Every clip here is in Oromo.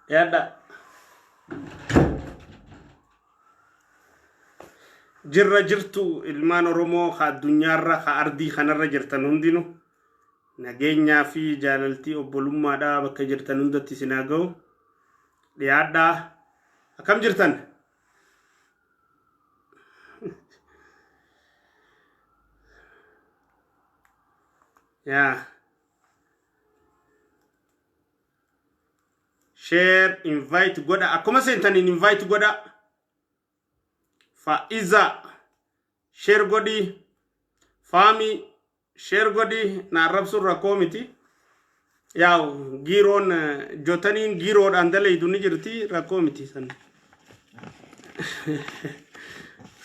Dhiyaadhaa. Jirra jirtu ilmaan Oromoo ka addunyaarra ka ardii kanarra jirtan hundinuu nageenyaa fi jaalaltii obbolummaadhaa bakka jirtan hundatti isin haa ga'u. Dhiyaadhaa. Akkam jirtan? Yaa. Share, invite godha. Akkuma seentaniin invite godha. Faa'iza share godhi. Faami share godhi. Na arrabsuun rakkoo miti. Yaa'u giiroon jotaniin giiroodhaan dalaydu ni jirti rakkoo miti san.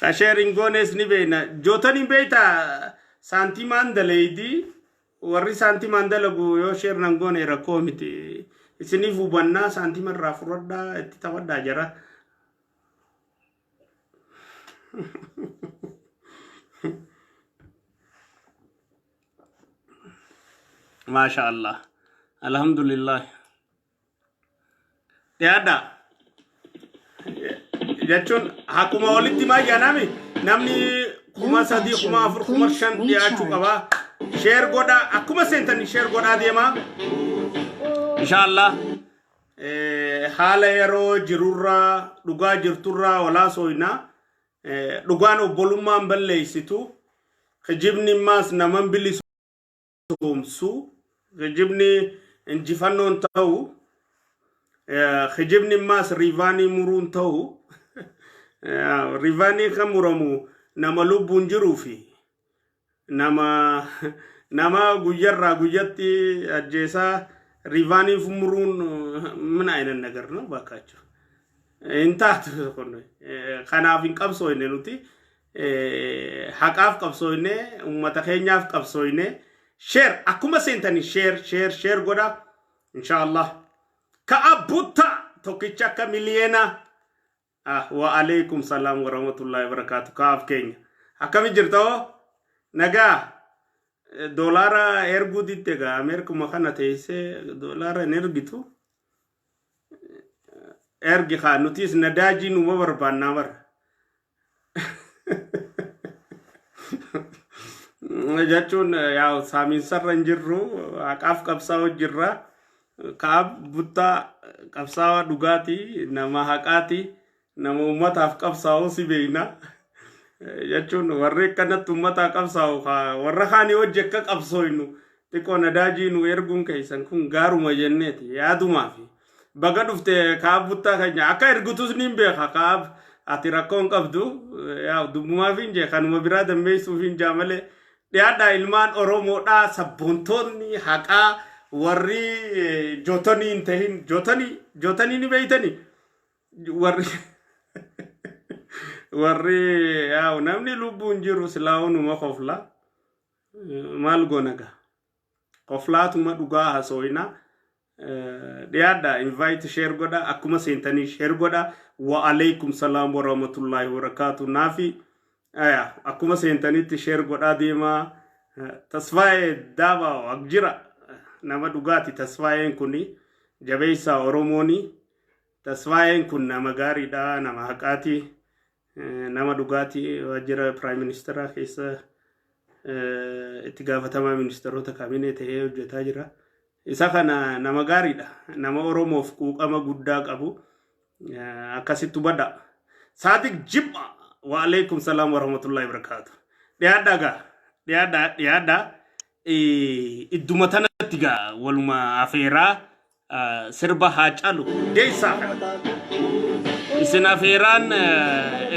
Ka share hin goones ni beekna. Jotaniin beektaa saantimaan dalaydi. Warri saantimaan dalagu yoo share nan goone rakkoo miti. Isiniif hubannaa saantima irraa fudhadhaa itti taphadhaa jara. Maasha Allah. Alhamdulillah. Dhiyaadhaa. Jechuun akkuma walitti himaa jaanami namni 3000, 4000, 5000 dhiyaachuu qaba. Share godhaa akkuma seentanii share godhaa deemaa. Inshaallah haala yeroo jirurraa dhugaa jirturraa walaa sooynaa. Dhugaan obbolummaan balleessitu. Kijibni immaas naman bilisoomsu. Kijibni injifannoon ta'u. Kijibni immaas riivaanii muruun ta'u. Riivaanii kan muramu nama lubbuun jiruu fi nama nama guyyarraa guyyatti ajjeesaa riivaanii muruun min aynan nagar ነው ባካችሁ hin taatu kun. Kanaaf hin qabsooyne nuti, haqaaf qabsooyne, ummata keenyaaf qabsooyne. Share akkuma seentanii share share share godha inshaallah. Ka abbutta tokkicha akka miliyeena. Ah, wa alaikum salam wa rahmatullahi wa barakatuh. Kaaf keenya. Akkami jirta hoo? Nagaa. Doolaara erguu didde egaa Ameerikuma kana teessee doolaara hin ergitu. Ergi kaa nutis nadaajii numa barbaannaa bara. Jechuun yaa saamiinsarra hin jirru, haqaaf qabsaa'u jirra. Kaab buttaa qabsaa'aa dhugaati, nama haqaati, nama uummataaf qabsaa'u si beekna. Jechuun warri akkanatti uummataa qabsaa'u warra kaanii hojii akka qabsooynu xiqqoo nadaajii nu erguun keessan kun gaaruma jenneeti yaadumaafi. Baga dhufte kaab buttaa keenya, akka ergutus niin beeka kaab, ati rakkoo hin qabdu. Yaa dubbumaaf hin jee, kanuma biraa dammeessuuf hin jaa malee. Dhiyaadhaa ilmaan Oromoodhaa, sabboontoonni haqaa, warri jootanii hin tahin, jootanii jootanii ni beeytanii, warri yaa namni lubbuun jiru silaa'uu numa kofla, maal goona gaa, koflaatuma dhugaa hasooyna. Dhiyaadha, invite share godha, akkuma seentanii share godha. Wa alaikum salaam wa rahmatullahi wa barakaatu. Naafi aya akkuma seentanitti share godhaa deemaa. Tasfaayee Daabaa jira, nama dhugaati Tasfaayeen kuni, jabeessaa Oromooni. Tasfaayeen kun nama gaariidha, nama haqaati, nama dhugaati. Waajjira prime ministeraa keessa itti gaafatamaa ministeerota kaabinee ta'ee hojjetaa jira. Isa kana nama gaariidha. Nama Oromoof quuqama guddaa qabu. Akkasitti hubadha. Saadiq Jimma, wa alaikum salaam wa rahmatullahi wa barakaatu. Dhiyaadhaa gaa. Dhiyaadhaa dhiyaadhaa. Idduma tanatti gaa waluma afeeraa sirba Haacaalu Hundeessaa kana. Isin afeeraan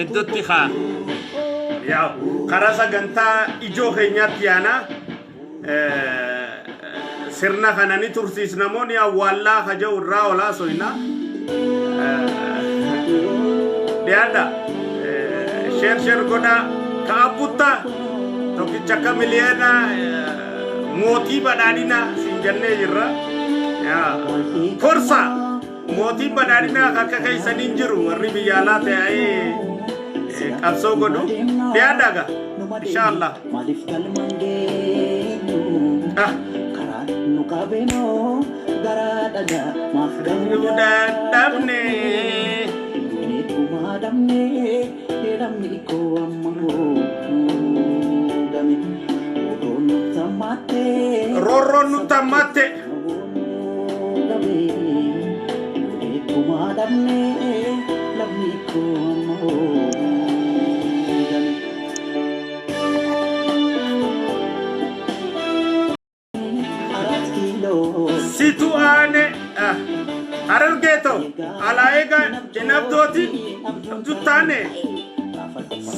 iddootti haa. Yaa karaa sagantaa ijoo keenyaatti yaanaa. Sirna kana ni tursiisna moo ni awwaallaa ka jedhu irraa olaa soyna. Dhiyaadha. Share share godhaa. Ka abbuttaa tokkicha akka miliyoona mootii badhaadhinaa siin jennee jirra. Korsa mootiin badhaadhinaa akka keessaniin jiru warri biyya alaa ta'ee qabsoo godhu. Dhiyaadhaa gaa. Inshaallah. Maaliif galmaan geenyu? Ah. Karaan nu qabeemoo Garaa dhagaa maaf gahuu Dadhabne. Duuneetumaa dhabne lammi koo amma hoogame. Odoon nutti hammaatte. Roorroon nutti hammaatte. Duuneetumaa dhabne lammi koo amma hoogame. Arat kiiloo. Situ aane Harargeeto alaa eega hin abdootin abduttaane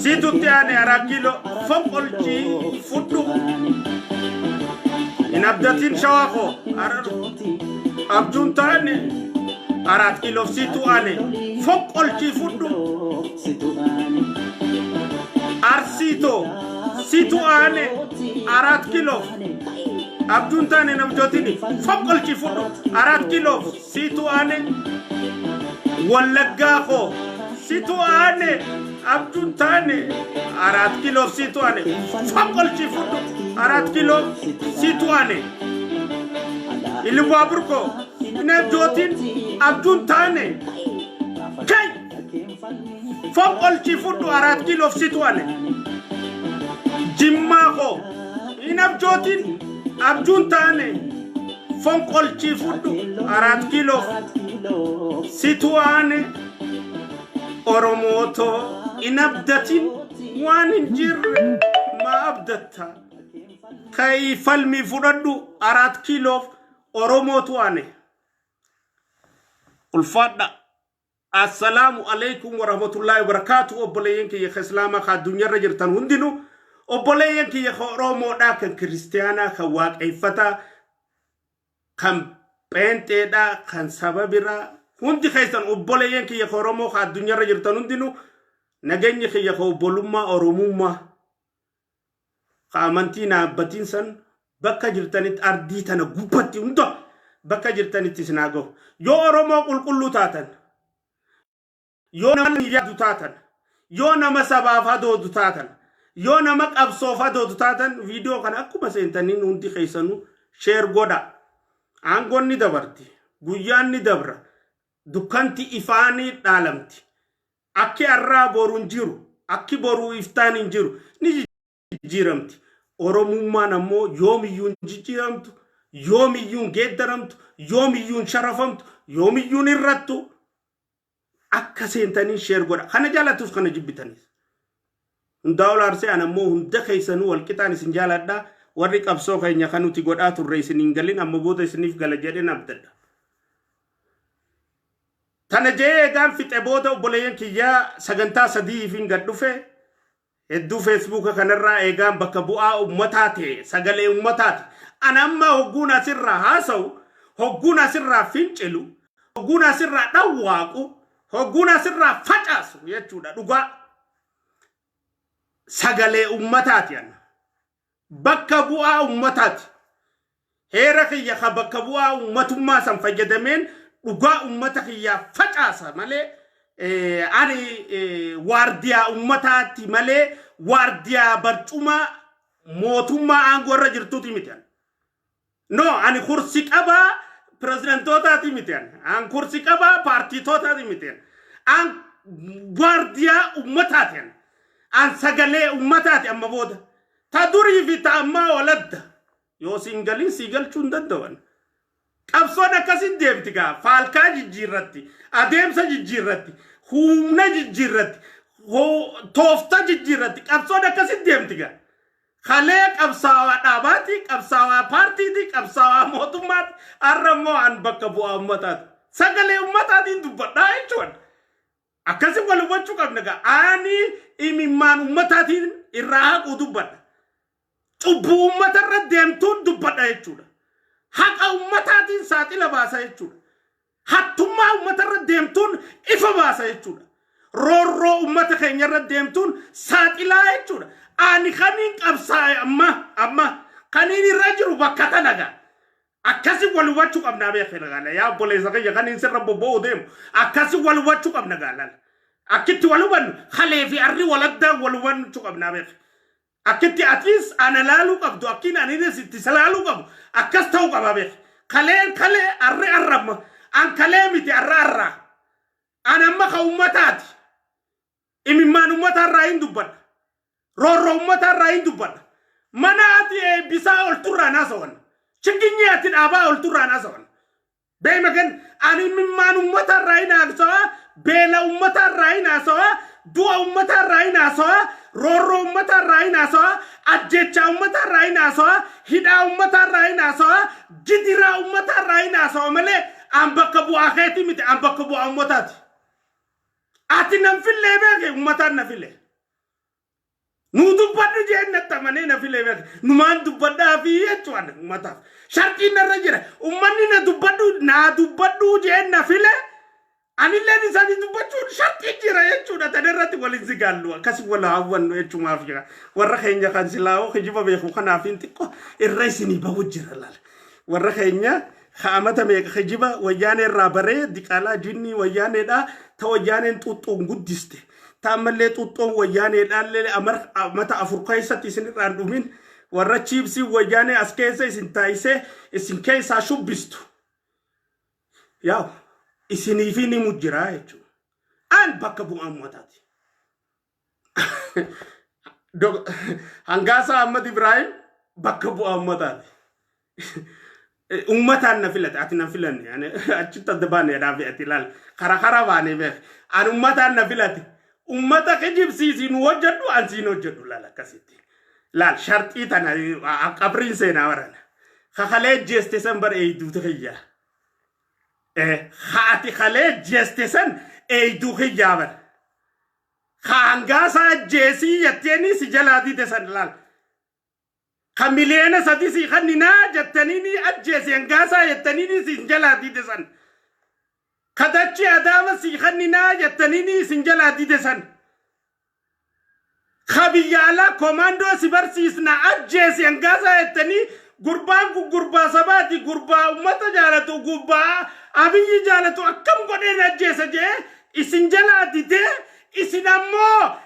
situtti aane Arat Kiiloo fonqolchii fudhu hin abdatin. Shawaa koo abjuun taane Arat Kiiloof situ aane fonqolchii fudhu. Arsiitoo situ aane Arat Kiiloof abjuun taane nabjootini fonqolchii fudhu. Arat Kiiloof situ aane. Wallaggaa koo situ aane abjuun taane Arat Kiiloof situ aane fonqolchii fudhu. Arat Kiiloof situ aane. Ilubbaabur koo hin abjootin abjuun taane kay fonqolchii fudhu. Arat Kiiloof situ aane. Jimmaa koo hin abjootin abjuun taane fonqolchii fudhu. Arat Kiiloof situ aane. Oromootoo hin abdatin waan hin jirre maa abdatta? Ka'ii falmii fudhadhu. Arat Kiiloof Oromootu aane. Ulfaadha. Assalaamu alaikum warahmatullaahi wabarakaatu. Obboleeyyan kiyya ka Islaamaa ka addunyaarra jirtan hundinuu, obboleeyyan kiyya ka Oromoodhaa, kan Kiristiyaanaa, kan Waaqeffataa, kan Pheenxeedhaa, kan saba biraa hundi keessan, obboleeyyan kiyya ka Oromoo ka addunyaarra jirtan hundinuu, nageenyi kiyya ka obbolummaa Oromummaa ka amantii naabbatiin san bakka jirtanitti ardii tana gubbatti hunda bakka jirtanitti isin haa gahu. Yoo Oromoo qulqulluu taatan, yoo nama yaadu taatan, yoo nama sabaaf hadoodu taatan, yoo nama qabsoof hadoodu taatan, viidiyoo kana akkuma seentaniin hundi keessanuu share godha. Aangoon ni dabarti, guyyaan ni dabra, dukkanti ifaanii dhaalamti. Akki har'aa boru hin jiru, akki boruu iftaan hin jiru, ni jijjiiramti. Oromummaan ammoo yoomiyyuu hin jijjiiramtu, yoomiyyuu hin geeddaramtu, yoomiyyuu hin sharafamtu, yoomiyyuu hin irrattu. Akka seentanii share godha. Kana jaalatus kana jibbitanis. Hundaa ol aarsee an ammoo hunda keessanuu walqixaan isin jaaladha. Warri qabsoo keenya kan nuti godhaa turre isin hin galin amma booda isiniif gala jedheen abdadha. Tana jee eegaan fixe booda, obboleeyyan kiyyaa, sagantaa sadiif gad dhufe. Hedduu Feesbuuka kanarraa eegaan bakka bu'aa ummataa ta'e sagalee ummataati. Ana amma hogguun asirraa haasa'u, hogguun asirraa fincilu, hogguun asirraa dhawwaaqu, hogguun asirraa facaasu jechuudha dhugaa. Sagalee ummataati ana. Bakka bu'aa ummataati. Heera kiyya ka bakka bu'aa ummatummaa san fayyadameen dhugaa ummata kiyyaa facaasa malee ani waardiyaa ummataati malee waardiyaa barcumaa mootummaa aangoo irra jirtuuti miti. No, ani kursi qabaa pireezidantootaati miti. An kursi qabaa paartiitootaati miti. An waardiyaa ummataati. An sagalee ummataati amma booda. Ta durii fi ta ammaa waladda. Yoo siin galin sii galchuu hin danda'an. Qabsoon akkasin deemti gaa. Faalkaa jijjiirratti, adeemsa jijjiirratti, humna jijjiirratti, toofta jijjiirratti. Qabsoon akkasin deemti gaa. Kalee qabsaawaa dhaabaati, qabsaawaa paartiiti, qabsaawaa mootummaati. Har'a immoo an bakka bu'aa ummataati. Sagalee ummataatiin dubbadhaa jechuudha. Akkasi wal hubachuu qabna gaa. Ani imimmaan ummataatiin irraa haquu dubbadha. Cubbuu ummata irra deemtuun dubbadha jechuudha. Haqa ummataatiin saaxila baasa jechuudha. Hattummaa ummata irra deemtuun ifa baasa jechuudha. Roorroo ummata keenya irra deemtuun saaxilaa jechuudha. Ani kaniin qabsaa'e amma amma kaniin irra jiru bakka tana gaa. Akkasi wal hubachuu qabnaa beekna gaala. Yaa obboleessa kiyya, kaniin sirra bobba'uu deemu. Akkasi wal hubachuu qabna gaala. Akkitti wal hubannu kalee fi arri waladdaan wal hubachuu qabnaa beekna. Akkitti atis ana laaluu qabdu, akkiin aninis itti isa laaluu qabu akkas ta'uu qaba beek. Kaleen kalee, arri arramma. An kalee miti, arra arraa. An amma ka ummataati. Imimmaan ummataarraa hin dubbadha. Roorroo ummataarraa hin dubbadha. Mana ati eebbisaa olturraan haasawan. Chiginyii ati dhaabaa olturraan haasawan. Beema gan ani imimmaan ummataarraa hin haasawaa, beela ummataarraa hin haasawaa, du'a ummataarraa hin haasawaa, roorroo ummataarraa hin haasawaa, ajjechaa ummataarraa hin haasawaa, hidhaa ummataarraa hin haasawaa, gidiraa ummataarraa hin haasawaa malee an bakka bu'aa keetii miti, an bakka bu'aa ummataati. Ati nan fillee beeke, ummataan na file. Nuu dubbadhu jeen natti amanee na filee beeke. Numaan dubbadhaa fi jechuudha ummataaf. Sharxiin narra jira. Ummanni na dubbadhu naa dubbadhu jeen na file. Anilleen isaanii dubbachuun sharxiin jira jechuudha. Tana irratti waliin zigaallu akkasi wal hawwannu jechumaaf jira. Warra keenya kan silaa'oo kijiba beeku kanaaf hin xiqqoo irra isinii bahu jira laala. Warra keenya ka'amata meeqa kijiba wayyaanee irraa baree diqaalaa jinnii wayyaaneedha ta wayyaaneen xuuxxoon guddiste. Ta ammallee xuuxxoon wayyaaneedhaallee amata 4 keessatti isin irraan dhumin warra chiipsii wayyaanee as keessa isin taayisee isin keessaa shubbistu. Yaa isiniifi ni mujjiraa jechuudha. An bakka bu'aa uummataati. Hangaasaa Ahmad Ibrahim bakka bu'aa uummataati. Uummataan na filate, ati na filanne. Ani achitti adda baane dhaafi ati ilaali. Kara kara baane beek. Ani uummataan na filate. Uummata kijibsiisii nu hojjedhu, an siin hojjedhu laal akkasitti. Laal sharxii tana qabriin seenaa barana. Kakalee jeeste san bar eeyduuti kiyyaa. Haati kalee jeeste san eeyduu kiyyaa bar. Ka hangaasaa ajjeesii jetteeni si jalaa dide san laal. Ka miliyoona 3 si kanninaa jettaniini ajjeesi hangaasaa jettaniini si jalaa dide san. Ka dachii Adaama si kanninaa jettaniini isin jalaa dide san. Ka biyya alaa komaandoo si barsiisna ajjeesi hangaasaa jettanii, gurbaan kun gurbaa sabaati, gurbaa ummata jaalatu, gurbaa Abiyyi jaalatu, akkam godheen ajjeesa jee isin jalaa didee, isin ammoo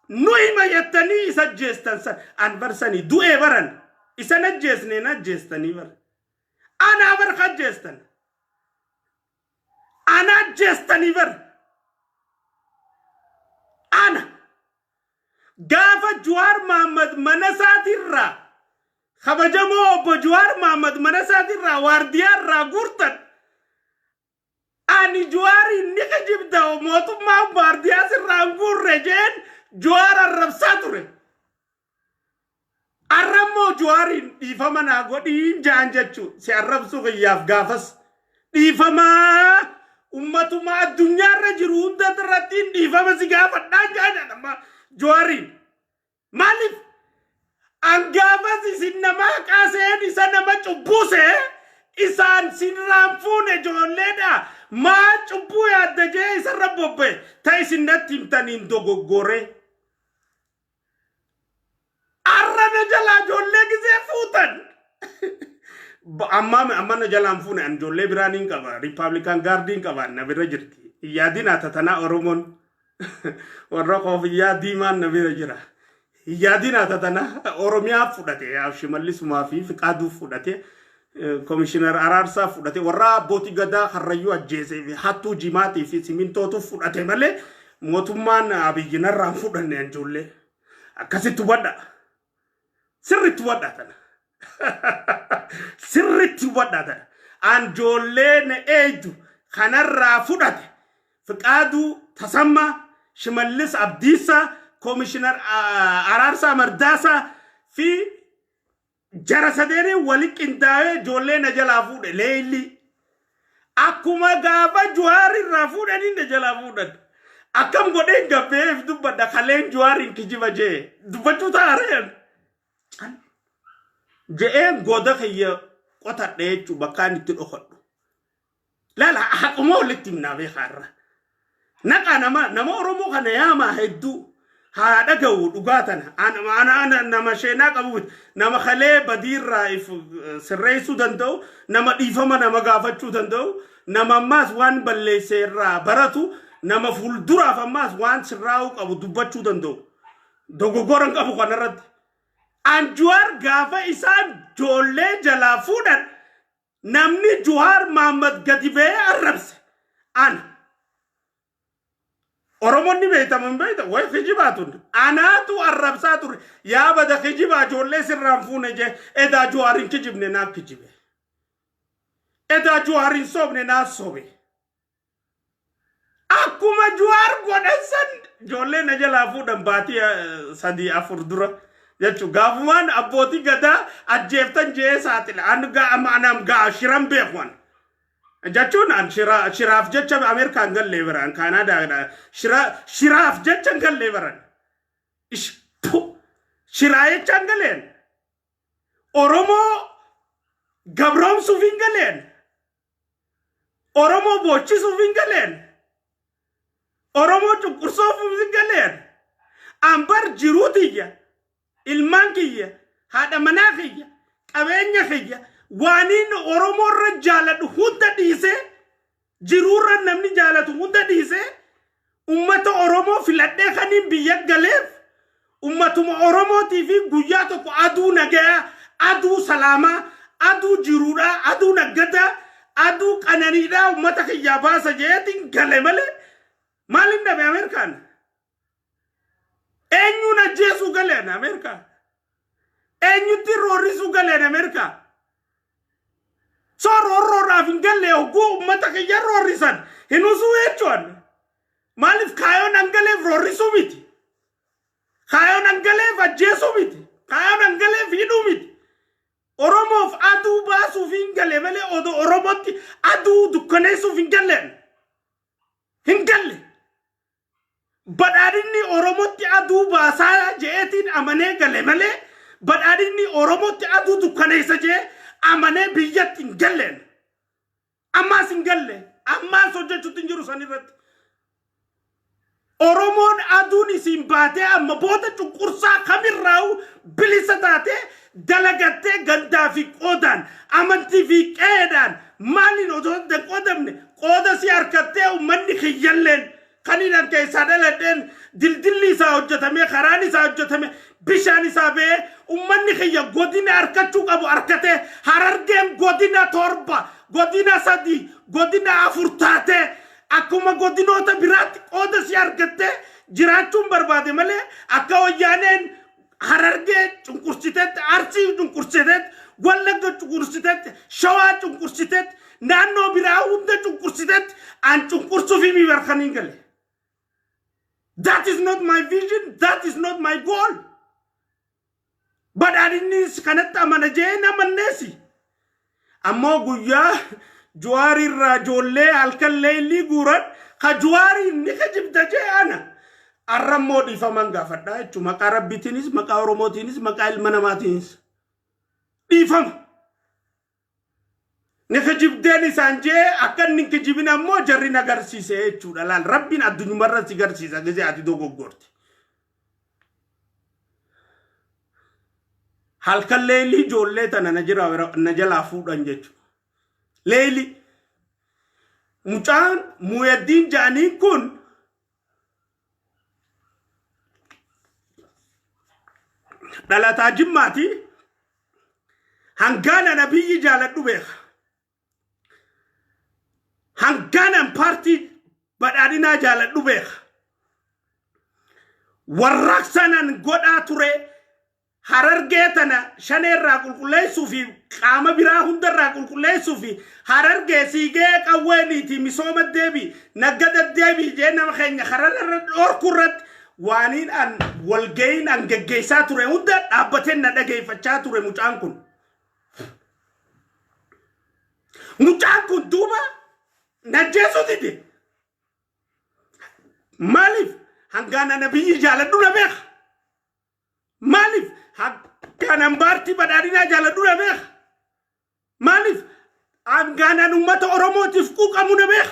nu hima jettanii isa ajjeestan san. An barsanii du'ee baran isan ajjeesneen ajjeestanii bara anaa bar ajjeestan ana ajjeestanii bar. Ana gaafa Juwaar Mahammad mana isaatirraa, kabajamoo obbo Juwaar Mahammad mana isaatirraa waardiyaa irraa guurtan, ani Juwaariin ni kijibda, mootummaan waardiyaa sirraa hin guurre jeen Juwaar arrabsaa ture. Arrammoo Juwaariin dhiifama naa godhiin jaan jechuu si arrabsuu kiyyaaf gaafas dhiifamaa ummatuma addunyaarra jiru hunda irratti dhiifama si gaafadhaan jaan amma Juwaariin. Maaliif? An gaafas isin nama haqaa isa nama cubbuse isaan sirraan fuune ijoolleedha. Maa cubbuu yaadda jee isarra bobba'e ta isin natti himtaniin dogoggore. Arra na jalaa ijoollee gisee fuutan. Amma amma na jalaan fuune, an ijoollee biraan hin qaba. Republican Guardiin qaba, na bira jirti. Yaadin tatanaa Oromoon warra koofiyyaa diimaan na bira jira. Yaadin tatanaa Oromiyaa fudhate, Shimallisumaa fi Fiqaaduu fudhate, Komishinar Araarsaa fudhate, warra abbootii gadaa Karrayyuu ajjeesee fi hattuu jimaatii fi simintootu fudhate malee mootummaan Abiyyi narraan fudhanne ijoollee. Akkasitti hubadha. Sirriitti hubadhaa tana. Sirriitti hubadhaa tana. An ijoollee na eeydu kanarraa fudhate. Fiqaaduu Tasammaa, Shimallis Abdiisaa, Komishinar Araarsaa Mardaasaa fi jara sadeenii wali qindaa'ee ijoollee na jalaa fuudhe leellii. Akkuma gaafa Juwaar irraa fuudhanii na jalaa fuudhan. Akkam godheen gabbeef dubbadha kaleen Juwaariin kijiba jee dubbachuu taareen. Je'een goda kiyya qotadhe jechuun bakkaan itti dhokadhu. Laala, haquma walitti himnaa beekaa irra. Naqa nama nama Oromoo kana yaamaa hedduu haa dhaga'u dhugaa tana. Ana nama sheenaa qabu miti. Nama kalee badiirraa if sirreessuu danda'u, nama dhiifama nama gaafachuu danda'u, nama ammaas waan balleesse irraa baratu, nama fuulduraaf ammaas waan sirraa'uu qabu dubbachuu danda'u. Dogoggora hin qabu kanarratti. Anjuwaar gaafa isaan ijoollee jalaa fuudhan Namni Jawaar Mahaammad gadi ba'ee arrabse ana. Oromoonni beektaman beekta way kijibaa tun anaatu arrabsaa ture. Yaa bada kijibaa, ijoollee sirraan fuune jee. Edaa Jawaar hin kijibne, naaf kijibe. Edaa Jawaar hin soobne, naaf sobe. Akkuma Jawaar godhan san ijoollee na jalaa fuudhan baatii 3 4 dura jechuun gaafumaan abbootii gadaa ajjeeftan jee saaxila. An gaa gaa shiran beekuan. Jechuun an shiraaf jecha Ameerikaan gallee baran, Kaanaadaadha. Shiraaf jecha hin gallee baran. Shiraa jecha hin galeen. Oromoo gabroomsuuf hin galeen. Oromoo boochisuuf hin galeen. Oromoo cunqursuuf hin galeen. Ambar jiruu tiyya, ilmaan kiyya, haadha manaa kiyya, qabeenya kiyya, waaniin Oromoo irra jaaladhu hunda dhiisee, jiruurra namni jaalatu hunda dhiisee, ummata Oromoo filadhee kaniin biyya galeef ummatuma Oromootii fi guyyaa tokko aduu nagayaa, aduu salaamaa, aduu jiruudhaa, aduu naggadaa, aduu qananiidhaa ummata kiyyaa baasa jeetiin gale malee maalin dhabe Ameerikaan? Eenyuun ajjeesuu galeen Ameerikaa? Eenyutti roorrisuu galeen Ameerikaa? So roorroodhaaf hin galle. Hogguu ummata kiyya roorrisan hin usuu jechuun. Maaliif? Kaayoon angaleef roorrisuu miti. Kaayoon angaleef ajjeesuu miti. Kaayoon angaleef hidhuu miti. Oromoof aduu baasuuf hin galle malee odoo Oromootti aduu dukkaneessuuf hin galleen. Hin galle. Badhaadhinni Oromootti aduu baasaa je'eetiin amanee gale malee badhaadhinni Oromootti aduu dukkaneessa jee amanee biyyatti hin galleen. Ammaas hin galle. Ammaas hojjechuutti hin jiru san irratti. Oromoon aduun isiin baatee amma booda cunqursaa kamirraa'u bilisa taatee, dalagattee, gandaa fi qoodaan, amantii fi qe'eedhaan maaliin osoo hin qoodamne qooda si harkattee, uummanni kiyyalleen kan inni keessaa dhaladheen dildilli isaa hojjetame, karaan isaa hojjetame, bishaan isaa ba'ee, uummanni kiyya godina harkachuu qabu harkatee, Harargeen godina 7, godina 3, godina 4 taatee akkuma godinoota biraatti qooda si argattee jiraachuun barbaade malee akka Wayyaaneen Harargee cunqursiteetti, Arsii cunqursiteetti, Wallagga cunqursiteetti, Shawaa cunqursiteetti, naannoo biraa hunda cunqursiteetti an cunqursuuf himi barkaniin gale. That is not my vision. That is not my goal. Badhaadhinnis kanatti amana jee namanneesi. Ammoo guyyaa Jawaarirraa ijoollee halkan leellii guuran ka Jawaariin ni kijibda jee ana. Arrammoo dhiifaman gaafadhaa jechuudha. Maqaa Rabbiitiinis, maqaa Oromootiinis, maqaa ilma namaatiinis. Dhiifama. Ni kijibdeen isaan jee akka inni hin kijibin ammoo jarri na agarsiise jechuudha. Laal, Rabbiin addunyumarra si garsiisa gisee ati dogoggorte. Halkan leelii ijoollee tana na jira na jalaa fuudhan jechuudha. Leelii. Mucaan Muuyaddiin ja'aniin kun dhalataa Jimmaati. Hangaan ana biyyi jaaladhu beeka. Hangaan an paartii badhaadhinaa jaaladhu beeka. Warraaqsaan an godhaa ture, Harargee tana shaneerraa qulqulleessuu fi qaama biraa hundarraa qulqulleessuu fi Harargee siigee qawweeniiti misooma deebii, naggada deebii jee nama keenya kararra dhorkuu irratti waaniin an walga'iin an geggeessaa ture hunda dhaabbateen na dhageeffachaa ture mucaan kun. Mucaan kun duuba najjeesuu dide. Maaliif? Hangaan ana biyyi jaaladhu na beeka. Maaliif? Hangaan an paartii badhaadhinaa jaaladhu na beeka. Maaliif? Hangaan an uummata Oromootiif quuqamu na beeka.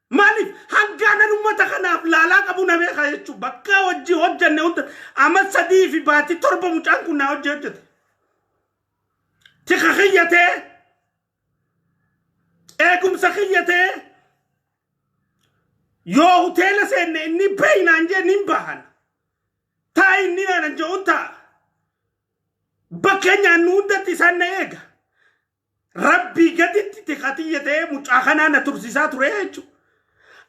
Maaliif? Hangaan an uummata kanaaf laalaa qabu na beeka jechuudha. Bakka hojii hojjanne hunda amma 3 fi baatii 7 mucaan kun naa hojii hojjete. Tika kiyyatee, eegumsa kiyyatee, yoo hoteela seenne inni beeynaan jee nin bahan. Taa inni naan jedhuun ta'a. Bakka nyaannu hundatti isaan na eega. Rabbii gaditti tikatiyya ta'ee mucaa kanaa na tursiisaa ture jechuudha.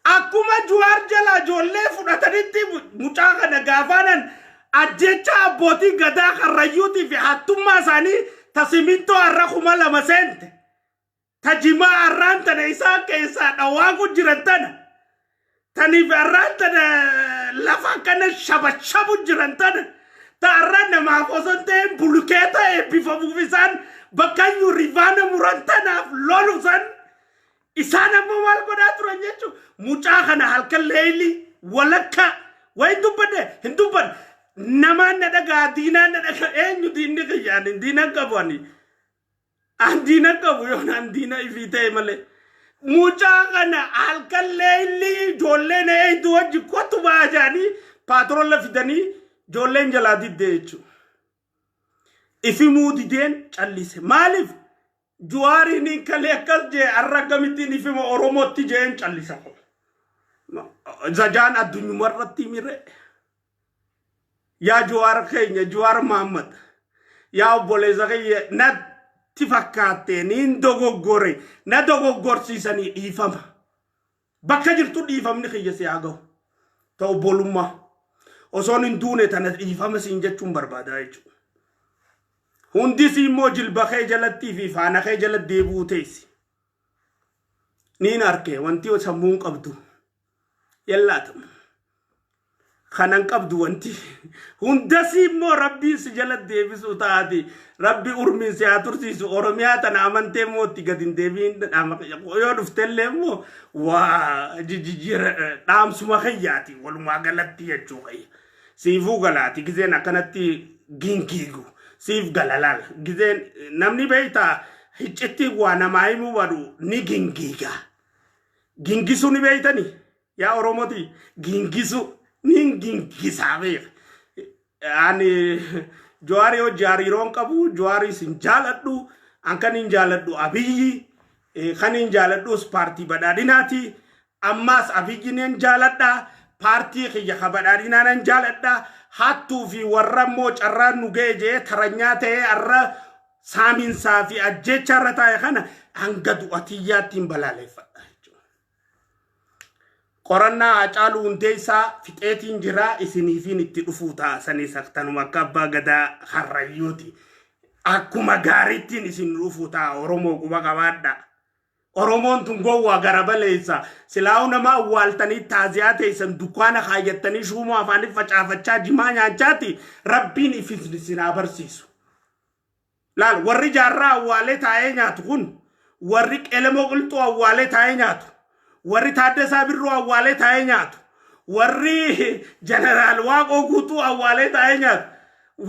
Akkuma Juwaar jalaa ijoollee fudhatanitti mucaa kana gaafaanan ajjecha abbootii gadaa karrayyuutii fi hattummaa isaanii ta simintoo har'a 2000 seente. Ta jimaa har'aan tana isaan keessaa dhawaaku jiran tana. Taniif har'aan tana lafa akkana shabashabu jiran tana. Ta har'a namaaf osoo hin ta'in bulukeeta eebbifamuuf isaan bakkayyuu rivaana muran tanaaf lolu san isaan ammoo maal godhaa turan jechuun mucaa kana halkan leeyli walakka waa hin dubbadde hin dubbanne namaan na dhagaa diinaan na dhagaa eenyu diinni kiyya ani diinan qabu ani an diinan qabu yoon an diina ifii ta'e malee mucaa kana halkan leeyli ijoollee na eeydu wajji kottu ba'aa jedhanii paatrola fidanii ijoolleen jalaa diddee jechuudha. Ifimuu dideen callise. Maaliif? Juwaariin kalee akkas jee har'a akkamittiin ifima Oromootti jeen callisa. Zajaan addunyuma irratti mire. Yaa Juwaar keenya Juwaar Mahammad. Yaa obboleessa kiyya natti fakkaatte niin dogoggore na dogoggorsiisanii dhiifama. Bakka jirtu dhiifamni kiyya si haa gahu. Ta obbolummaa. Osoon hin duune tana dhiifama siin jechuun barbaada jechuudha. Hundis immoo jilba kee jalattii fi faana kee jala deebi'uu teessi. Niin arke wanti sammuun qabdu. Yallaatamu. Kanan qabdu wanti. Hundasii immoo rabbiin si jala deebisuu taati. Rabbi urmiin si haa tursiisu. Oromiyaa tana amantee immoo itti gadi hin deebiin yoo dhuftellee immoo waa jijjiira dhaamsuma kiyyaati walumaa galatti jechuu kiyya. Siifuu galaati gizeen akkanatti gingiigu siif gala laal gizeen namni beektaa hiccitti waa namaa himuu badu ni gingiiga. Gingisuu ni beektani yaa Oromooti gingisuu ni gingisaa beeka. Ani Jawaarii hojii hariiroon qabu Jawaarii sin jaaladhu an kan hin jaaladhu Abiyyi kan hin jaaladhus paartii badhaadhinaati. Ammaas Abiyyi nan jaaladha. Paartii kiyya ka badhaadhinaa nan jaaladha. Hattuu fi warra immoo carraan nu ga'e jee taranyaa ta'ee har'a saaminsaa fi ajjeechaa irra taa'e kana hanga du'atiyyaatti hin balaaleffadha. Qorannaa Haacaaluu Hundeessaa fixeetiin jira isiniifiin itti dhufuu ta'a sanis akkanuma akka abbaa gadaa harrayyuuti. Akkuma gaariittiin isin dhufuu ta'a Oromoo quba qabaadha. Oromoon tun gowwaa gara baleessa. Silaa'uu nama awwaaltanii taaziyaa teessan dukkaana kaayyattanii shuumoo afaanii facaafachaa jimaa nyaachaati rabbiin ifin isin haa barsiisu. Laal warri jaarraa awwaalee taa'ee nyaatu kun warri qelemoo qilxuu awwaalee taa'ee nyaatu warri Taaddasaa Birruu awwaalee taa'ee nyaatu warri Jeneraal Waaqoo Guutuu awwaalee taa'ee nyaatu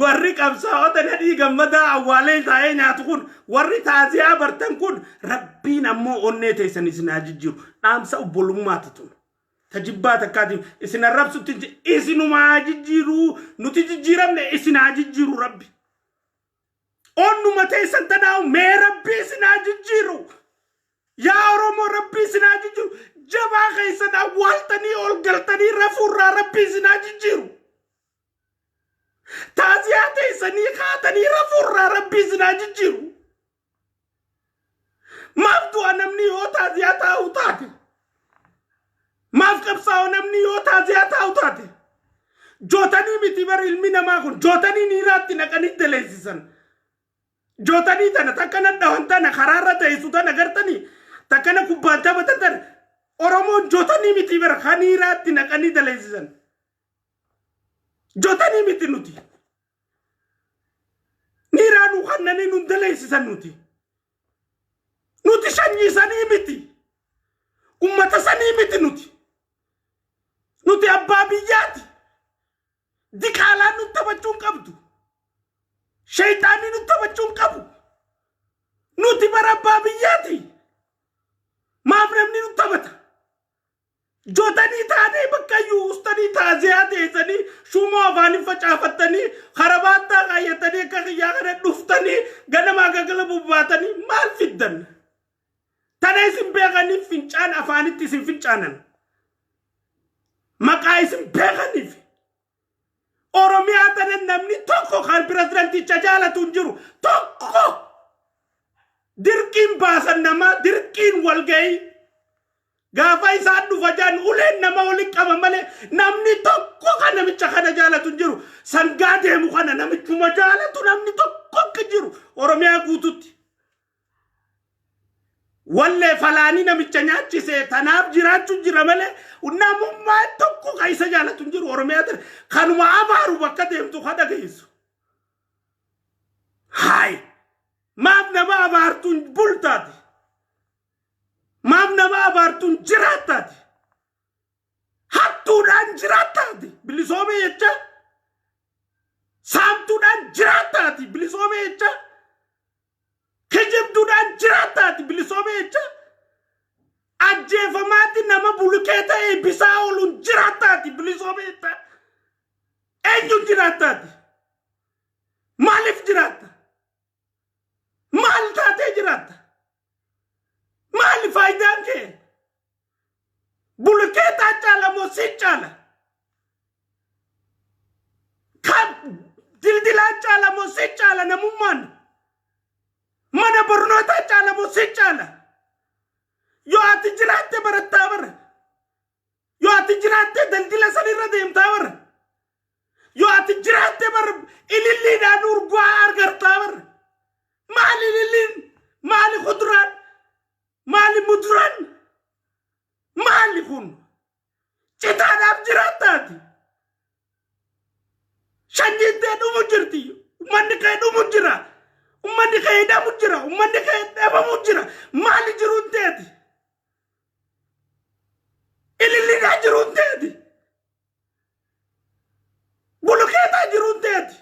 warri qabsaa'ota Nadhii Gammadaa awwaalee taa'ee nyaatu kun warri taaziyaa bartan kun rabbiin ammoo onnee teessan isin haa jijjiiru dhaamsa obbolummaati tun. Tajibbaa takkaatiin isin arrabsutti isinuma haa jijjiiru nuti jijjiiramne isin haa jijjiiru rabbi. Onnuma teessan tanaa'u mee rabbi isin haa jijjiiru. Yaa Oromoo rabbi isin haa jijjiiru. Jabaa keessan awwaaltanii ol galtanii rafuurraa rabbi isin haa jijjiiru. Taaziyaa teessanii kaatanii rafuurraa rabbi isin haa jijjiiru. Maaf du'a namni yoo taaziyaa taa'u taate? Maaf qabsaa'u namni yoo taaziyaa taa'u taate? Jootanii miti bar ilmi namaa kun jootanii niiraatti naqanii daleessisan. Jootanii tana takkana dhawan tana karaarra teessu tana gartanii takkana kubbaan taphatan tana Oromoon jootanii miti bar kaniiraatti naqanii daleessisan. Jootanii miti nuti. Niiraa nu kannanii nun daleessisan nuti. Nuti sanyii sanii miti. Ummata sanii miti nuti. Nuti abbaa biyyaati. Diqaalaan nu taphachuu hin qabdu. Shayxaanni nu taphachuu hin qabu. Nuti bara abbaa biyyaati. Maaf namni nu taphata? Jotanii taanee bakkayyuu ustanii taaziyaa teessanii shuumoo afaanii facaafattanii karabaattaa kaayyatanii akka kiyyaa kana dhuftanii ganamaa gagala bobbaatanii maal fiddan? Tana isin beekaniif fincaan afaanitti isin fincaanan. Maqaa isin beekaniif. Oromiyaa tana namni tokko kan pirezidanticha jaalatu hin jiru. Tokko! Dirqiin baasan namaa, dirqiin walgahii. Gaafa isaan dhufa jaan uleen nama waliin qaba malee namni tokko kan namicha kana jaalatu hin jiru. Sangaa deemu kana namichuma jaalatu namni tokko akka jiru Oromiyaa guututti. Wallee falaanii namicha nyaachise tanaaf jiraachuu jira malee namummaa tokko kan isa jaalatu hin jiru Oromiyaa tana. Kanuma abaaru bakka deemtu kan dhageessu. Haay! Maaf nama abaartuun bultaati? Maaf nama abaartuun jiraattaati? Hattuudhaan jiraattaati? Bilisoome jecha? Saamtuudhaan jiraattaati? Bilisoome jecha? Kijibduudhaan jiraattaati? Bilisoome jecha? Ajjeefamaatti nama bulukee ta'e bisaa ooluun jiraattaati? Bilisoome jecha? Eenyuun jiraattaati? Maaliif jiraatta? Maal taatee jiraatta? Maali faayidaan kee? Bulukeetaa caala moo si caala? Kan dildilaa caala moo si caala namummaan? Mana barnootaa caala moo si caala? Yoo ati jiraatte barattaa bara. Yoo ati jiraatte daldila sanirra deemtaa bara. Yoo ati jiraatte bara ililliidhaan urgaa argartaa bara. Maali ililliin? Maali kuduraan? Maali muduraan? Maali kun? Citaadhaaf jiraattaati. Sanyiin tee dhumu jirti. Uummanni kee dhumu jira. Uummanni kee hidhamu jira. Uummanni kee dhabamu jira. Maali jiruun teeti? Ililliidhaa jiruun teeti. Bulukeetaa jiruun teeti.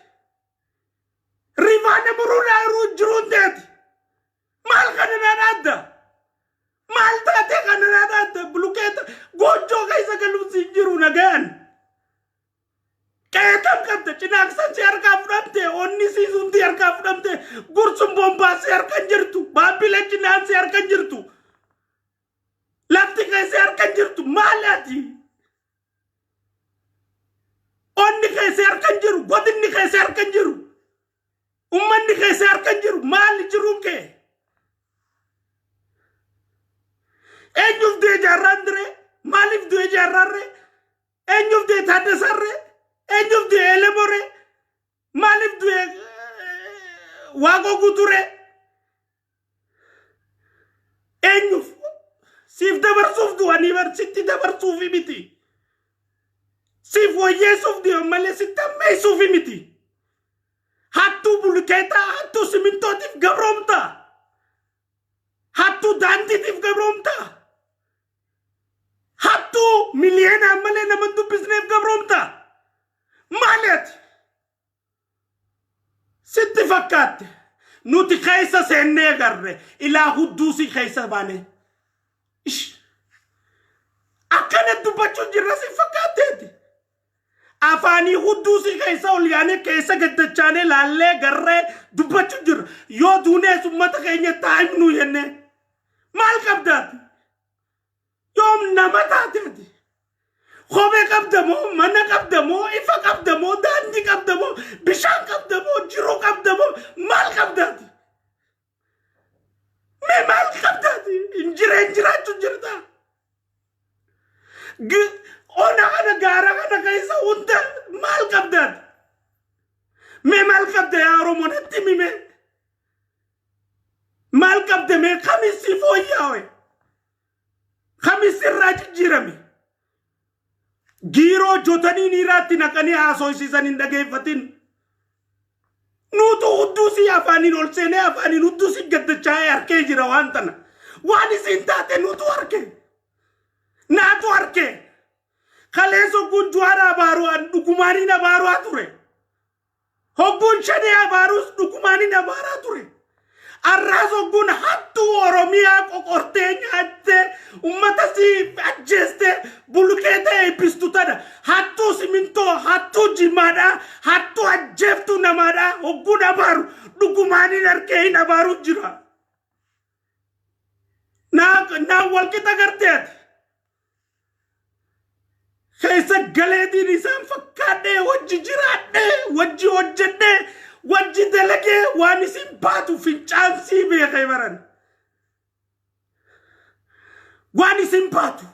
Rifaana muruudhaa jiruun teeti. Maal kana naan adda? Maal taatee kana naan adda? Bulukeeta goojjoo keessa galuun siin jiru nagayaan. Qeetam qabda, cinaaqsan si harkaa fudhamte, onni siisuun si harkaa fudhamte, gursun bombaa si harka hin jirtu, baabbila cinaan si harka hin jirtu. Lafti kee si harka hin jirtu, maal ati? Onni kee si harka hin jiru, godinni kee si harka hin jiru. Ummanni kee si harka hin jiru, maali jiruun kee? Eenyuuf du'e jaarraan diree? Maaliif du'e jaarraan ree? Eenyuuf du'e Taaddasaan ree? Eenyuuf du'e Elemoo ree? Maaliif du'e Waaqoo Guutuu ree? Eenyuuf? Siif dabarsuuf du'anii bar sitti dabarsuuf miti. Siif wayyeessuuf du'an malee sitti ammeessuuf miti. Hattuu bulukeetaa, hattuu simintootiif gabroomtaa. Hattuu daandiitiif gabroomtaa. Hattuu miliyeenaan malee nama hin dubbisneef gabroomtaa. Maali ati? Sitti fakkaatte. Nuti keessa seennee agarre ilaa hudduu si keessa baane. Ish. Akkana dubbachuu jirra si fakkaatteeti. Afaanii hudduu si keessa ol yaanee keessa gaddachaanee laallee garree dubbachuu jirra. Yoo duunees uummata keenya taa'imnu jennee. Maal qabdaati? Yoom nama taateeti? Kophee qabda moo mana qabda moo ifa qabda moo daandii qabda moo bishaan qabda moo jiruu qabda moo maal qabdaati? Mee maal qabdaati? Hin jireen jiraachuu jirta. Ona kana gaara kana keessa hunda maal qabdaati? Mee maal qabda yaa Oromoo natti himi mee? Maal qabda mee kamis si fooyyaawe? Kamis irraa jijjiirame? Giiroo jotanii niiraatti naqanii haasoysiisan hin dhageeffatin. Nuutu hudduu sii afaaniin ol seenee afaaniin hudduu sii gaddachaa'ee harkee jira waan tana. Waan isiin taate nuutu harke. Naatu harke. Kaleessa hogguun Juwaar abaaruu an dhugumaaniin abaaruwaa ture. Hogguun shanee abaaruus dhugumaan hin abaaraa ture. Arraas hogguun hattuu Oromiyaa qoqortee nyaattee ummata sii ajjeestee bulukeeta eebbistu tana hattuu simintoo hattuu jimaadhaa hattuu ajjeeftuu namaadhaa hogguun abaaru dhugumaan hin arkee hin abaaru jira. Naa walqixa gartee ati. Keessa galeetiin isaan fakkaadhee wajji jiraadhee wajji hojjedhee Wajji dalagee waan isin baatu fincaansii beekee baran. Waan isin baatu.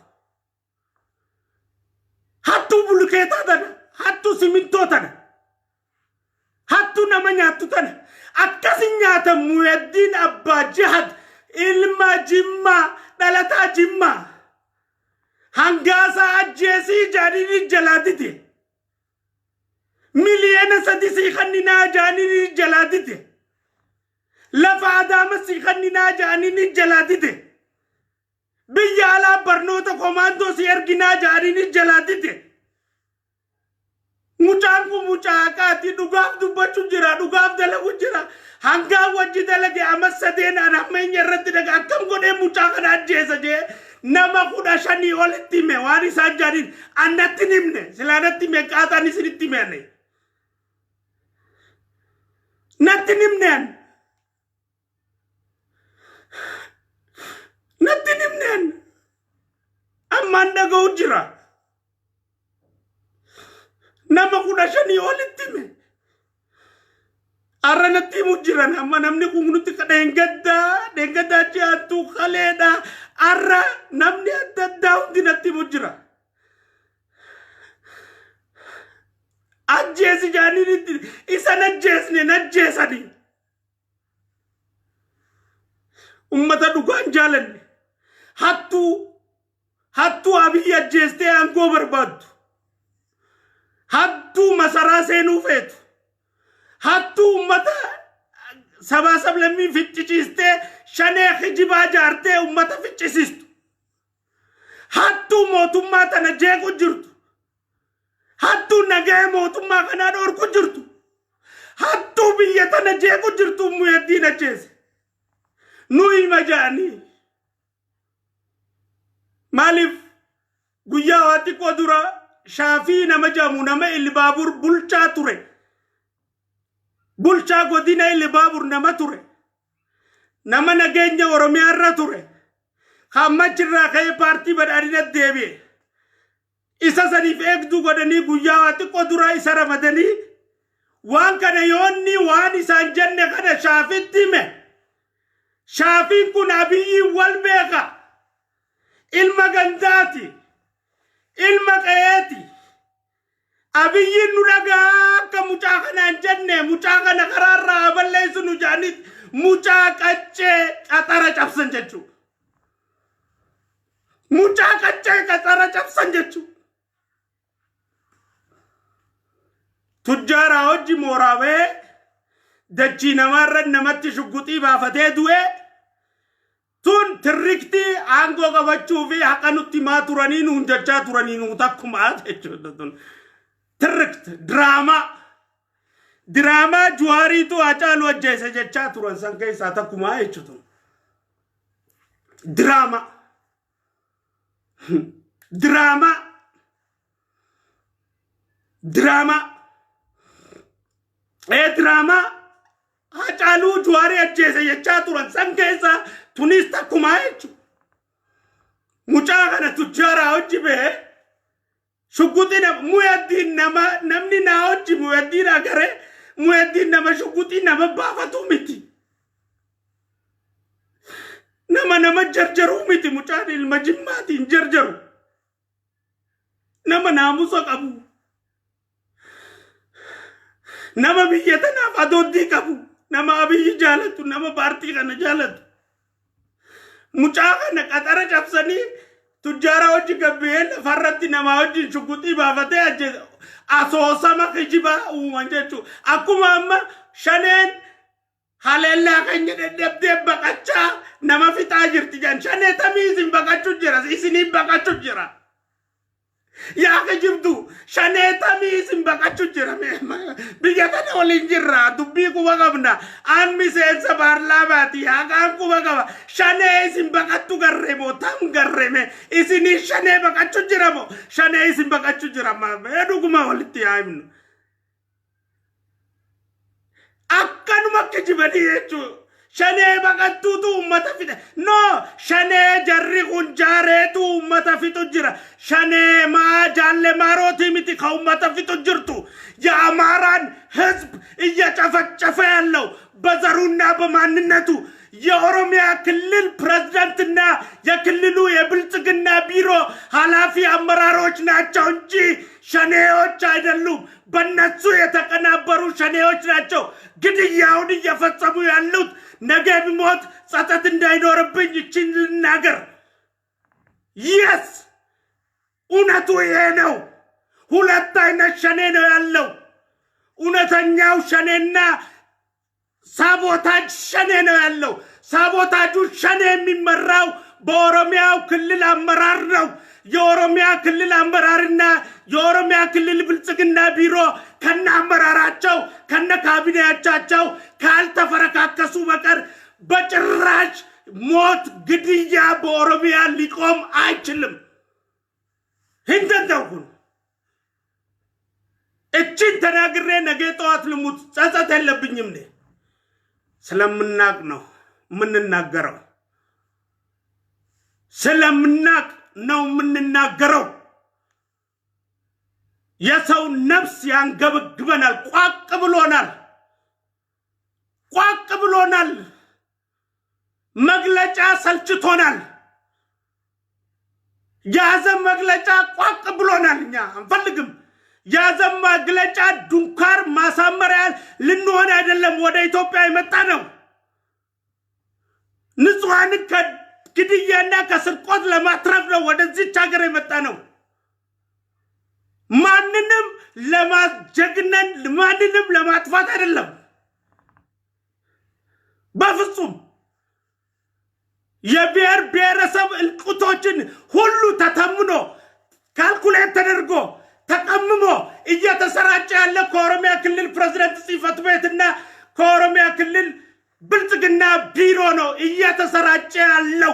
Hattuu bulukeetaa tana, hattuu simintoo tana, hattuu nama nyaattu tana. Akkasin nyaata Muhyiddin Abbaa Jihad, ilma Jimmaa, dhalataa Jimmaa. Hangaasaa ajjeesii jaaniin jalaa dide. 3 miliyoona sii kanninaa jaaniin jalaa dide. Lafa Adaama sii kanninaa jaaniin jalaa dide. Biyya alaa barnoota komaandoo si erginaa jaaniin jalaa dide. Mucaan kun mucaa haqaati. Dhugaaf dubbachuu jira, dhugaaf dalagu jira. Hangaa wajji dalage amma sadeen an hammeenya irratti dhaga akkam godhee mucaa kana ajjeesa jee nama 15 olitti hime. Waan isaan jaaniin annatti hin himne, silaa natti hime qaaxaan isinitti hime. Ani natti hin himne, an natti hin himne. An ammaan dhaga'u jira. Nama 15 olitti hime. Arra natti himu jiran. Amma namni kun nutti dheengaddaa dheengaddaa ji'aattuu kaleedha. Arra namni adda addaa hundi natti himu jira. Ajjeesi jaaniin isan ajjeesne najjeesanii. Ummata dhugaan jaalanne, hattuu hattuu Abiyyi ajjeestee aangoo barbaaddu, hattuu masaraa seenuu feetu, hattuu ummata sabaa sablammii ficcisiistee, shanee kijibaa jaartee ummata ficcisiistu, hattuu mootummaa tana jeequ jirtu, hattuu nagaya mootummaa kanaa dhorku jirtu, hattuu biyya tana jeequ jirtu Muhyiddin ajjeese nu hima ja'anii. Maaliif guyyaa waa xiqqoo dura Shaafii nama jedhamu, nama Ilbaabur bulchaa ture, bulchaa godina Ilbaabur nama ture, nama nageenya Oromiyaa irra ture, hammachirraa ka'ee paartii Badhaadhina deebi'e, isa saniif eegduu godhanii guyyaa waa xiqqoo dura isa ramadanii, waan kana yoonni waan isaan jenne kana Shaafitti hime. Shaafiin kun Abiyyiin wal beeka, ilma gandaati, ilma qe'eeti. Abiyyiin nu dhagaa akka mucaa kanaan jenne, mucaa kana karaarraa haa balleessu nu jedhanii mucaa qaccee qaxara cabsan jechuudha. Mucaa qaccee qaxara cabsan jechuudha. Tujjaaraa hojii mooraa bahee dachii namaarra namatti shugguxii baafatee du'ee. Tun tirriktii aangoo qabachuu fi haqa nutti himaa turanii, nuun jechaa turanii, nuu takkumaa jechuudha tun. Tirrikt diraamaa. Diraamaa Juwaariitu Hacaaluu ajjeese jechaa turan san keessaa takkumaa jechuudha. Diraamaa. Diraamaa. Diraamaa. Ee, diraamaa Hacaaluu Juwaarii ajjeese jechaa turan san keessaa tunis takkumaa jechuudha. Mucaa kana tujjaaraa hojii bahee shugguxii nama Muhyiddin, nama namni naa hojii Muhyiddin agaree, Muhyiddin nama shugguxii nama baafatu miti. Nama nama jarjaruu miti. Mucaan ilma Jimmaatiin jarjaru. Nama naamusa qabu. Nama biyya tanaaf adooddii qabu. Nama Abiyyi jaalatu, nama paartii kana jaalatu. Mucaa kana qaxara cabsanii tujjaara hojii gabbihee lafarratti namaa wajjin shugguxii baafatee ajjeese. Asoosama kijibaa uuman jechuudha. Akkuma amma shaneen haleellaa keenya dadhabdee baqachaa nama fixaa jirti jedhan, shanee tamii isin baqachuu jira, isiniin baqachuu jira. Yaa kijibdu, shanee tamii isin baqachuu jira? Biyya tana waliin jirra, dubbii quba qabna. An miseensa paarlaamaati, haqaan quba qaba. Shanee isin baqattu garree moo tam garreeme? Isinii shanee baqachuu jira moo shanee isin baqachuu jira? Mee dhuguma walitti yaa himnu. Akkanuma kijibanii jechuudha. Shanee baqattuutu uummata fixe. No, shanee jarri kun jaareetu uummata fixu jira. Shanee maa jaalle maarootii miti ka uummata fixu jirtu. የአማራን ህዝብ እየጨፈጨፈ ያለው በዘሩና በማንነቱ የኦሮሚያ ክልል ፕሬዝዳንትና የክልሉ የብልጽግና ቢሮ ኃላፊ አመራሮች ናቸው እንጂ ሸኔዎች አይደሉም። በነሱ የተቀናበሩ ሸኔዎች ናቸው ግድያውን እየፈጸሙ ያሉት። ነገ ብሞት ጸጸት እንዳይኖርብኝ ይችን ልናገር። Yes፣ እውነቱ ይሄ ነው። ሁለት አይነት ሸኔ ነው ያለው። እውነተኛው ሸኔና sabotage ሸኔ ነው ያለው። ሳቦታጁ ሸኔ የሚመራው በኦሮሚያው ክልል አመራር ነው። የኦሮሚያ ክልል አመራርና የኦሮሚያ ክልል ብልጽግና ቢሮ ከነ አመራራቸው ከነ ካቢኔያቻቸው ካልተፈረካከሱ በቀር በጭራሽ ሞት፣ ግድያ በኦሮሚያ ሊቆም አይችልም። Hin danda'u. እችን ተናግሬ ነገ ጠዋት ልሙት፣ ጸጸት የለብኝም። እኔ ስለምናቅ ነው የምንናገረው። ስለምናቅ ነው የምንናገረው። የሰው ነፍስ ያንገበግበናል። ቋቅ ብሎናል። ቋቅ ብሎናል። መግለጫ ሰልችቶናል። የሀዘን መግለጫ ቋቅ ብሎናል። እኛ አንፈልግም። የሀዘን መግለጫ ዱንካር ማሳመሪያ ልንሆን አይደለም ወደ ኢትዮጵያ የመጣ ነው። ንጹሐንን ከግድያና ከስርቆት ለማትረፍ ነው ወደዚች ሀገር የመጣ ነው። ማንንም ለማጀግነን ማንንም ለማጥፋት አይደለም፣ በፍጹም። የብሔር ብሔረሰብ እልቂቶችን ሁሉ ተተምኖ calculate ተደርጎ ተቀምሞ እየተሰራጨ ያለ ከኦሮሚያ ክልል ፕሬዝደንት ጽሕፈት ቤትና ከኦሮሚያ ክልል ብልጽግና ቢሮ ነው እየተሰራጨ ያለው።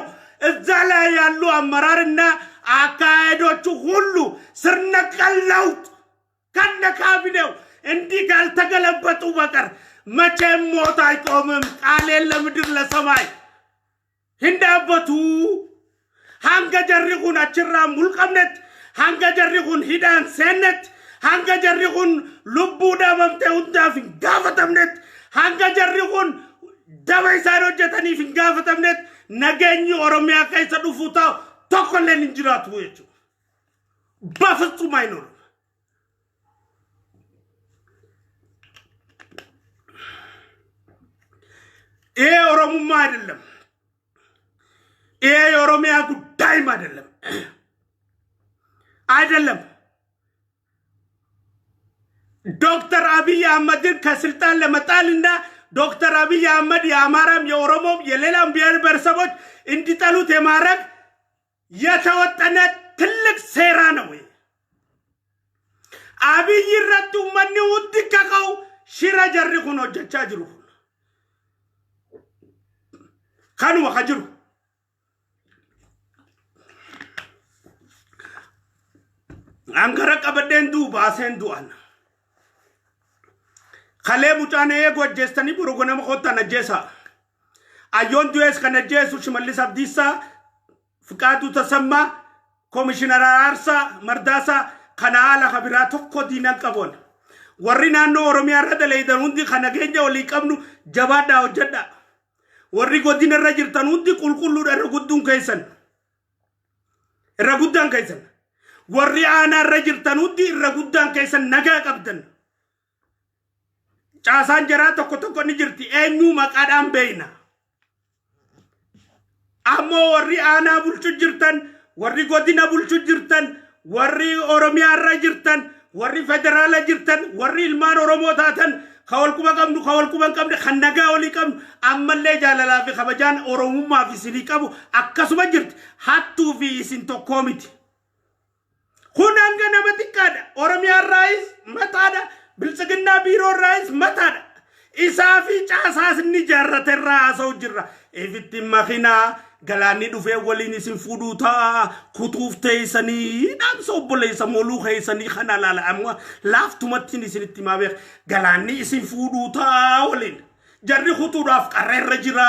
እዛ ላይ ያሉ አመራርና አካሄዶቹ ሁሉ ስር ነቀል ለውጥ ከነ ካቢኔው እንዲህ ካልተገለበጡ በቀር መቼም ሞት አይቆምም። ቃሌን ለምድር ለሰማይ hin dhaabbatu. Hanga jarri kun achirraa mulqamnetti, hanga jarri kun hidhaan seennetti, hanga jarri kun lubbuu dhabamte hundaaf hin gaafatamnetti, hanga jarri kun daba isaan hojjetaniif hin gaafatamnetti nageenyi Oromiyaa keessa dhufuu ta'u tokkolleen hin jiraatu jechuudha. በፍጹም አይኖርም። ይሄ ኦሮሙማ አይደለም። ይሄ የኦሮሚያ ጉዳይም አይደለም አይደለም። ዶክተር አብይ አህመድን ከስልጣን ለመጣልና ዶክተር አብይ አህመድ የአማራም የኦሮሞም የሌላም ብሔር ብሔረሰቦች እንዲጠሉት የማድረግ የተወጠነ ትልቅ ሴራ ነው። Abiy irratti uummanni hundi kaka'u shira jarri kun hojjechaa jiru kun. Kanuma ka jiru. Angara qabadheen du'u baaseen du'an. Kalee mucaan eegu ajjeestanii boru ganama kottaan ajjeesaa. Ayyoon du'ees kan ajjeesu Shimallis Abdiisaa, Fiqaaduu Tasammaa, Komishinar Araarsaa, Mardaasaa kana haala kabiraa tokko diinan qaboon. Warri naannoo Oromiyaa irra daleeydan hundi kan nageenya walii qabnu jabaadhaa hojjedhaa. Warri godina irra jirtan hundi qulqulluudha irra gudduun keessan. Irra guddaan keessan. Warri aanaa irra jirtan hundi irra guddaan keessan nagaa qabdan. Caasaan jaraa tokko tokko ni jirti. Eenyuu maqaadhaan beeyna. Ammoo warri aanaa bulchu jirtan, warri godina bulchu jirtan, warri Oromiyaa irra jirtan, warri federaala jirtan, warri ilmaan Oromoo taatan, ka wal quba qabnu, ka wal quba hin qabne, kan nagaa walii qabnu, ammallee jaalalaa fi kabajaan Oromummaa fi isinii qabu akkasuma jirti. Hattuu fi isin tokkoo miti. Kun hanga nama xiqqaadha. Oromiyaa irraayis mataadha. Biltsiginnaa biiroo irraayis mataadha. Isaa fi caasaas inni jaarrate irraa haasa'u jirra. Ifitti makinaa galaanni dhufee waliin isin fuudhuu ta'a. Kutuuf teessanii dhaamsa obboleessa moluu keessanii kana laala. Amma laaftumatti isinitti himaa beeka. Galaanni isin fuudhuu ta'a waliin. Jarri kutuudhaaf qarra irra jira.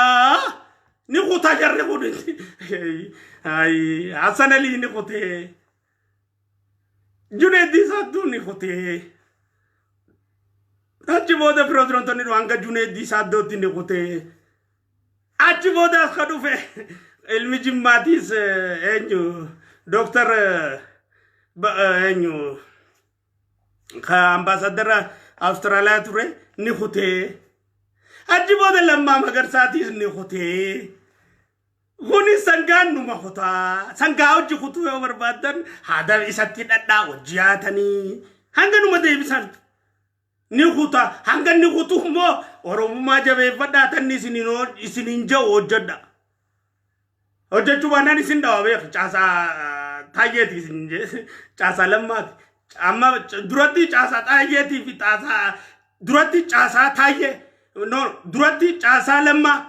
Ni kutaa jarri kun. Hassan Alii ni kutee. Junaid Saaddoo ni kutee. Achi booda pirezidaantonni hanga Junaid Saaddootti ni kutee. Achi booda as ka dhufe ilmi Jimmaatiis, eenyu, Dooktar eenyu, ka ambaasadara Awustiraaliyaa ture ni kutee. Achi booda Lammaa Magarsaatiis ni kutee. Kuni sangaan numa kutaa. Sangaa hojii kutuu yoo barbaaddan haada isatti dhadhaa hojii haatanii hanga numa deebisan. Ni kuta. Hanga inni kutu immoo Oromummaa jabeeffadhaa, tanni isiniin ja'u hojjedha. Hojjechuu baannaan isin dhawa beeku, caasaa Taayyeeti isin caasaa Lammaati. Amma duratti caasaa Taayyeetii fi caasaa duratti caasaa Taayyee, no, duratti caasaa Lammaa,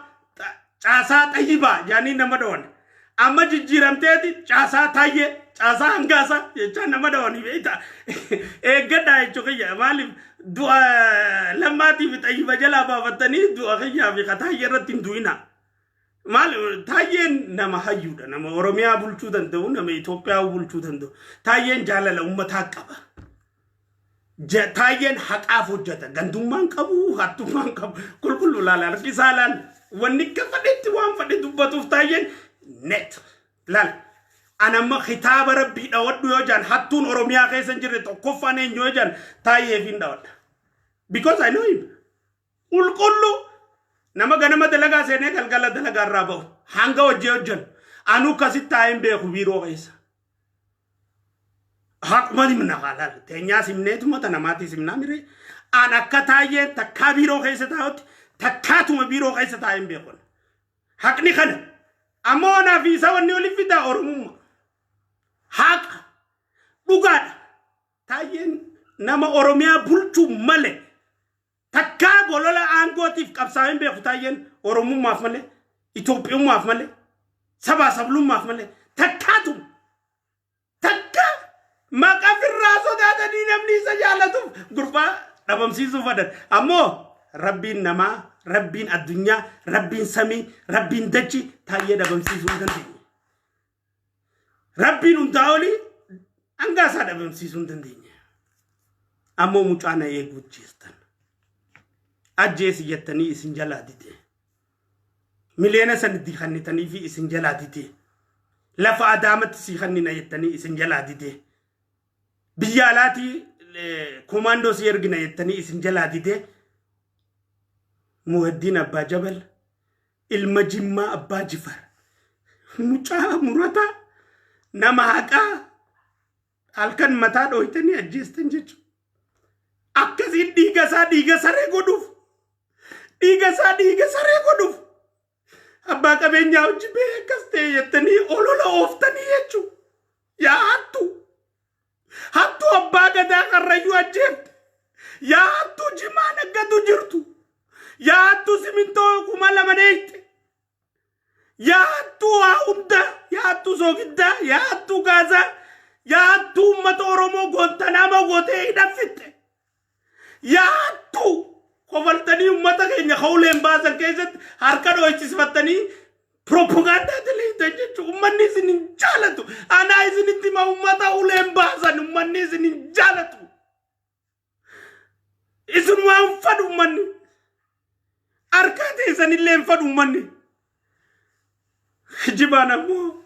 caasaa Xayyibaa jaanii nama dhawan. Amma jijjiiramteeti caasaa Taayyee, caasaa Hangaasaa jechaa nama dhawanii beektaa. Eeggadhaa jechuu kiyya. Maaliif du'a Lammaatii fi Xayyiba jalaa baafattanii du'a kiyyaa fi Taayyee irratti hin du'inaa. Maal, Taayyeen nama hayyuudha. Nama Oromiyaa bulchuu danda'u, nama Itoophiyaa bulchuu danda'u. Taayyeen jaalala uummataa qaba. Taayyeen haqaaf hojjeta. Gandummaan qabu, hattummaan qabu. Qulqulluu laala, harki isaa laala. Wanni akka fedhetti waan fedhe dubbatuuf Taayyeen net. Laala. An amma kitaaba Rabbii dhawadhu yoo jaan, hattuun Oromiyaa keessa hin jirre tokkoffaan eenyu yoo jaan, Taayyeef hin dhawadha. Because I know him. Qulqulluu nama ganama dalagaa seenee galgala dalagaa irraa ba'u, hanga hojii hojjennu anuu akkasitti taa'een beeku biiroo keessa. Haquma himna haalaal teenyaas himneetuma ta namaatiis himnaa miree. An akka Taayyeen takkaa biiroo keessa taa'utti takkaatuma biiroo keessa taa'een beeku. Haqni kana ammoo anaa fi isa wanni oliif fidaa Oromummaa. Haqa dhugaadha. Taayyeen nama Oromiyaa bulchuu malee takkaa bolola aangootiif qabsaa'een beeku. Taayyeen Oromummaaf malee, Itoophiyummaaf malee, sabaa sablummaaf malee takkaatu takka maqaa firraa sodaatanii namni isa jaalatuuf gurbaa dhabamsiisuu fadhan. Ammoo Rabbiin namaa, Rabbiin addunyaa, Rabbiin samii, Rabbiin dachi Taayyee dhabamsiisuu hin dandeenye. Rabbiin hundaa olii hangaa isaa dhabamsiisuu hin dandeenye. Ammoo mucaa na eeguu jirtan. Ajjeesi jettanii isin jalaa dide. Miliyoona sanitti kannitanii fi isin jalaa dide. Lafa Adaamatti sii kannina jettanii isin jalaa dide. Biyya alaatii komaandoo si ergina jettanii isin jalaa dide. Muhaddiin Abbaa Jabal, ilma Jimmaa Abbaa Jifar. Mucaa murataa, nama haqaa, halkan mataa dhooytanii ajjeestan jechuudha. Akkasiin dhiiga isaa dhiiga saree godhuuf. Dhiiga isaa dhiiga saree godhuuf. Abbaa qabeenyaa hojii bee akkas ta'e jettanii olola ooftanii jechuudha. Yaa hattuu. Hattuu abbaa gadaa Karrayyuu ajjeefte. Yaa hattuu jimaa naggatu jirtu. Yaa hattuu simintoo 2000 dheeyte. Yaa hattuu waa hundaa. Yaa hattuu soogiddaa. Yaa hattuu gaazaa. Yaa hattuu uummata Oromoo Gontanaama gootee hidhaffitte. Yaa hattuu kofaltanii uummata keenya ka'uleen baasan keessatti harka dhoochisifattanii propagaandaa daleeytan jechuudha. Uummanni isin hin jaalatu. Anaa isinitti hima, uummata uleen baasan uummanni isin hin jaalatu. Isin waan fadhu uummanni. Harkaa teessanillee hin fadhu uummanni. Kijibaan ammoo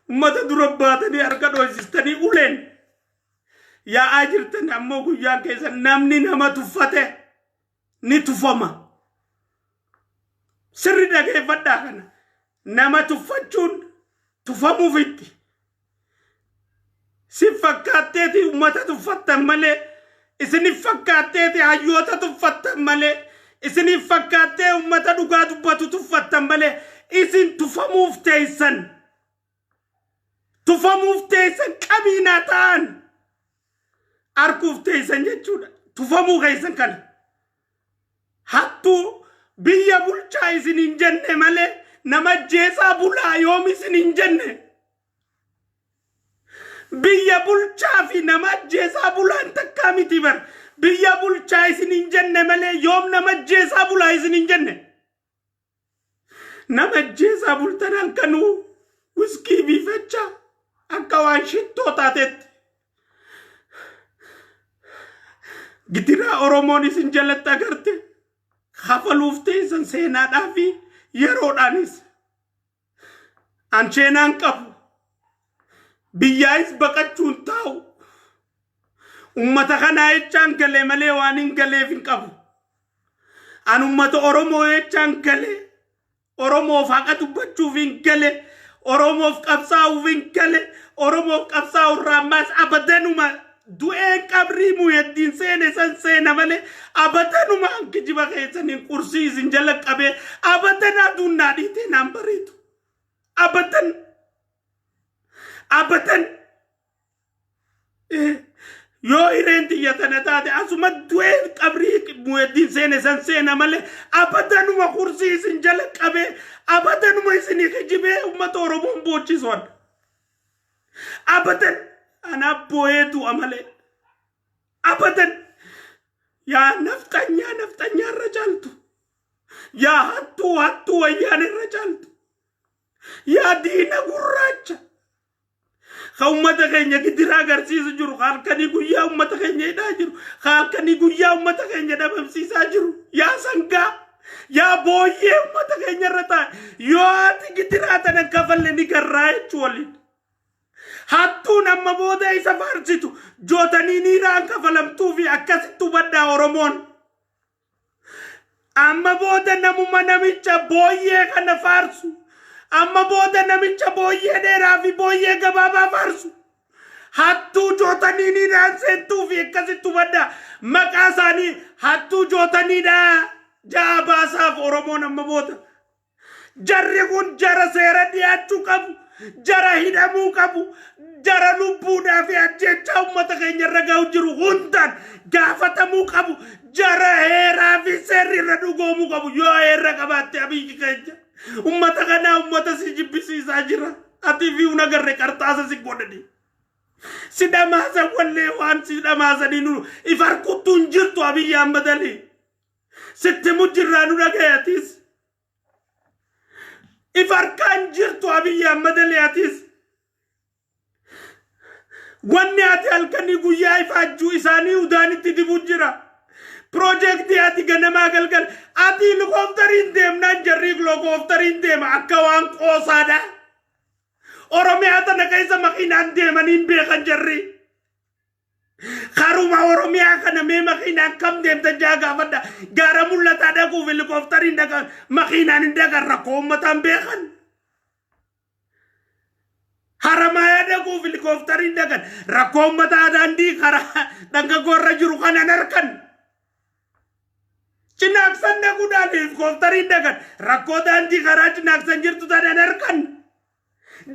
uummata dura baatanii harka dhoosistanii uleen yaa'aa jirtan. Ammoo guyyaan keessa namni nama tuffate ni tufama. Sirri dhageeffadhaa kana. Nama tuffachuun tufamuufitti. Si fakkaatteeti uummata tuffattan malee, isinif fakkaatteeti hayyoota tuffattan malee, isinif fakkaattee uummata dhugaa dubbatu tuffattan malee, isin tufamuuf teessan. Tufamuuf teessan, qabiinaa ta'an arguuf teessan jechuudha. Tufamuu keessan kana. Hattuu biyya bulchaa isin hin jenne malee, nama ajjeesaa bulaa yoom isin hin jenne. Biyya bulchaa fi nama ajjeesaa bulaan takkaa miti bar. Biyya bulchaa isin hin jenne malee yoom nama ajjeesaa bulaa isin hin jenne. Nama ajjeesaa bultan halkanuu wiskii biifachaa akka waan shittoo taatetti. Gidiraa Oromoon isin jalatti agarte kafaluuf teessan seenaadhaa fi yeroodhaanis. An seenaan qabu. Biyyaayis baqachuun taa'u. Ummata kanaa jechaan galee malee waan hin galeef hin qabu. An ummata Oromoo jechaan galee, Oromoof haqa dubbachuuf hin gale, Oromoof qabsaa'uuf hin gale, Oromoof qabsaa'u irraa ammaas abadanuma du'een qabrii Muheddiin seene san seena malee abadanuma an kijiba keessaniin qursii isin jala qabee abadan aduun naa dhiitee naan bareedu. Abadan. Abadan. Yoo hireen tiyya tana taate asuma du'ee qabrii Muheddiin seene san seena malee abadanuma kursii isin jala qabee abadanuma isinii kijibee uummata Oromoon boochisuun. Abadan anaa boo'ee du'a malee. Abadan yaa nafxanyaa nafxanyaa irra caaltu. Yaa hattuu hattuu wayyaan irra caaltu. Yaa diina gurraacha. Ka ummata keenya gidiraa agarsiisu jiru, ka halkanii guyyaa ummata keenya hidhaa jiru, ka halkanii guyyaa ummata keenya dhabamsiisaa jiru. Yaa sangaa, yaa booyyee ummata keenya irra taa'e. Yoo ati gidiraa tana kafalle ni garraa jechuu waliin. Hattuun amma booda isa faarsitu jootanii niiraan kafalamtuu fi akkasitti hubadhaa Oromoon. Amma booda namuma namicha booyyee kana faarsu. Amma booda namicha booyyee dheeraa fi booyyee gabaabaa faarsu. Hattuu jootanii niiraan seentuu fi akkasitti hubadhaa. Maqaa isaanii hattuu jootaniidhaa ja'a baasaaf Oromoon amma booda. Jarri kun jara seera dhiyaachuu qabu, jara hidhamuu qabu, jara lubbuudhaa fi ajjechaa uummata keenya irra ga'u jiru hundaan gaafatamuu qabu, jara heeraa fi seerri irra dhugoomuu qabu. Yoo heerra qabaatte Abiyyi keenya uummata kanaa uummata si jibbisiisaa jira. Ati fi hun agarre qarxaasa si godhani. Si dhamaasan wallee waan si dhamaasanii nu if harkuttuu hin jirtu Abiyyi Ahmad Ali. Sitti mujjirraa nu dhagayatis. If harkaan jirtu Abiyyi Ahmad Ali atis. Wanni ati halkanii guyyaa ifaajjuu isaanii udaanitti dibu jira. Piroojeektii ati ganamaa galgal ati helikooftariin deemnaan jarri helikooftariin deema akka waan qoosaadha. Oromiyaa tana keessa makiinaan deemanii hin beekan jarri. Karuma Oromiyaa kana mee makiinaan kam deemtan jaa gaafadha. Gaara mul'ataa dhaquuf helikooftariin dhaqan makiinaan hin dhaqan rakkoo uummataan beekan. Haramayaa dhaquuf helikooftariin dhaqan rakkoo uummataa daandii karaa dhangaggoorra jiru kanan harkan. Cinaaqsan dhaquudhaan helikooftariin dhaqan rakkoo daandii karaa cinaaqsan jirtu tanan harkan.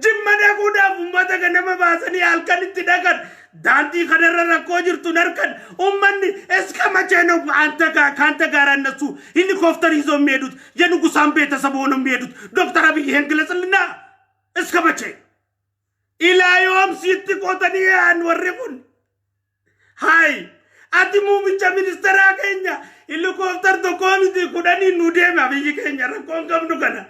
Jimma dhaquudhaaf uummata ganama baasanii halkan itti dhaqan daandii kanarra rakkoo jirtu harkan uummanni እስከ መቼ ነው አንተ ጋር ከአንተ ጋር እነሱ ሄሊኮፕተር ይዘው የሚሄዱት? የንጉሳን ቤተሰብ ሆነው የሚሄዱት? ዶክተር አብይ ይሄን ግለጽልና እስከ መቼ ኢላዮም sitti qotanii yaa'an warri kun? Hay, ati muummicha ministeeraa keenya helikoophtar tokkoo miti kudhanii nu deema biyyi keenya rakkoon qabnu kana.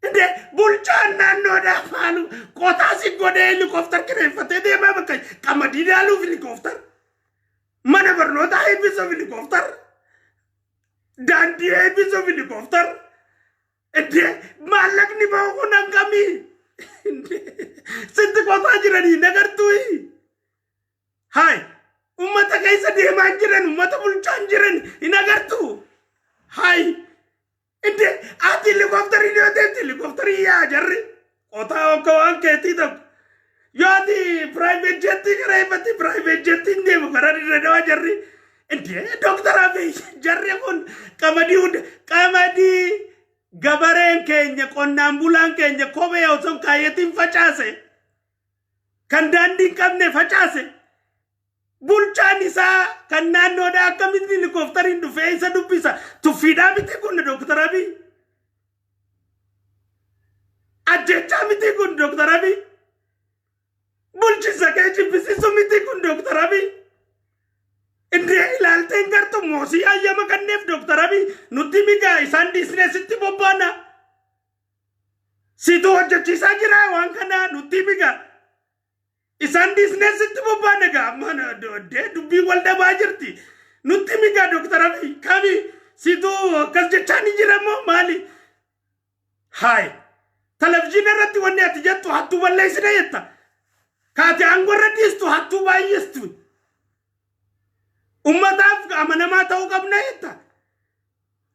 እንዴ bulchaan naannoodhaa maalu qotaa si godhee helikoophtar kireeffatee deemaa bakka qamadii dhaaluuf helikoophtar, mana barnootaa eebbisuuf helikoophtar, daandii eebbisuuf helikoophtar. እንዴ maallaqni bahu kun hangamii? Sitti qotaa jiranii nagartuu? Hay, ummata keessa deemaa jiran, ummata bulchaa jiran hin agartuu? Hay, እንዴ ati helikoophtarii yoo deemte helikoophtarii yaa jarri qotaa akka waan keetii tokko. Yoo ati private jettii kireeffatte private jettiin deemu karaa dirree dawaa jarri. እንዴ Dooktar Abiy, jarri kun qamadii hunda qamadii gabareen keenya qonnaan bulaan keenya kophee osoo hin kaayyatiin facaase, kan daandii hin qabne facaase, bulchaan isaa kan naannoodhaa akkamitti helikooftariin dhufee isa dubbisa? Tuffiidhaa miti kun, Dooktar Abiy? Ajjechaa miti kun, Dooktar Abiy? Bulchisa kee jibbisiisu miti kun, Dooktar Abiy? እንዴ Indee ilaalteen gartu moosii hayyama kanneef Dooktar Abiy nutti migaa isaan dhiisnee bobbaana. Situ hojjechiisaa jira waan kana nutti migaa. Isaan dhiisnee sitti bobbaana gaa amma dubbiin wal dhabaa jirti. Nutti migaa Dooktar Abiy kami situ akkas jechaa ni jira moo maali? Haay, televizyiina irratti wanni ati jettu hattuu balleessina jetta. Kaate aangoo irra dhiistu hattuu baay'istu. Ummataaf amanamaa ta'uu qabna jetta.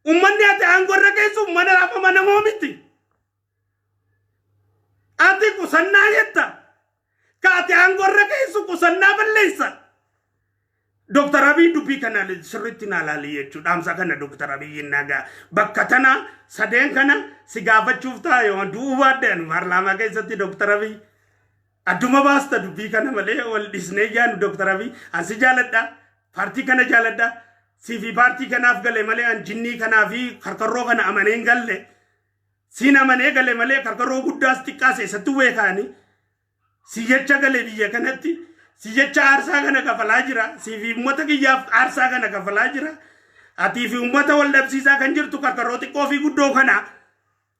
Ummanni ati aangoo irra geessu ummataaf amanamoo miti. Ati qusannaa jetta. Kaate aangoo irra geessu qusannaa balleessa. Dooktar Abiy, dubbii kana sirriitti naa laali jechuudha. Dhaamsa kana Dooktar Abiy nagaa. Bakka tana sadeen kana si gaafachuuf ta'a yoo du'uu baadde paarlaamaa keessatti, Dooktar Abiy. Adduma baasta dubbii kana malee wal dhisnee yaanu. Dooktar Abiy, ansi jaaladha. Paartii kana jaaladha. Siifi paartii kanaaf gale malee an jinnii kanaa fi karkarroo kana amanee hin galle. Siin amanee gale malee karkarroo guddaas xiqqaas eessattuu beekaani. Si jecha gale biyya kanatti. Si jecha aarsaa kana kafalaa jira. Siifi uummata kiyyaaf aarsaa kana kafalaa jira. Atii fi uummata wal dhabsiisaa kan jirtu karkarroo xiqqoo fi guddoo kana.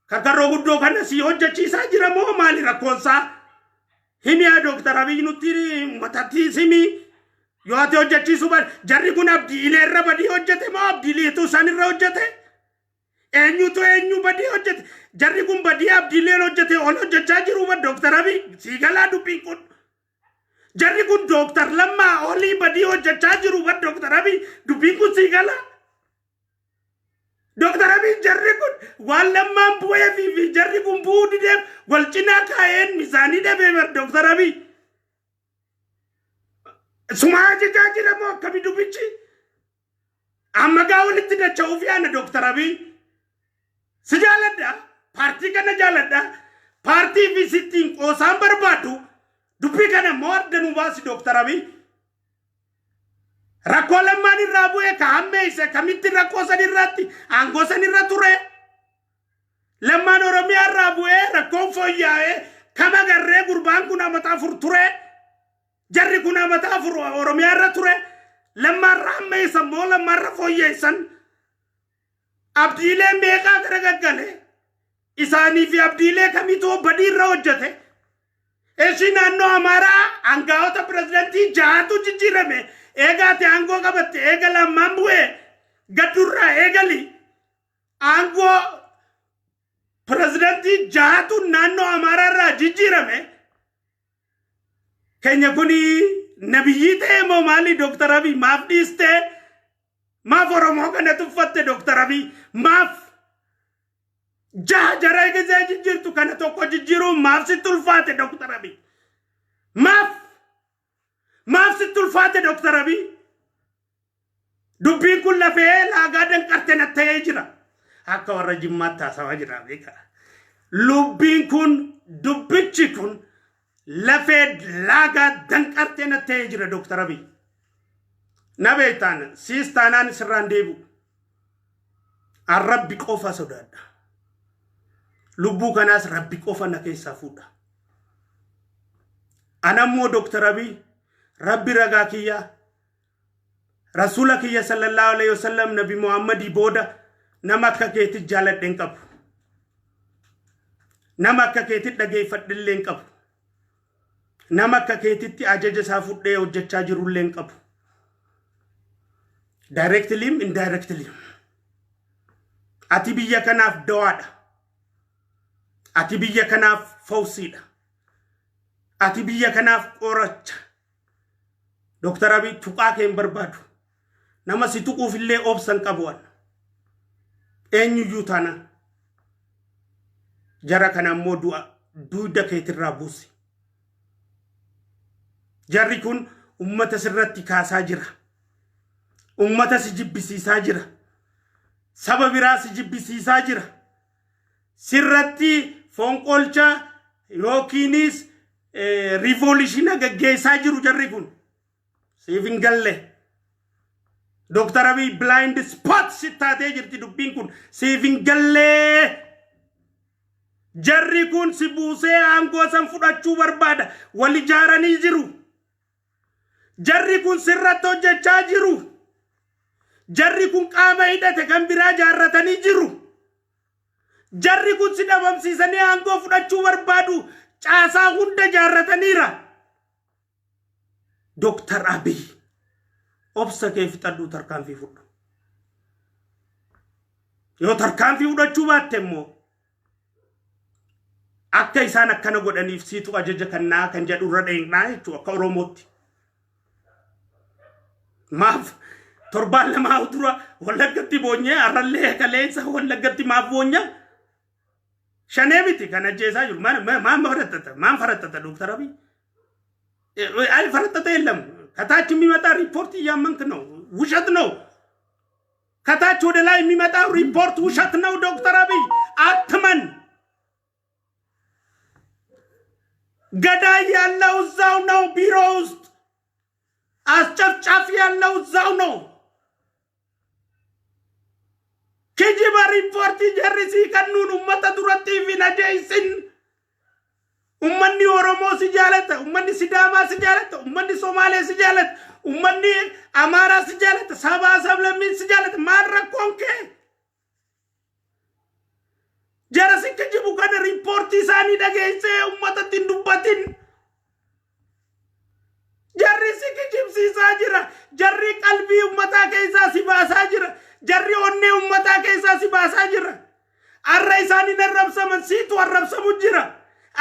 Karkarroo guddoo kana si hojjechiisaa jira moo maali rakkoonsaa? Himiyaa Dooktar Abiy, nutti uummatatti himi. Yoo ati hojjechiisuu baate, jarri kun Abdii Ilee irra badii hojjete moo Abdii Ileetu isaan irra hojjete? Eenyutu eenyu badii hojjete? Jarri kun badii Abdii Ileen hojjete ol hojjechaa jiru ba Dooktar Abiy, sii galaa dubbiin kun. Jarri kun Dooktar Lammaa olii badii hojjechaa jiru ba Dooktar Abiy, dubbiin kun sii galaa. Dooktar Abiy, jarri kun waan Lammaan bu'ee fi jarri kun bu'uu dideef wal cinaa kaa'een misaanii dhabee bar Dooktar Abiy. Sumaa ajajaa jira moo akkami dubbichi? Amma gaa walitti dacha'uuf yaana, Dooktar Abiy. Si jaaladha. Paartii kana jaaladha. Paartii fi sittiin qoosaan barbaadu. Dubbii kana immoo adda nu baasi, Dooktar Abiy. Rakkoo Lammaan irraa bu'ee ka hammeesse kamitti rakkoo san irratti aangoo san irra ture? Lammaan Oromiyaa irraa bu'ee rakkoon fooyya'ee kama garree gurbaan kun amata 4 ture. Jarri kun amata 4 Oromiyaa irra ture. Lammaarra hammeessan moo Lammaarra fooyyeessan? Abdiilee meeqaa gara gaggale? Isaanii fi Abdiilee kamitu badii irra hojjete? Eshi, naannoo Amaaraa aangaa'ota pirezidantii jahatu jijjiirame. Eegaate aangoo qabatte, eega Lammaan bu'ee gaddurraa eegali. Aangoo pirezidantii jahatu naannoo Amaaraa irraa jijjiirame. Keenya kuni nabiyyii ta'e moo maali, Dooktar Abiy? Maaf dhiistee? Maaf Oromoo kana tuffatte, Dooktar Abiy? Maaf jaha jara gisee jijjiirtu kana tokko jijjiiruun maaf sitti ulfaate, Dooktar Abiy? Maaf sitti ulfaate, Dooktar Abiy? Dubbiin kun lafee laagaa danqarte na ta'ee jira. Akka warra Jimmaatti haasawaa jira beekaa. Lubbiin kun, dubbichi kun lafee laagaa danqartee na ta'ee jira, Dooktar Abiy. Na beektaan siis taanaan sirraan deebi'u. An Rabbi qofa sodaadha. Lubbuu kanaas Rabbi qofa na keessaa fuudha. Anammoo, Dooktar Abiy, Rabbi ragaa kiyyaa, Rasuula kiyya sallallahu alaihi wasallam Nabi Muhammadii booda nama akka keetti jaaladhe hin qabu. Nama akka keetti dhageeffadhe hin qabu. Nama akka keetitti ajaja isaa fudhee hojjechaa jirullee hin qabu. Directly, indirectly. Ati biyya kanaaf dawaadha. Ati biyya kanaaf fawsiidha. Ati biyya kanaaf qoracha. Dooktar Abiy, tuqaa kee hin barbaadu. Nama si tuquuf illee obsa hin qabu an. Eenyuyyuu taanaan. Jara kana immoo du'a duyda keetirraa buusi. Jarri kun ummata sirratti kaasaa jira. Ummata si jibbisiisaa jira. Saba biraa si jibbisiisaa jira. Sirratti fonqolcha yookiinis revolution gaggeessaa jiru jarri kun. Siif hin galle. Dooktar Abiy, blind spot si taatee jirti dubbiin kun. Siif hin gallee. Jarri kun si buusee aangoo san fudhachuu barbaada. Wal ijaaranii jiru. Jarri kun sirratti hojjechaa jiru. Jarri kun qaama hidhate kan biraa jaarratanii jiru. Jarri kun si dhabamsiisanii aangoo fudhachuu barbaadu. Caasaa hunda jaarrataniira. Dooktar Abiy, obsa kee fixadhuu tarkaanfii fudhu. Yoo tarkaanfii fudhachuu baatte immoo, akka isaan akkana godhaniif siitu ajaja kannaa kan jedhu irra dheeynaa jechuudha akka Oromootti. Maaf torbaan 2 dura Wallaggatti boonyee, har'allee kaleessa Wallaggatti maaf boonya? Shanee miti kan ajjeesaa jiru. Maan farattata? Maan farattata, Dooktar Abiy? አልፈረጠጠ የለም። ከታች የሚመጣ ሪፖርት እያመንክ ነው። ውሸት ነው። ከታች ወደ ላይ የሚመጣው ሪፖርት ውሸት ነው። ዶክተር አብይ፣ አትመን። ገዳይ ያለው እዛው ነው፣ ቢሮ ውስጥ አስጨፍጫፊ ያለው እዛው ነው። Kijiba riippoortii jarri sii kennuun ummata duratti hin ajeessin. Ummanni Oromoo si jaalata, ummanni Sidaamaa si jaalata, ummanni Somaalee si jaalata, ummanni Amaaraa si jaalata, sabaa sablammiin si jaalata. Maal rakkoon kee? Jara si kijibu kana riippoortii isaanii dhageessee ummatatti hin dubbatin. Jarri si kijibsiisaa jira. Jarri qalbii ummataa keessaa si baasaa jira. Jarri onnee ummataa keessaa si baasaa jira. Arra isaan hin arrabsaman, siitu arrabsamu jira.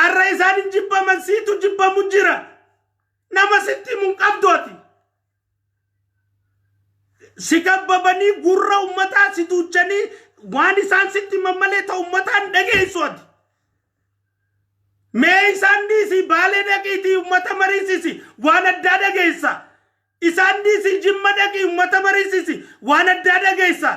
Arra isaan hin jibbaman, siitu jibbamu jira. Nama sitti himu hin qabdu ati. Si kabbabanii gurra ummataa si duuchanii waan isaan sitti himan malee ta'u ummataa hin dhageessu ati. Mee isaan dhiisii Baalee dhaqiitii ummata mariisisi, waan addaa dhageessa. Isaan dhiisii Jimma dhaqii ummata mariisisi, waan addaa dhageessa.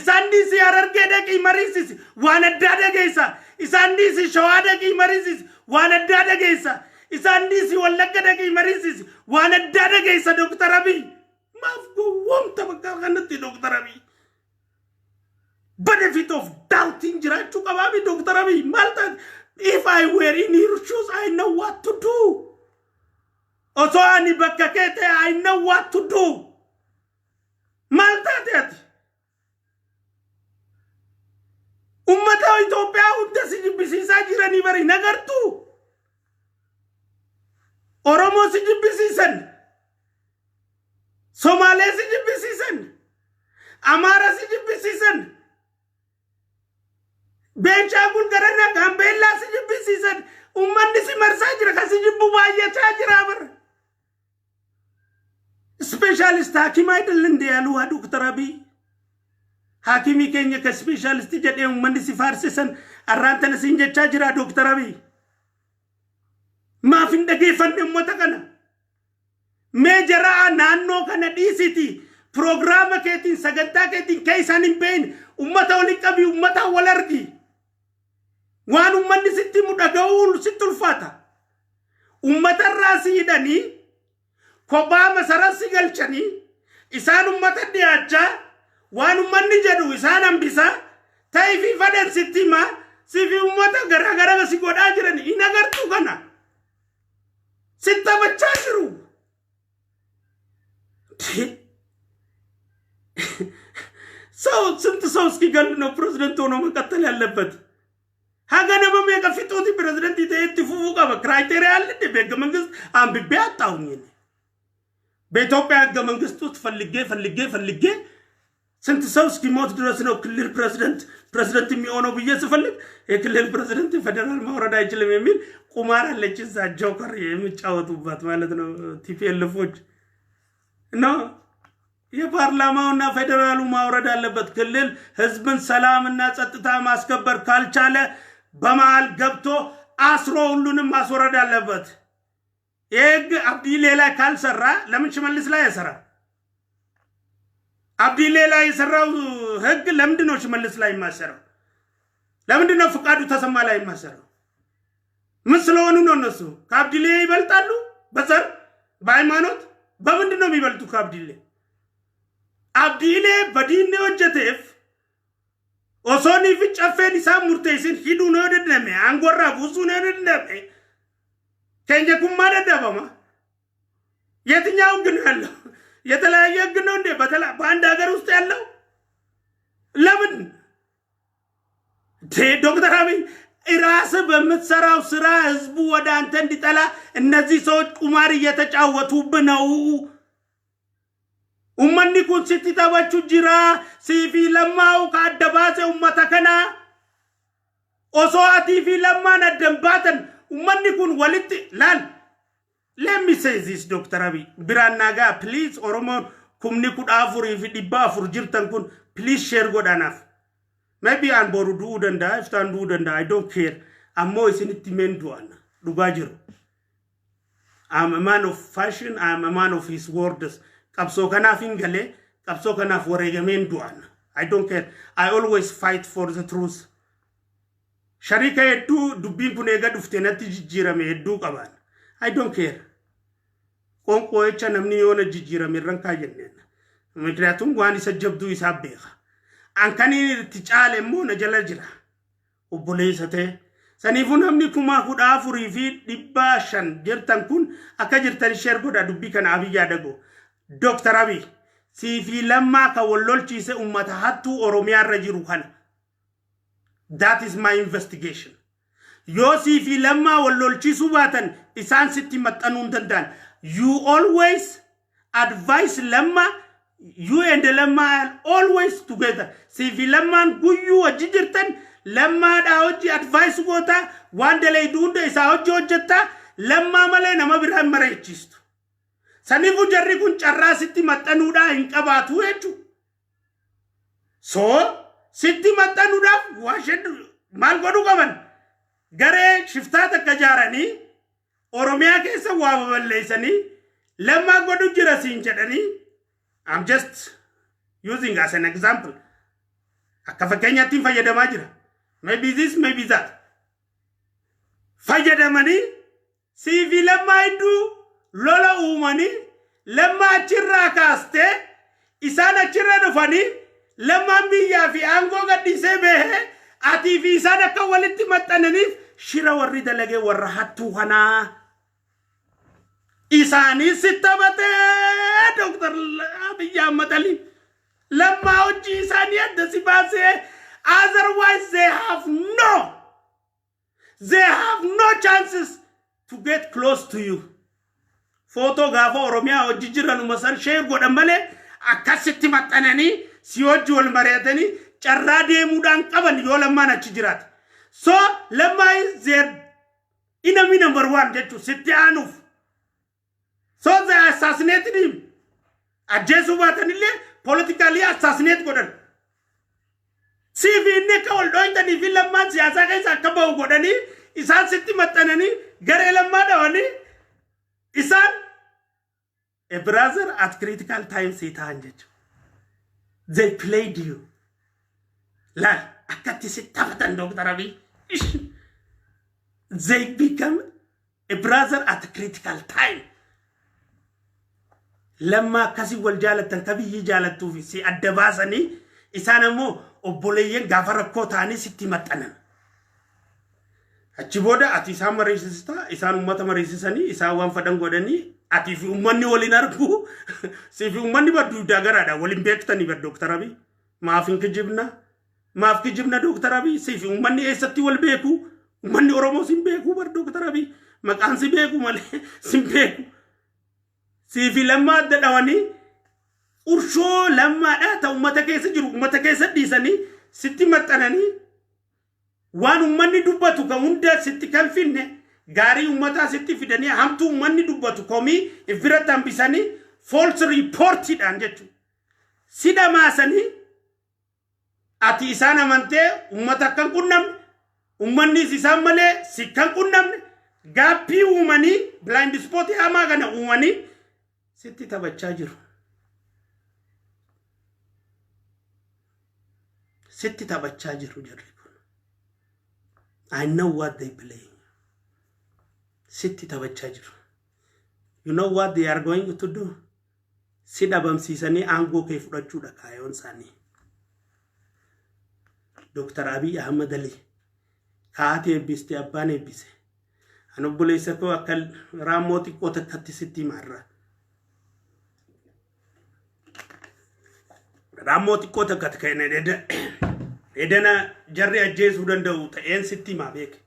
Isaan dhiisii Harargee dhaqii mariisisi, waan addaa dhageessa. Isaan dhiisii Shawaa dhaqii mariisisi, waan addaa dhageessa. Isaan dhiisii Wallagga dhaqii mariisisi, waan addaa dhageessa. Dooktar Abiy. Maaf gowwoomta bakka kanatti, Dooktar Abiy? Benefit of doubting jiraachuu qabaami, Dooktar Abiy. Maal taate? If I were in your shoes, I know what to do. Osoo ani bakka kee ta'e, I know what to do. Maal taate ati? Ummata Itoophiyaa hunda si jibbisiisaa jiranii bari nagartuu? Oromoo si jibbisiisan. Somaalee si jibbisiisan. Amaara si jibbisiisan. Beenishaangul garana Gaambeellaa si jibbisiisan. Uummanni si marsaa jira, kan si jibbu baay'achaa jira bara. Specialist ሐኪም አይደል እንዴ ያሉ ዶክተር አብይ? Haakimii keenya ka specialist jedhee uummanni si faarsisan arraan tana siin jechaa jira, Dooktar Abiy. Maaf hin dhageeffanne uummata kana? Mee jaraa naannoo kana dhiisiti, piroogiraama keetiin, sagantaa keetiin kee isaan hin beekne uummata waliin qabi, uummata wal argi. Waan uummanni sitti himu dhaga'uu sitti ulfaata. Uummatarraa si hidhanii kophaa masara si galchanii, isaan uummata dhiyaachaa, waan uummanni jedhu isaan hambisaa, ta'ii fi fadhan sitti himaa, sifi uummata garaagara si godhaa jiran hin agartuu kana. Sitti taphachaa jiru. ሰው ስንት ሰው እስኪገል ነው ፕሬዝደንት ሆኖ መቀጠል ያለበት? Haga nama meeqa fixuuti pirezidantii ta'ee itti fufuu qaba? Criteria አለ እንዴ? በህገ መንግስት አንብቤ አጣሁኝ እኔ። በኢትዮጵያ ህገ መንግስት ውስጥ ፈልጌ ፈልጌ ፈልጌ ስንት ሰው እስኪሞት ድረስ ነው ክልል ፕሬዝደንት የሚሆነው ብዬ ስፈልግ፣ የክልል ፕሬዝደንት ፌደራል ማውረድ አይችልም የሚል ቁማር አለች እዛ joker የሚጫወቱባት ማለት ነው TPLF ኦች። እና የፓርላማውና ፌዴራሉ ማውረድ አለበት። ክልል ህዝብን ሰላምና ጸጥታ ማስከበር ካልቻለ በመሃል ገብቶ አስሮ ሁሉንም ማስወረድ አለበት። ይህ ህግ አብዲሌ ላይ ካልሰራ ለምን ሽመልስ ላይ አይሰራ? አብዲሌ ላይ የሰራው ህግ ለምንድን ነው ሽመልስ ላይ የማይሰራው? ለምንድን ነው ፍቃዱ ተሰማ ላይ የማይሰራው? ምን ስለሆኑ ነው? እነሱ ከአብዲሌ ይበልጣሉ? በዘር፣ በሃይማኖት፣ በምንድን ነው የሚበልጡ ከአብዲሌ? Abdiilee badiinni hojjeteef osoonii fi caffeen isaan murteessin hidhuun yoo danda'ame, aangorraa buusuun yoo danda'ame, keenya kun maa dadhabama? የትኛው ህግ ነው ያለው? የተለያየ ህግ ነው እንዴ በአንድ ሀገር ውስጥ ያለው? ለምን ዶክተር አብይ ራስህ በምትሰራው ስራ ህዝቡ ወደ አንተ እንዲጠላ እነዚህ ሰዎች ቁማር እየተጫወቱብህ ነው። Ummanni kun sitti taphachuu jira. Siifi Lammaa'u ka adda baase ummata kana. Osoo atii fi Lammaan addan baatan ummanni kun walitti laal. Let me say this, Dr. Abiy. Biraan nagaa, please. Oromoon 14,400 jirtan kun, please share godhanaaf. Maybe an boru du'uu danda'a, iftaan du'uu danda'a, I don't care. Ammoo isinitti meen du'an dhugaa jiru. I'm a man of fashion, I'm a man of his words. Qabsoo kanaaf hin galee, qabsoo kanaaf wareegameen du'an. I don't care. I always fight for the truth. Sharika hedduu dubbiin kun eega dhufte natti jijjiirame hedduu qaban. I don't care. Qoonqoo jecha namni yoona jijjiirame irran kaayanneen. ምክንያቱም waan isa jabduu isaa beeka. An kan inni itti caale immoo na jala jira. Obboleessa ta'e. Saniifuu namni 14,500 jirtan kun akka jirtan share godha dubbii kana Abiy yaadago. Dooktar Abiy, siifi Lammaa kan wal lolchiise uummata hattuu Oromiyaa irra jiru kana. That is my investigation. Yoo siifi Lammaa wal lolchiisuu baatan, isaan sitti maxxanuu hin danda'an. You always advise Lammaa, you and Lammaa are always together. Siifi Lammaan guyyuu wajji jirtan, Lammaadhaa hojii advice goota, waan dalaydu hunda isaa hojii hojjetta, Lammaa malee nama biraa hin mareechistu. Saniifuu jarri kun carraa sitti maxxanuudhaa hin qabaatu jechuudha. So sitti maxxanuudhaaf maal godhuu qaban? Garee shiftaa takka ijaaranii Oromiyaa keessa waa baballeessanii Lammaa godhu jira siin jedhanii. I'm just using as an example. Akka fakkeenyaatti fayyadamaa jira. Maybe this, maybe that. Fayyadamanii siifi Lammaa hedduu lola uumanii, Lammaa achirraa kaastee isaan achirra dhufanii, Lammaan biyyaa fi aangoo gadhiisee bahee atii fi isaan akka walitti maxxananiif shira warri dalagee warra hattuu kanaa. Isaanis si taphatee, Dooktar Abiyyi Ahmad Ali. Lammaa hojii isaanii adda si baasee. Otherwise they have no chances to get close to you. Footoo gaafa Oromiyaa hojii jiran san share godhan malee akkasitti maxxananii si hojii wal mari'atanii carraa deemuudhaan qaban yoo Lammaan achi jiraate. So Lammaa is their enemy number one jechuun sitti aanuuf. So they assassinated him. Ajjeesuu baatanillee politically assassinate godhan. Siifi inni akka wal dhooytanii fi Lammaan siyaasaa keessa akka bahu godhanii, isaan sitti maxxananii, garee Lammaa dhawanii, isaan a brother at critical time si ta'an jechuudha. They played you. Laal akkatti si taphatan, Dr. Abiy. They become a brother at critical time. Lammaa akkasii wal jaalattan ka biyyi jaalattuuf si adda baasanii, isaan ammoo obboleeyyan gaafa rakkoo ta'anii sitti maxxanan. Achi booda ati isaan mariisista, isaan uummata mariisisanii, isaan waan fedhan godhanii, atii fi uummanni waliin argu, sii fi uummanni badduu garaadha waliin beektanii bar. Dooktar Abiy, maaf hin kijibna? Maaf kijibna, Dooktar Abiy? Sii fi uummanni eessatti wal beeku? Uummanni Oromoo sin beeku bar. Dooktar Abiy, maqaan si beeku malee sin beeku. Sii fi Lammaa adda dhawanii, urshoo Lammaadhaa ta uummata keessa jiru uummata keessa dhiisanii, sitti maxxananii, waan uummanni dubbatu kan hunda sitti kan finne, gaarii uummataa sitti fidanii, hamtuu uummanni dubbatu komii if biratti hambisanii, false reportiidhaan jechuudha. Si dhamaasanii, ati isaan amantee uummata akka hin qunnamne, uummannis isaan malee si kan qunnamne, gap uumanii, blind spot hamaa kana uumanii sitti taphachaa jiru. Sitti taphachaa jiru jarri kun. I know what they play. Sitti taphachaa jiru. You know what they are going to do? Si dhabamsiisanii aangoo kee fudhachuudha kaayoon isaanii. Dr. Abiy Ahmad Ali, kaati eebbiste, abbaan eebbise. An obboleessa koo akka raammoo xiqqoo takkatti sitti himarra. Raammoo xiqqoo takka kan edana jarri ajjeesuu danda'u ta'een sitti himaa beeke.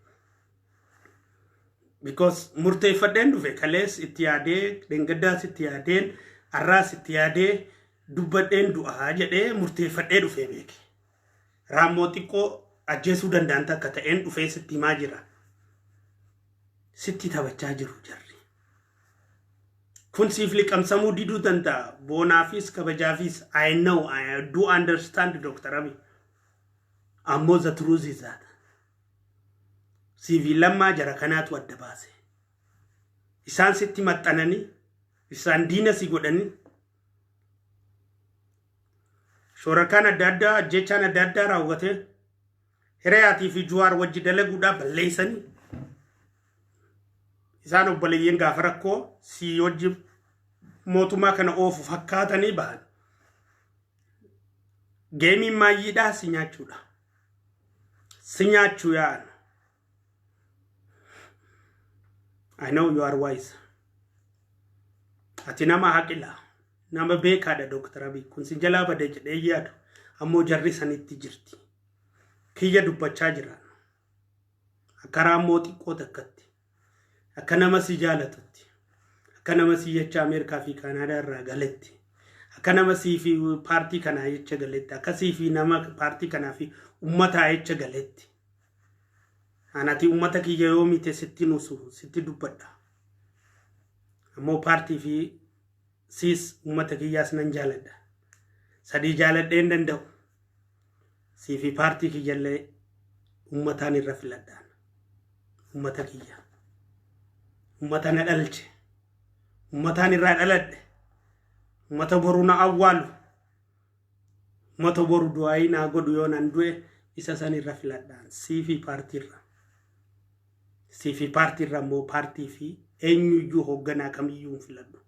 Because murteeffadheen dhufe. Kalees itti yaadee, dhengaddaas itti yaadeen, har'aas itti yaadee, dubbadheen du'aa jedhee murteeffadhee dhufe beeke. Raammoo xiqqoo ajjeesuu danda'an takka ta'een dhufee sitti himaa jira. Sitti taphachaa jiru jarri. Kun siif liqamsamuu diduu danda'a. Boonaafis kabajaafis, I know, I do understand, Dr. Abiy. Ammoo the truth is that siifi Lammaa jara kanaatu adda baase. Isaan sitti maxxananii, isaan diina si godhanii, shoorakaan adda addaa, ajjechaan adda addaa raawwatee, Hiriyaatii fi Juwaar wajji dalaguudhaaf balleessanii, isaan obboleeyyiin gaafa rakkoo si wajji mootummaa kana oofu fakkaatanii bahan. Gameiin maayyiidhaa si nyaachuudha. Si nyaachuu yaa'an. I know you are wise. Ati nama haqila. Nama beekaadha, Dr. Abiy. Kun si jalaa bade jedhee yaadu. Ammoo jarri sanitti jirti. Kiyya dubbachaa jira. Akka raammoo xiqqoo takkatti. Akka nama si jaalatutti. Akka nama si jecha Ameerikaa fi Kaanaadaa irraa galetti. Akka nama sii fi paartii kanaa jecha galetti. Akka sii fi nama paartii kanaa fi uummataa jecha galetti. Anati uummata kiyya yoo mite sitti nusu sitti dubbadha. Ammoo paartii fi siis uummata kiyyaas nan jaaladha. Sadii jaaladhee hin danda'u. Sii fi paartii kiyyallee uummataan irra filadhaan. Uummata kiyya. Uummata na dhalche. Uummataan irraa dhaladhe. Uummata boru na awwaalu. Uummata boru du'aayii naa godhu yoo nan du'e, isa san irra filadhaan. Sii fi paartii irra. Sii fi paartii irra immoo paartii fi eenyuyyuu hoogganaa kamiyyuu hin filadhu.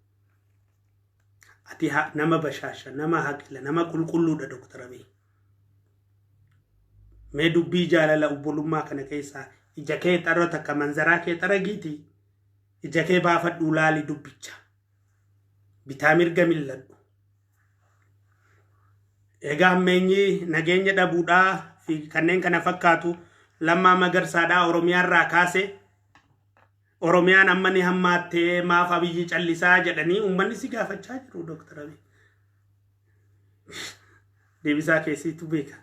Ati nama bashaasha, nama haqila, nama qulqulluudha, Dr. Abiy. Mee dubbii jaalala obbolummaa kana keessaa ija kee xarra takka manzaraa kee xaragiiti. Ija kee baafadhuu laali dubbicha. Bitaa mirga milladhu. Egaa hammeenyi nageenya dhabuudhaa fi kanneen kana fakkaatu Lammaa Magarsaadhaa Oromiyaarraa kaase, Oromiyaan amma ni hammaattee, maaf Abiyyi callisaa jedhanii uummanni si gaafachaa jiru, Dr. Abiy. Deebisaa keessiitu beeka.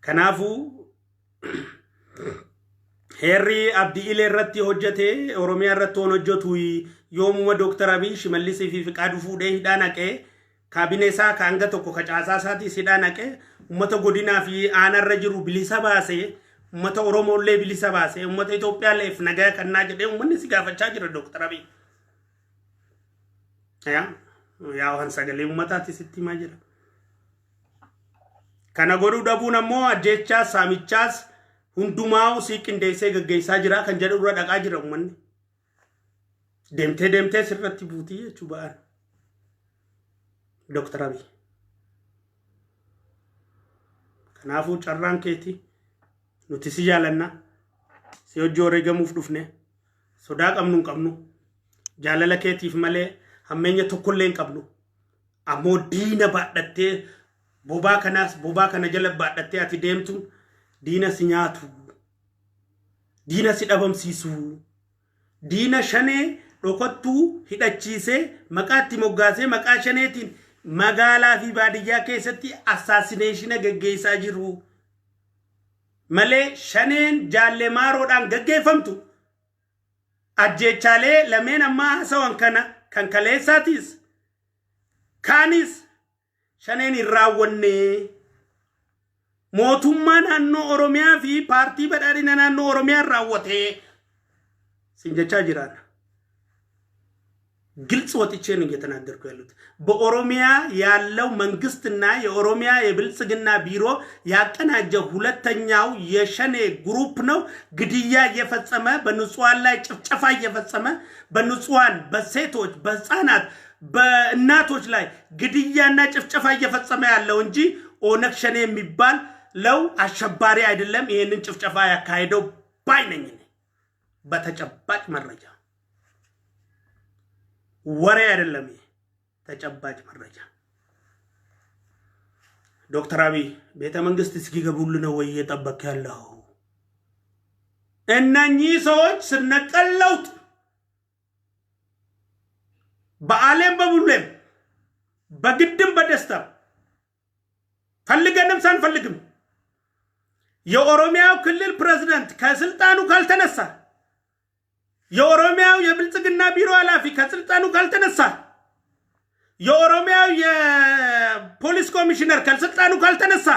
Kanaafuu heerri Abdii Ilee irratti hojjete Oromiyaa irratti waan hojjetu yoomuma Dr. Abiy Shimallisii fi Fiqaaduu fuudhee hidhaa naqee, kaabinee isaa ka hanga tokko ka caasaa isaatiis hidhaa naqee, uummata godinaa fi aanarra jiru bilisa baasee, uummata Oromoollee bilisa baasee, uummata Itoophiyaalleef nagaa kannaa jedhee uummanni si gaafachaa jira, Dr. Abiy. Yaa yaa waan sagalee uummataati sitti himaa jira. Kana godhuu dhabuun ammoo ajjeechaas saamichaas hundumaa sii qindeessee gaggeessaa jira kan jedhu irra dhaqaa jira uummanni. Deemtee deemtee sirratti buutii jechuu ba'an. Dr. Abiy. Kanaafuu carraan keeti, nuti si jaalanna, si hojii wareegamuuf dhufne, sodaa qabnu hin qabnu, jaalala keetiif malee hammeenya tokkollee hin qabnu. Ammoo diina baadhattee, bobaa kanaas bobaa kana jala baadhattee ati deemtu, diina si nyaatu, diina si dhabamsiisu, diina Shanee dhokattuu hidhachiisee, maqaa itti moggaasee, maqaa Shaneetiin magaalaa fi baadiyyaa keessatti assassination gaggeessaa jiru malee, Shaneen jaallee maaroodhaan gaggeeffamtu ajjeechaalee lameen ammaa haasawan kana kan kaleessaatiis kaanis Shaneen hin raawwanne. Mootummaa naannoo Oromiyaa fi paartii badhaadhina naannoo Oromiyaa raawwate sin jechaa jiraan. ግልጽ ወጥቼ ነው እየተናገርኩ ያሉት። በኦሮሚያ ያለው መንግስትና የኦሮሚያ የብልጽግና ቢሮ ያቀናጀው ሁለተኛው የሸኔ group ነው ግድያ እየፈጸመ፣ በንጹሃን ላይ ጭፍጨፋ እየፈጸመ፣ በንጹሃን፣ በሴቶች፣ በህፃናት፣ በእናቶች ላይ ግድያና ጭፍጨፋ እየፈጸመ ያለው እንጂ ኦነግ ሸኔ የሚባል ለው አሸባሪ አይደለም። ይህንን ጭፍጨፋ ያካሄደው ባይ ነኝ እኔ፣ በተጨባጭ መረጃ፣ ወሬ አይደለም። ይሄ ተጨባጭ መረጃ። ዶክተር አብይ ቤተ መንግስት እስኪገቡልህ ነው ወይ እየጠበክ ያለው? እነኚህ ሰዎች ስር ነቀል ለውጥ በአሌም በቡሌም በግድም በደስታም ፈልገንም ሳንፈልግም የኦሮሚያው ክልል ፕሬዝደንት ከስልጣኑ ካልተነሳ፣ የኦሮሚያው የብልጽግና ቢሮ ኃላፊ ከስልጣኑ ካልተነሳ፣ የኦሮሚያው የፖሊስ ኮሚሽነር ከስልጣኑ ካልተነሳ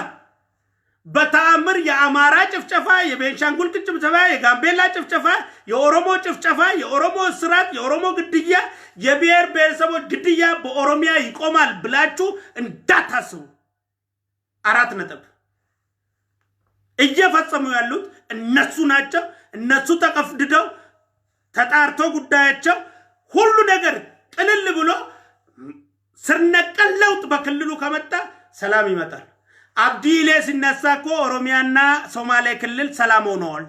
በተአምር የአማራ ጭፍጨፋ፣ የቤንሻንጉል ጭፍጨፋ፣ የጋምቤላ ጭፍጨፋ፣ የኦሮሞ ጭፍጨፋ፣ የኦሮሞ እስራት፣ የኦሮሞ ግድያ፣ የብሔር ብሔረሰቦች ግድያ በኦሮሚያ ይቆማል ብላችሁ እንዳታስቡ። 4 ነጥብ። እየፈጸሙ ያሉት እነሱ ናቸው። እነሱ ተቀፍድደው ተጣርቶ ጉዳያቸው ሁሉ ነገር ቅልል ብሎ ስር ነቀል ለውጥ በክልሉ ከመጣ ሰላም ይመጣል። አብዲሌ ሲነሳ እኮ ኦሮሚያና ሶማሌ ክልል ሰላም ሆነዋል።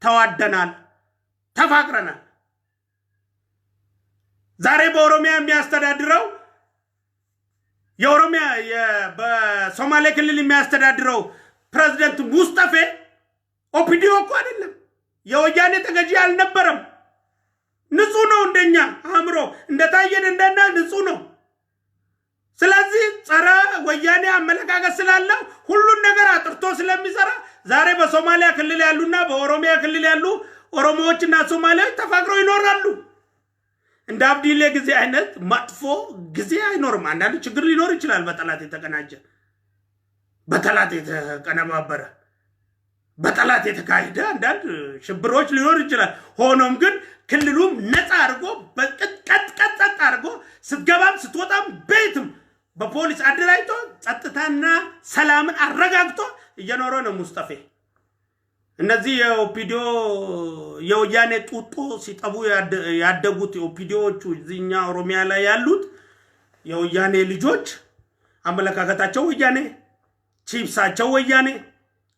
ተዋደናል፣ ተፋቅረናል። ዛሬ በኦሮሚያ የሚያስተዳድረው የኦሮሚያ በሶማሌ ክልል የሚያስተዳድረው ፕሬዚደንት ሙስጠፌ ኦፒዲኦ እኮ አይደለም፣ የወያኔ ተገዢ አልነበረም። ንጹህ ነው፣ እንደኛ አእምሮ እንደታየን እንደና ንጹህ ነው። ስለዚህ ጸረ ወያኔ አመለካከት ስላለው ሁሉን ነገር አጥርቶ ስለሚሰራ ዛሬ በሶማሊያ ክልል ያሉና በኦሮሚያ ክልል ያሉ ኦሮሞዎችና ሶማሊያዎች ተፋቅረው ይኖራሉ። እንደ አብዲሌ ጊዜ አይነት መጥፎ ጊዜ አይኖርም። አንዳንድ ችግር ሊኖር ይችላል። በጠላት የተቀናጀ፣ በጠላት የተቀነባበረ፣ በጠላት የተካሄደ አንዳንድ ሽብሮች ሊኖር ይችላል። ሆኖም ግን ክልሉም ነፃ አድርጎ ቀጥ ቀጥ አድርጎ ስትገባም ስትወጣም ቤትም በፖሊስ አደራጅቶ ጸጥታና ሰላምን አረጋግጦ እየኖረ ነው ሙስጠፌ። እነዚህ የኦፒዲኦ የወያኔ ጡጦ ሲጠቡ ያደጉት የኦፒዲኦዎቹ እዚህኛ ኦሮሚያ ላይ ያሉት የወያኔ ልጆች አመለካከታቸው ወያኔ፣ ቺፕሳቸው ወያኔ፣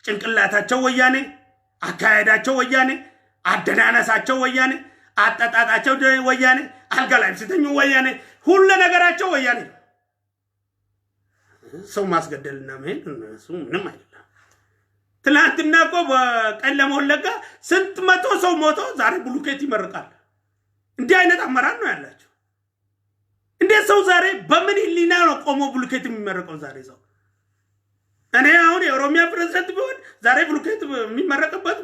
ጭንቅላታቸው ወያኔ፣ አካሄዳቸው ወያኔ፣ አደናነሳቸው ወያኔ፣ አጠጣጣቸው ወያኔ፣ አልጋ ላይም ሲተኙ ወያኔ፣ ሁሉ ነገራቸው ወያኔ። ሰው ማስገደልና መሄድ እሱ ምንም አይደለም። ትናንትና እኮ በቄለም ወለጋ ስንት መቶ ሰው ሞቶ ዛሬ ብሎኬት ይመርቃል። እንዲህ አይነት አመራር ነው ያላቸው። እንዴት ሰው ዛሬ በምን ህሊና ነው ቆሞ ብሎኬት የሚመረቀው? ዛሬ ሰው እኔ አሁን የኦሮሚያ ፕሬዚደንት ቢሆን ዛሬ ብሎኬት የሚመረቅበት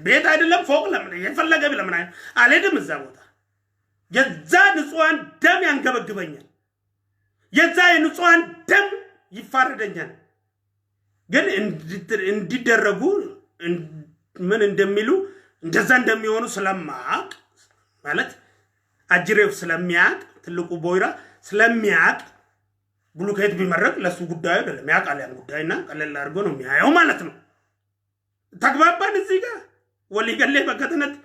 ቤት አይደለም ፎቅ ለምን የፈለገ ለምን አልሄድም እዛ ቦታ። የዛ ንጹሐን ደም ያንገበግበኛል። የዛ የንጹሐን ደም ይፋረደኛል። ግን እንዲደረጉ ምን እንደሚሉ እንደዛ እንደሚሆኑ ስለማቅ፣ ማለት አጅሬው ስለሚያቅ፣ ትልቁ ቦይራ ስለሚያቅ ብሎኬት ቢመረቅ ለሱ ጉዳዩ አይደለም። ያውቃል ያን ጉዳይና ቀለል አድርጎ ነው የሚያየው ማለት ነው። ተግባባን። እዚህ ጋር walii gallee bakka kanatti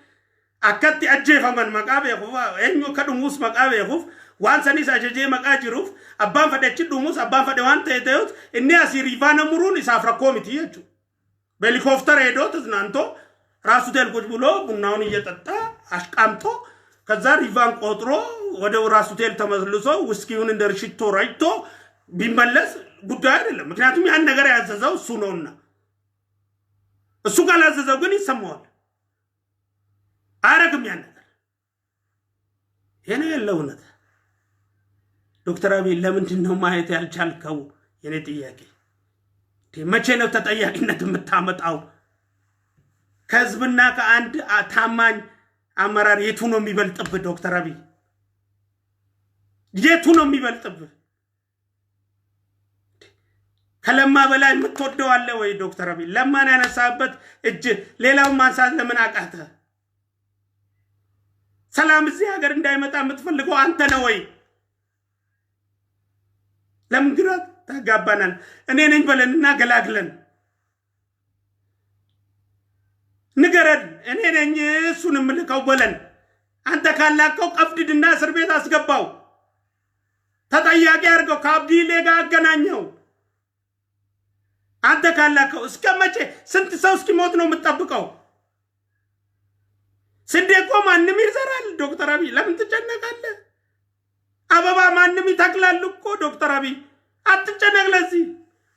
akkatti ajjeefaman maqaa beekuuf, eenyu akka dhumuus maqaa beekuuf, waan sanis ajajee maqaa jiruuf, abbaan fedhe achi dhumuus, abbaan fedhe waan ta'e ta'us inni asii riifaana muruun isaaf rakkoo miti jechuudha. በሄሊኮፕተር ሄዶ ተዝናንቶ ራሱ ሆቴል ቁጭ ብሎ ቡናውን እየጠጣ አሽቃምጦ ከዛ ሪቫን ቆጥሮ ወደ ራሱ ሆቴል ተመልሶ ውስኪውን እንደ ሽቶ ረጭቶ ቢመለስ ጉዳይ አይደለም። ምክንያቱም ያን ነገር ያዘዘው እሱ ነውና፣ እሱ ካላዘዘው ግን ይሰማዋል። አያረግም ያን ነገር። ይሄ ነው ያለው እውነት። ዶክተር አብይ ለምንድን ነው ማየት ያልቻልከው? የኔ ጥያቄ መቼ ነው ተጠያቂነት የምታመጣው? ከህዝብና ከአንድ ታማኝ አመራር የቱ ነው የሚበልጥብህ? ዶክተር አብይ የቱ ነው የሚበልጥብህ? ከለማ በላይ የምትወደው አለ ወይ? ዶክተር አብይ ለማን ያነሳበት እጅ ሌላውን ማንሳት ለምን አቃተ? ሰላም እዚህ ሀገር እንዳይመጣ የምትፈልገው አንተ ነህ ወይ? ለምን ግራ ታጋባናል? እኔ ነኝ በለንና ገላግለን ንገረን። እኔ ነኝ እሱን የምልከው በለን። አንተ ካላከው ቀፍድድና እስር ቤት አስገባው፣ ተጠያቂ አድርገው፣ ከአብዲሌ ጋር አገናኘው። አንተ ካላከው እስከ መቼ ስንት ሰው እስኪሞት ነው የምትጠብቀው? ስንዴ እኮ ማንም ይዘራል። ዶክተር አብይ ለምን ትጨነቃለህ? አበባ ማንም ይተክላል እኮ፣ ዶክተር አብይ አትጨነቅ። ለዚህ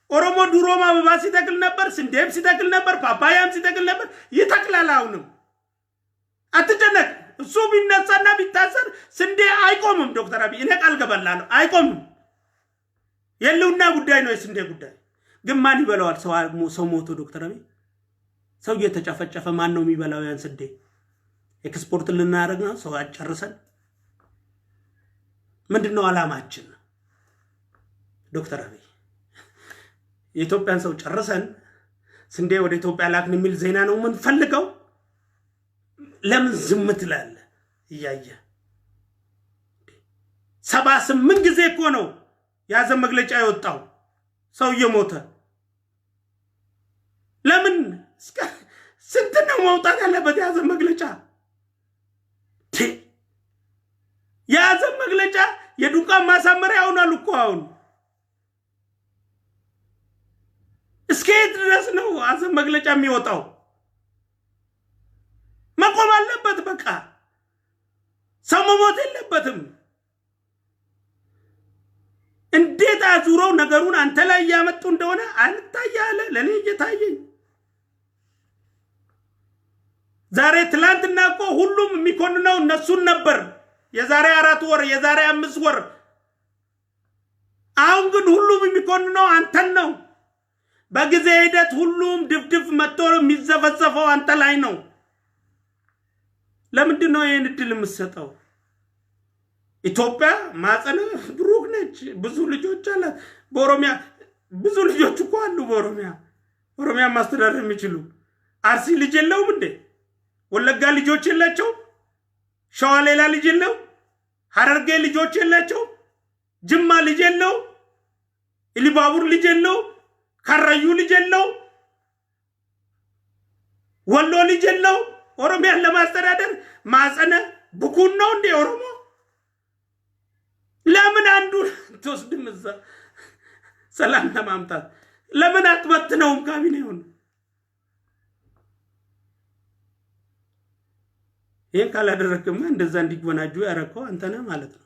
ኦሮሞ ድሮም አበባ ሲተክል ነበር፣ ስንዴም ሲተክል ነበር፣ ፓፓያም ሲተክል ነበር፣ ይተክላል። አሁንም አትጨነቅ። እሱ ቢነሳና ቢታሰር ስንዴ አይቆምም። ዶክተር አብይ እኔ ቃል ገባላለሁ፣ አይቆምም። የህልውና ጉዳይ ነው የስንዴ ጉዳይ። ግን ማን ይበላዋል? ሰው ሞቶ ዶክተር አብይ ሰው እየተጨፈጨፈ ማን ነው የሚበላው ያን ስንዴ? ኤክስፖርት ልናደርግ ነው? ሰው አጨርሰን ምንድን ነው አላማችን? ዶክተር አብይ የኢትዮጵያን ሰው ጨርሰን ስንዴ ወደ ኢትዮጵያ ላክን የሚል ዜና ነው የምንፈልገው? ለምን ዝም ትላለህ? እያየ 78 ጊዜ እኮ ነው የሀዘን መግለጫ የወጣው ሰው እየሞተ። ለምን ስንት ነው መውጣት ያለበት የሀዘን መግለጫ? የሀዘን መግለጫ የዱካን ማሳመሪያ ሆኗል እኮ አሁን። እስከ የት ድረስ ነው ሀዘን መግለጫ የሚወጣው? መቆም አለበት። በቃ ሰው መሞት የለበትም። እንዴት አዙረው ነገሩን አንተ ላይ እያመጡ እንደሆነ አልታየ አለ። ለእኔ እየታየኝ ዛሬ። ትላንትና እኮ ሁሉም የሚኮንነው እነሱን ነበር፣ የዛሬ 4 ወር፣ የዛሬ 5 ወር። አሁን ግን ሁሉም የሚኮንነው አንተን ነው። በጊዜ ሂደት ሁሉም ድፍድፍ መጥቶ የሚዘፈዘፈው አንተ ላይ ነው። ለምንድን ነው ይህን እድል የምትሰጠው? ኢትዮጵያ ማጸነ ብሩክ ነች። ብዙ ልጆች አላት። በኦሮሚያ ብዙ ልጆች እኮ አሉ። በኦሮሚያ ኦሮሚያ ማስተዳደር የሚችሉ። አርሲ ልጅ የለውም እንዴ? ወለጋ ልጆች የላቸው? ሸዋ ሌላ ልጅ የለው? ሐረርጌ ልጆች የላቸው? ጅማ ልጅ የለው? ኢሉባቡር ልጅ የለው? ከረዩ ልጅ የለው? ወሎ ልጅ የለው? ኦሮሚያን ለማስተዳደር ማጸነ ብኩን ነው እንዴ ኦሮሞ? ለምን አንዱ ትወስድም? እዛ ሰላም ለማምጣት ለምን አትበትነውም ካቢኔውን? ይህን ካላደረግክማ እንደዛ እንዲጎናጁ ያረከው አንተ ነህ ማለት ነው።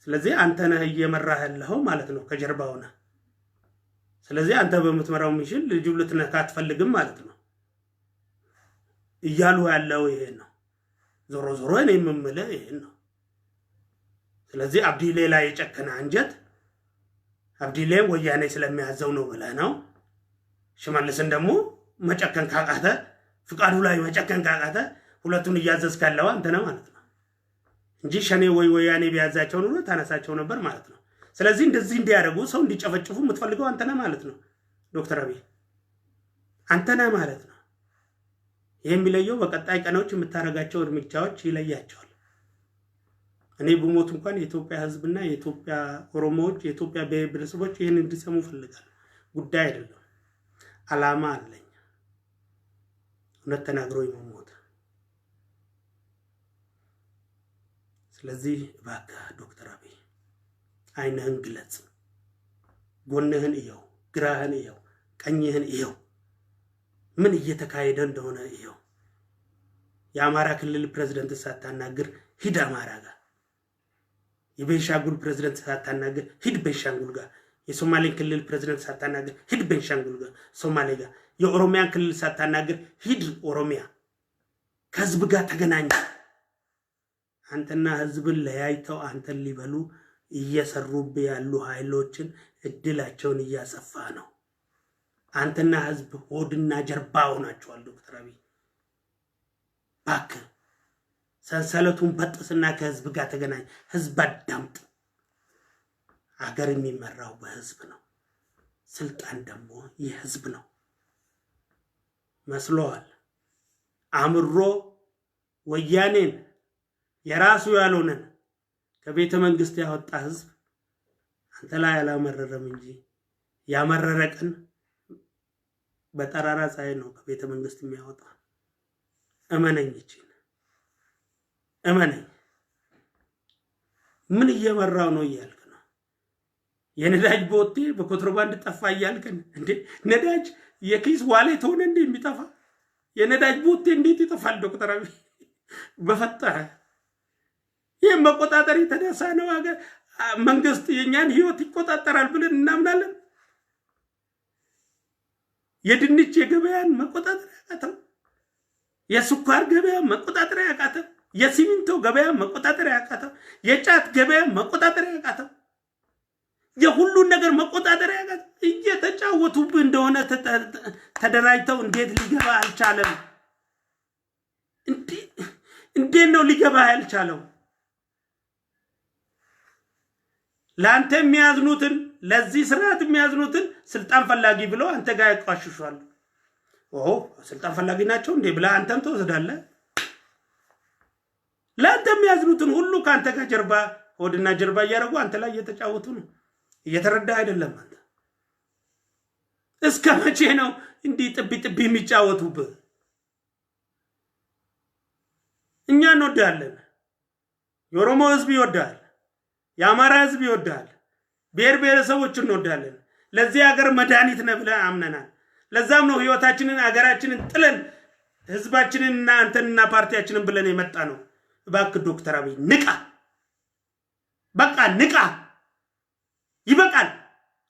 ስለዚህ አንተ ነህ እየመራህ ያለኸው ማለት ነው፣ ከጀርባ ሆነህ። ስለዚህ አንተ በምትመራው mission ልጁ ልትነካ አትፈልግም ማለት ነው። እያሉ ያለው ይሄን ነው። ዞሮ ዞሮ እኔ የምምልህ ይሄን ነው። ስለዚህ አብዲሌ ላይ የጨከነ አንጀት አብዲሌ ወያኔ ስለሚያዘው ነው ብለህ ነው። ሽመልስን ደግሞ መጨከን ካቃተ፣ ፍቃዱ ላይ መጨከን ካቃተ ሁለቱን እያዘዝክ ያለው አንተ ነህ ማለት ነው እንጂ ሸኔ ወይ ወያኔ ቢያዛቸው ኑሮ ታነሳቸው ነበር ማለት ነው። ስለዚህ እንደዚህ እንዲያደርጉ፣ ሰው እንዲጨፈጭፉ የምትፈልገው አንተ ነህ ማለት ነው። ዶክተር አብይ አንተ ነህ ማለት ነው። ይህ የሚለየው በቀጣይ ቀኖች የምታደርጋቸው እርምጃዎች ይለያቸዋል። እኔ ብሞት እንኳን የኢትዮጵያ ሕዝብና የኢትዮጵያ ኦሮሞዎች፣ የኢትዮጵያ ብሔር ብሔረሰቦች ይህን እንዲሰሙ እፈልጋለሁ። ጉዳይ አይደለም፣ አላማ አለኝ። እውነት ተናግሮ መሞት። ስለዚህ እባክህ ዶክተር አብይ ዓይንህን ግለጽ፣ ጎንህን እየው፣ ግራህን እየው፣ ቀኝህን እየው፣ ምን እየተካሄደ እንደሆነ እየው። የአማራ ክልል ፕሬዝደንት ሳታናግር ሂድ አማራ ጋር። የቤንሻንጉል ፕሬዝደንት ሳታናግር ሂድ ቤንሻንጉል ጋር። የሶማሌን ክልል ፕሬዝደንት ሳታናግር ሂድ ቤንሻንጉል ጋር፣ ሶማሌ ጋር። የኦሮሚያን ክልል ሳታናግር ሂድ ኦሮሚያ። ከህዝብ ጋር ተገናኝ። አንተና ህዝብን ለያይተው አንተን ሊበሉ እየሰሩብህ ያሉ ኃይሎችን እድላቸውን እያሰፋ ነው። አንተና ህዝብ ሆድና ጀርባ ሆናችኋል። ዶክተር አብይ እባክህ ሰንሰለቱን በጥስና ከህዝብ ጋር ተገናኝ። ህዝብ አዳምጥ። አገር የሚመራው በህዝብ ነው። ስልጣን ደግሞ የህዝብ ነው። መስሎሃል። አምሮ ወያኔን የራሱ ያልሆነን ከቤተ መንግስት ያወጣ ህዝብ አንተ ላይ አላመረረም እንጂ ያመረረ ቀን በጠራራ ፀሐይ ነው ከቤተ መንግስት የሚያወጣ። እመነኝ፣ ይችል እመነኝ። ምን እየመራው ነው እያልክ ነው? የነዳጅ ቦቴ በኮንትሮባንድ ጠፋ እያልክን እንዴ? ነዳጅ የኪስ wallet ሆነ እንዴ የሚጠፋ? የነዳጅ ቦቴ እንዴት ይጠፋል? ዶክተር አብይ በፈጠረ ይህ መቆጣጠር የተነሳ ነው። ሀገር መንግስት የእኛን ህይወት ይቆጣጠራል ብለን እናምናለን። የድንች የገበያን መቆጣጠር ያቃተው፣ የስኳር ገበያ መቆጣጠር ያቃተው፣ የሲሚንቶ ገበያ መቆጣጠር ያቃተው፣ የጫት ገበያ መቆጣጠር ያቃተው፣ የሁሉን ነገር መቆጣጠር ያቃተው እየተጫወቱብህ እንደሆነ ተደራጅተው እንዴት ሊገባ አልቻለም? እንዴት ነው ሊገባ ያልቻለው? ለአንተ የሚያዝኑትን፣ ለዚህ ስርዓት የሚያዝኑትን ስልጣን ፈላጊ ብለው አንተ ጋር ያቋሽሿል። ኦ ስልጣን ፈላጊ ናቸው እንዴ ብለህ አንተም ትወስዳለህ። ለአንተ የሚያዝኑትን ሁሉ ከአንተ ጋር ጀርባ ሆድና ጀርባ እያደረጉ አንተ ላይ እየተጫወቱ ነው። እየተረዳ አይደለም አንተ። እስከ መቼ ነው እንዲህ ጥቢ ጥቢ የሚጫወቱብህ? እኛ እንወዳለን። የኦሮሞ ህዝብ ይወዳል። የአማራ ህዝብ ይወዳል። ብሔር ብሔረሰቦች እንወዳለን። ለዚህ ሀገር መድኃኒት ነህ ብለን አምነናል። ለዛም ነው ህይወታችንን ሀገራችንን ጥለን ህዝባችንንና አንተንና ፓርቲያችንን ብለን የመጣ ነው። እባክህ ዶክተር አብይ ንቃ፣ በቃ ንቃ፣ ይበቃል።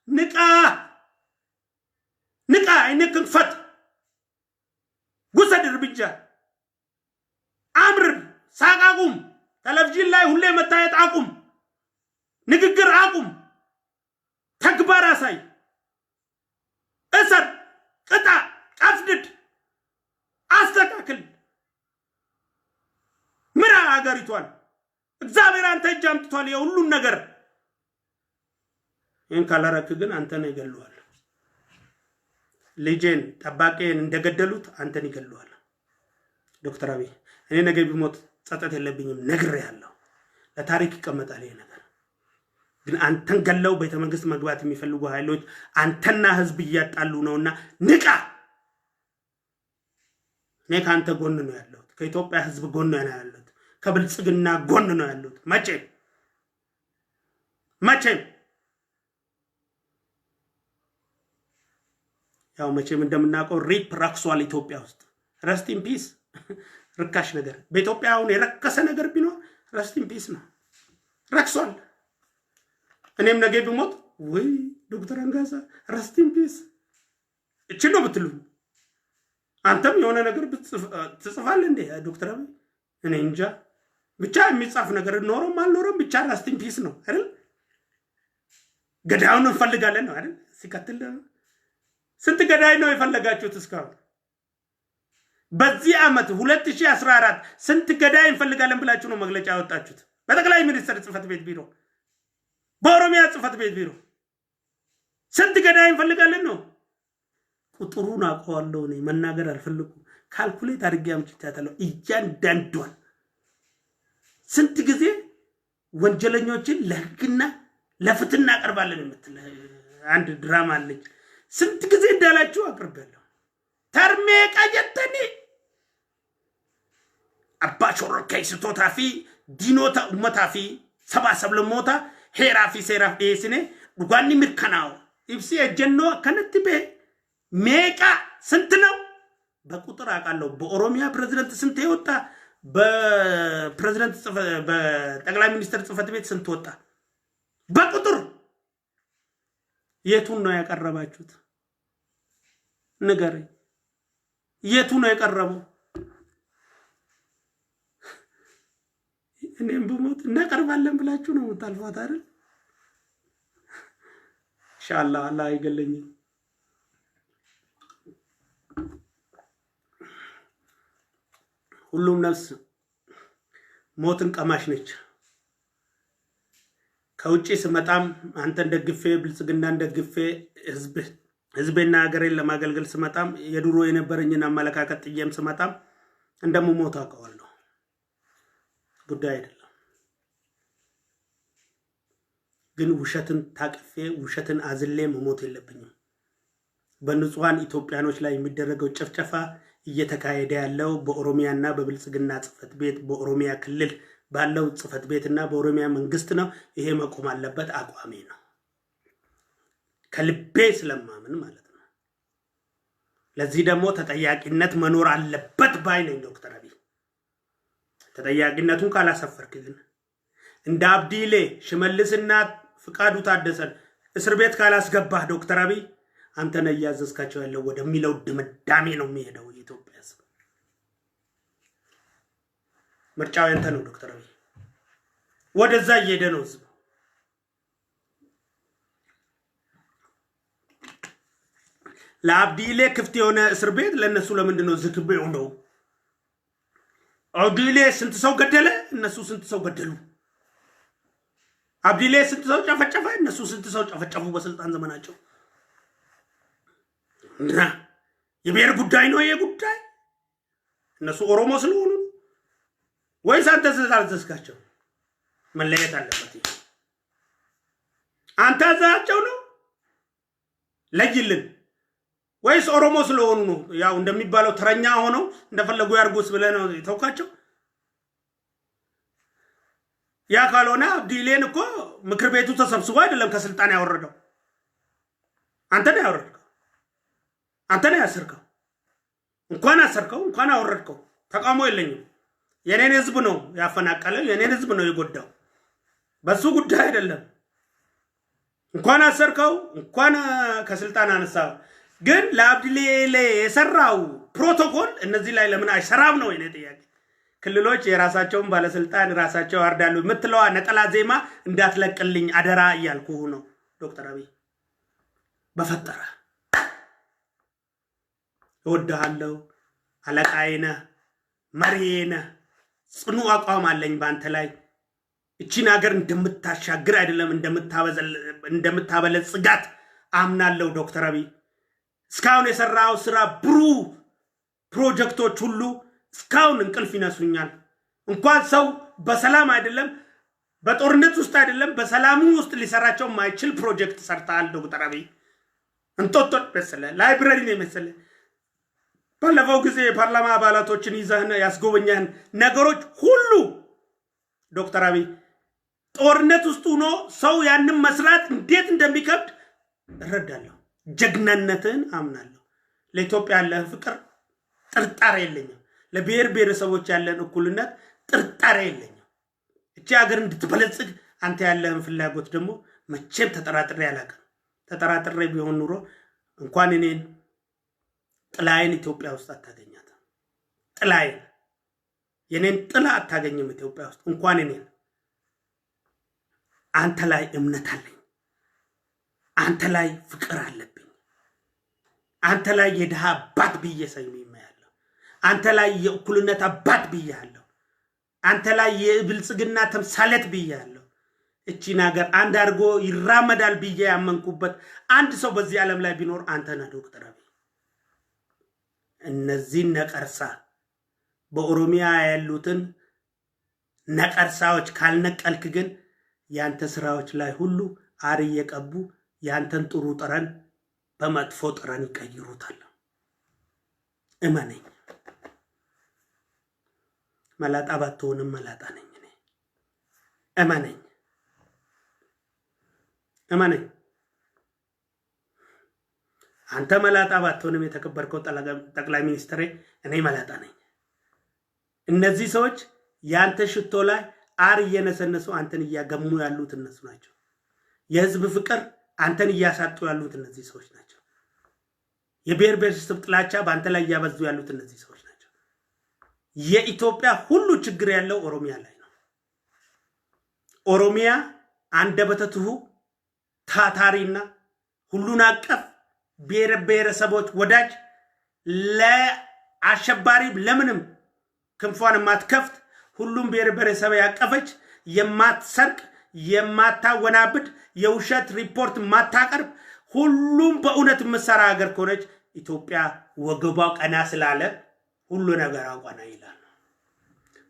ንቃ፣ ንቃ፣ ዓይንህን ክፈት፣ ውሰድ እርምጃ፣ አምርር፣ ሳቅ አቁም። ቴሌቪዥን ላይ ሁሌ መታየት አቁም። ንግግር አቁም። ተግባር አሳይ። እሰር፣ ቅጣ፣ ቀፍድድ፣ አስተካክል፣ ምራ አገሪቷን። እግዚአብሔር አንተ እጅ አምጥቷል የሁሉን ነገር። ይህን ካላረክ ግን አንተን ይገሉሃል። ልጄን ጠባቂን እንደገደሉት አንተን ይገሉሃል። ዶክተር አብይ እኔ ነገ ቢሞት ጸጸት የለብኝም፣ ነግሬሃለሁ። ለታሪክ ይቀመጣል ይሄ ነገር። ግን አንተን ገለው ቤተ መንግስት መግባት የሚፈልጉ ኃይሎች አንተና ህዝብ እያጣሉ ነውና ንቃ። እኔ ከአንተ ጎን ነው ያለሁት፣ ከኢትዮጵያ ህዝብ ጎን ነው ያለሁት፣ ከብልጽግና ጎን ነው ያለሁት። መቼም መቼም ያው መቼም እንደምናውቀው RIP ረክሷል ኢትዮጵያ ውስጥ። Rest in peace ርካሽ ነገር በኢትዮጵያ አሁን የረከሰ ነገር ቢኖር rest in peace ነው። ረክሷል። እኔም ነገ ብሞት ወይ ዶክተር አንጋሳ rest in peace እችን ነው ብትሉ፣ አንተም የሆነ ነገር ትጽፋለህ እንዴ ዶክተር አብይ? እኔ እንጃ ብቻ የሚጻፍ ነገር ኖሮም አልኖረም ብቻ rest in peace ነው አይደል? ገዳዩን እንፈልጋለን ነው አይደል? ሲቀጥል ስንት ገዳይ ነው የፈለጋችሁት እስካሁን? በዚህ ዓመት 2014 ስንት ገዳይ እንፈልጋለን ብላችሁ ነው መግለጫ ያወጣችሁት? በጠቅላይ ሚኒስትር ጽህፈት ቤት ቢሮ፣ በኦሮሚያ ጽህፈት ቤት ቢሮ ስንት ገዳይ እንፈልጋለን ነው? ቁጥሩን አውቀዋለሁ እኔ መናገር አልፈልኩም። Calculate አድርጌ አምጥቻታለሁ እያንዳንዷን። ስንት ጊዜ ወንጀለኞችን ለህግና ለፍትህ እናቀርባለን የምትል አንድ ድራማ አለች። ስንት ጊዜ እንዳላችሁ አቅርቤያለሁ። Tarmee qajettanii abbaa shororkeessitootaa fi diinota uummataa fi sabaa sablammoota heeraa fi seeraaf dhiyeessine dhugaan ni mirkanaa'u. Ibsi ejjennoo akkanatti ba'e meeqa ስንት ነው? በቁጥር አውቃለሁ። በኦሮሚያ ፕሬዝደንት ስንት የወጣ፣ በፕሬዝደንት በጠቅላይ ሚኒስትር ጽህፈት ቤት ስንት ወጣ? በቁጥር የቱን ነው ያቀረባችሁት? ንገረኝ። የቱ ነው የቀረበው? እኔም ብሞት እናቀርባለን ብላችሁ ነው የምታልፏት አይደል? ኢንሻአላህ አላህ አይገለኝም። ሁሉም ነፍስ ሞትን ቀማሽ ነች። ከውጭ ስመጣም አንተን ደግፌ ብልጽግናን ደግፌ ህዝቤና ሀገሬን ለማገልገል ስመጣም የድሮ የነበረኝን አመለካከት ጥዬም ስመጣም እንደምሞት አውቀዋለሁ። ጉዳይ አይደለም። ግን ውሸትን ታቅፌ ውሸትን አዝሌ መሞት የለብኝም። በንጹሐን ኢትዮጵያኖች ላይ የሚደረገው ጭፍጨፋ እየተካሄደ ያለው በኦሮሚያና በብልጽግና ጽህፈት ቤት በኦሮሚያ ክልል ባለው ጽህፈት ቤትና በኦሮሚያ መንግስት ነው። ይሄ መቆም አለበት። አቋሜ ነው። ከልቤ ስለማምን ማለት ነው። ለዚህ ደግሞ ተጠያቂነት መኖር አለበት ባይ ነኝ ዶክተር አብይ። ተጠያቂነቱን ካላሰፈርክ ግን እንደ አብዲሌ ሽመልስና ፍቃዱ ታደሰን እስር ቤት ካላስገባህ ዶክተር አብይ አንተ ነህ እያዘዝካቸው ያለው ወደሚለው ድምዳሜ ነው የሚሄደው የኢትዮጵያ ሕዝብ። ምርጫው ያንተ ነው ዶክተር አብይ። ወደዛ እየሄደ ነው ህዝቡ። ለአብዲሌ ክፍት የሆነ እስር ቤት ለእነሱ ለምንድን ነው ዝግ የሆነው? አብዲሌ ስንት ሰው ገደለ? እነሱ ስንት ሰው ገደሉ? አብዲሌ ስንት ሰው ጨፈጨፈ? እነሱ ስንት ሰው ጨፈጨፉ በስልጣን ዘመናቸው? እና የብሔር ጉዳይ ነው ይሄ ጉዳይ። እነሱ ኦሮሞ ስለሆኑ ወይስ አንተ ስላዘዝካቸው? መለየት አለበት። አንተ አዘዛቸው ነው ለይልን፣ ወይስ ኦሮሞ ስለሆኑ ነው? ያው እንደሚባለው ተረኛ ሆነው እንደፈለጉ ያርጉስ ብለህ ነው የተውካቸው? ያ ካልሆነ አብዲሌን እኮ ምክር ቤቱ ተሰብስቦ አይደለም ከስልጣን ያወረደው፣ አንተ ነው ያወረድከው፣ አንተ ነው ያሰርከው። እንኳን አሰርከው እንኳን አወረድከው፣ ተቃውሞ የለኝም። የኔን ህዝብ ነው ያፈናቀለው፣ የኔን ህዝብ ነው የጎዳው። በሱ ጉዳይ አይደለም። እንኳን አሰርከው እንኳን ከስልጣን አነሳው። ግን ለአብዲሌ የሰራው ፕሮቶኮል እነዚህ ላይ ለምን አይሰራም ነው የኔ ጥያቄ። ክልሎች የራሳቸውን ባለስልጣን ራሳቸው ያርዳሉ የምትለዋ ነጠላ ዜማ እንዳትለቅልኝ አደራ እያልኩ ነው ዶክተር አብይ። በፈጠረ እወድሃለሁ፣ አለቃዬ ነህ፣ መሪዬ ነህ፣ ጽኑ አቋም አለኝ በአንተ ላይ። እቺን ሀገር እንደምታሻግር አይደለም እንደምታበለጽጋት አምናለሁ ዶክተር አብይ። እስካሁን የሰራው ስራ ብሩህ ፕሮጀክቶች ሁሉ እስካሁን እንቅልፍ ይነሱኛል። እንኳን ሰው በሰላም አይደለም በጦርነት ውስጥ አይደለም በሰላሙ ውስጥ ሊሰራቸው የማይችል ፕሮጀክት ሰርተሃል ዶክተር አብይ። እንጦጦ መሰለ library ነው የመሰለ ባለፈው ጊዜ የፓርላማ አባላቶችን ይዘህን ያስጎበኘህን ነገሮች ሁሉ ዶክተር አብይ ጦርነት ውስጥ ሆኖ ሰው ያንን መስራት እንዴት እንደሚከብድ እረዳለሁ። ጀግናነትህን አምናለሁ። ለኢትዮጵያ ያለህን ፍቅር ጥርጣሬ የለኝም። ለብሔር ብሔረሰቦች ያለን እኩልነት ጥርጣሬ የለኝም። እቺ ሀገር እንድትበለጽግ አንተ ያለህን ፍላጎት ደግሞ መቼም ተጠራጥሬ አላውቅም። ተጠራጥሬ ቢሆን ኑሮ እንኳን እኔን ጥላዬን ኢትዮጵያ ውስጥ አታገኛትም። ጥላዬን የኔን ጥላ አታገኝም ኢትዮጵያ ውስጥ እንኳን እኔን። አንተ ላይ እምነት አለኝ። አንተ ላይ ፍቅር አለብኝ። አንተ ላይ የድሃ አባት ብዬ ሰይሜያለሁ። አንተ ላይ የእኩልነት አባት ብያለሁ። አንተ ላይ የብልጽግና ተምሳሌት ብያለሁ። እቺን ሀገር አንድ አድርጎ ይራመዳል ብዬ ያመንኩበት አንድ ሰው በዚህ ዓለም ላይ ቢኖር አንተ ነህ ዶክተር አብይ። እነዚህን ነቀርሳ በኦሮሚያ ያሉትን ነቀርሳዎች ካልነቀልክ ግን ያንተ ስራዎች ላይ ሁሉ አር እየቀቡ ያንተን ጥሩ ጠረን በመጥፎ ጠረን ይቀይሩታል። እመነኝ። መላጣ ባትሆንም መላጣ ነኝ እኔ። እመነኝ፣ እመነኝ። አንተ መላጣ ባትሆንም የተከበርከው ጠቅላይ ሚኒስትሬ፣ እኔ መላጣ ነኝ። እነዚህ ሰዎች ያንተ ሽቶ ላይ አር እየነሰነሱ አንተን እያገሙ ያሉት እነሱ ናቸው። የህዝብ ፍቅር አንተን እያሳጡ ያሉት እነዚህ ሰዎች ናቸው። የብሔር ብሔረሰብ ጥላቻ በአንተ ላይ እያበዙ ያሉት እነዚህ ሰዎች ናቸው። የኢትዮጵያ ሁሉ ችግር ያለው ኦሮሚያ ላይ ነው። ኦሮሚያ አንደበተ ትሁ ታታሪና ሁሉን አቀፍ ብሔር ብሔረሰቦች ወዳጅ፣ ለአሸባሪ ለምንም ክንፏን የማትከፍት፣ ሁሉም ብሔር ብሔረሰብ ያቀፈች፣ የማትሰርቅ፣ የማታወናብድ፣ የውሸት ሪፖርት የማታቀርብ፣ ሁሉም በእውነት የምትሰራ ሀገር ከሆነች ኢትዮጵያ ወገቧ ቀና ስላለ ሁሉ ነገር ቀና ይላል።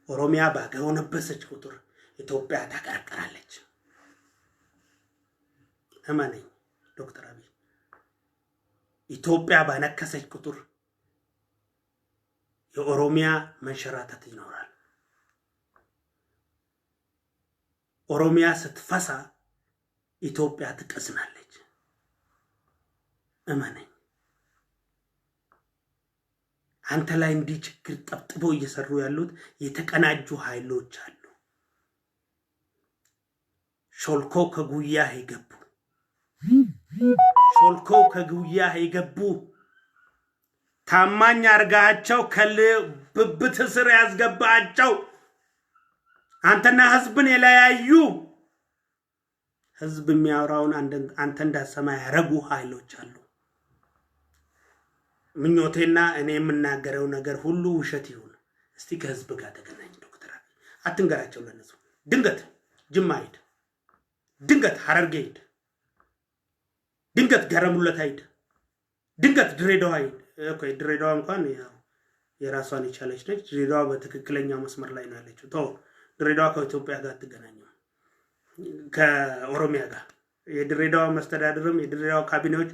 ኦሮሚያ ባጎነበሰች ቁጥር ኢትዮጵያ ታቀረቅራለች። እመነኝ ዶክተር አብይ፣ ኢትዮጵያ ባነከሰች ቁጥር የኦሮሚያ መንሸራተት ይኖራል። ኦሮሚያ ስትፈሳ ኢትዮጵያ ትቀዝናለች። እመነኝ። አንተ ላይ እንዲህ ችግር ጠብጥበው እየሰሩ ያሉት የተቀናጁ ኃይሎች አሉ። ሾልኮ ከጉያህ የገቡ ሾልከው ከጉያህ የገቡ፣ ታማኝ አርጋቸው ከብብት ስር ያስገባቸው፣ አንተና ህዝብን የለያዩ፣ ህዝብ የሚያወራውን አንተ እንዳሰማ ያረጉ ኃይሎች አሉ። ምኞቴና እኔ የምናገረው ነገር ሁሉ ውሸት ይሁን። እስቲ ከህዝብ ጋር ተገናኝ ዶክተር አብይ፣ አትንገራቸው ለነሱ። ድንገት ጅማ ሂድ፣ ድንገት ሐረርጌ ሂድ፣ ድንገት ገረሙለታ ሂድ፣ ድንገት ድሬዳዋ ሂድ። Okay፣ ድሬዳዋ እንኳን ያው የራሷን የቻለች ነች። ድሬዳዋ በትክክለኛው መስመር ላይ ነው ያለችው። ተው፣ ድሬዳዋ ከኢትዮጵያ ጋር አትገናኝም፣ ከኦሮሚያ ጋር። የድሬዳዋ መስተዳድርም የድሬዳዋ ካቢኔዎች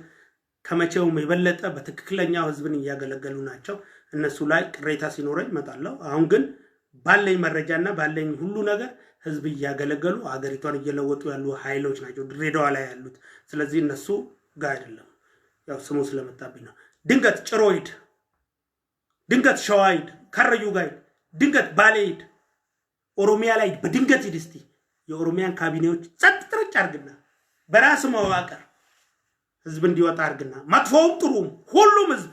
ከመቼውም የበለጠ በትክክለኛው ህዝብን እያገለገሉ ናቸው። እነሱ ላይ ቅሬታ ሲኖረኝ እመጣለሁ። አሁን ግን ባለኝ መረጃና ባለኝ ሁሉ ነገር ህዝብ እያገለገሉ አገሪቷን እየለወጡ ያሉ ኃይሎች ናቸው ድሬዳዋ ላይ ያሉት። ስለዚህ እነሱ ጋር አይደለም፣ ያው ስሙ ስለመጣብኝ ነው። ድንገት ጭሮ ሂድ፣ ድንገት ሸዋ ሂድ፣ ከረዩ ጋር ሂድ፣ ድንገት ባሌ ሂድ፣ ኦሮሚያ ላይ በድንገት ሂድ። እስቲ የኦሮሚያን ካቢኔዎች ጸጥ ጥርጭ አርግና በራስ መዋቅር ህዝብ እንዲወጣ አርግና መጥፎውም ጥሩም ሁሉም ህዝብ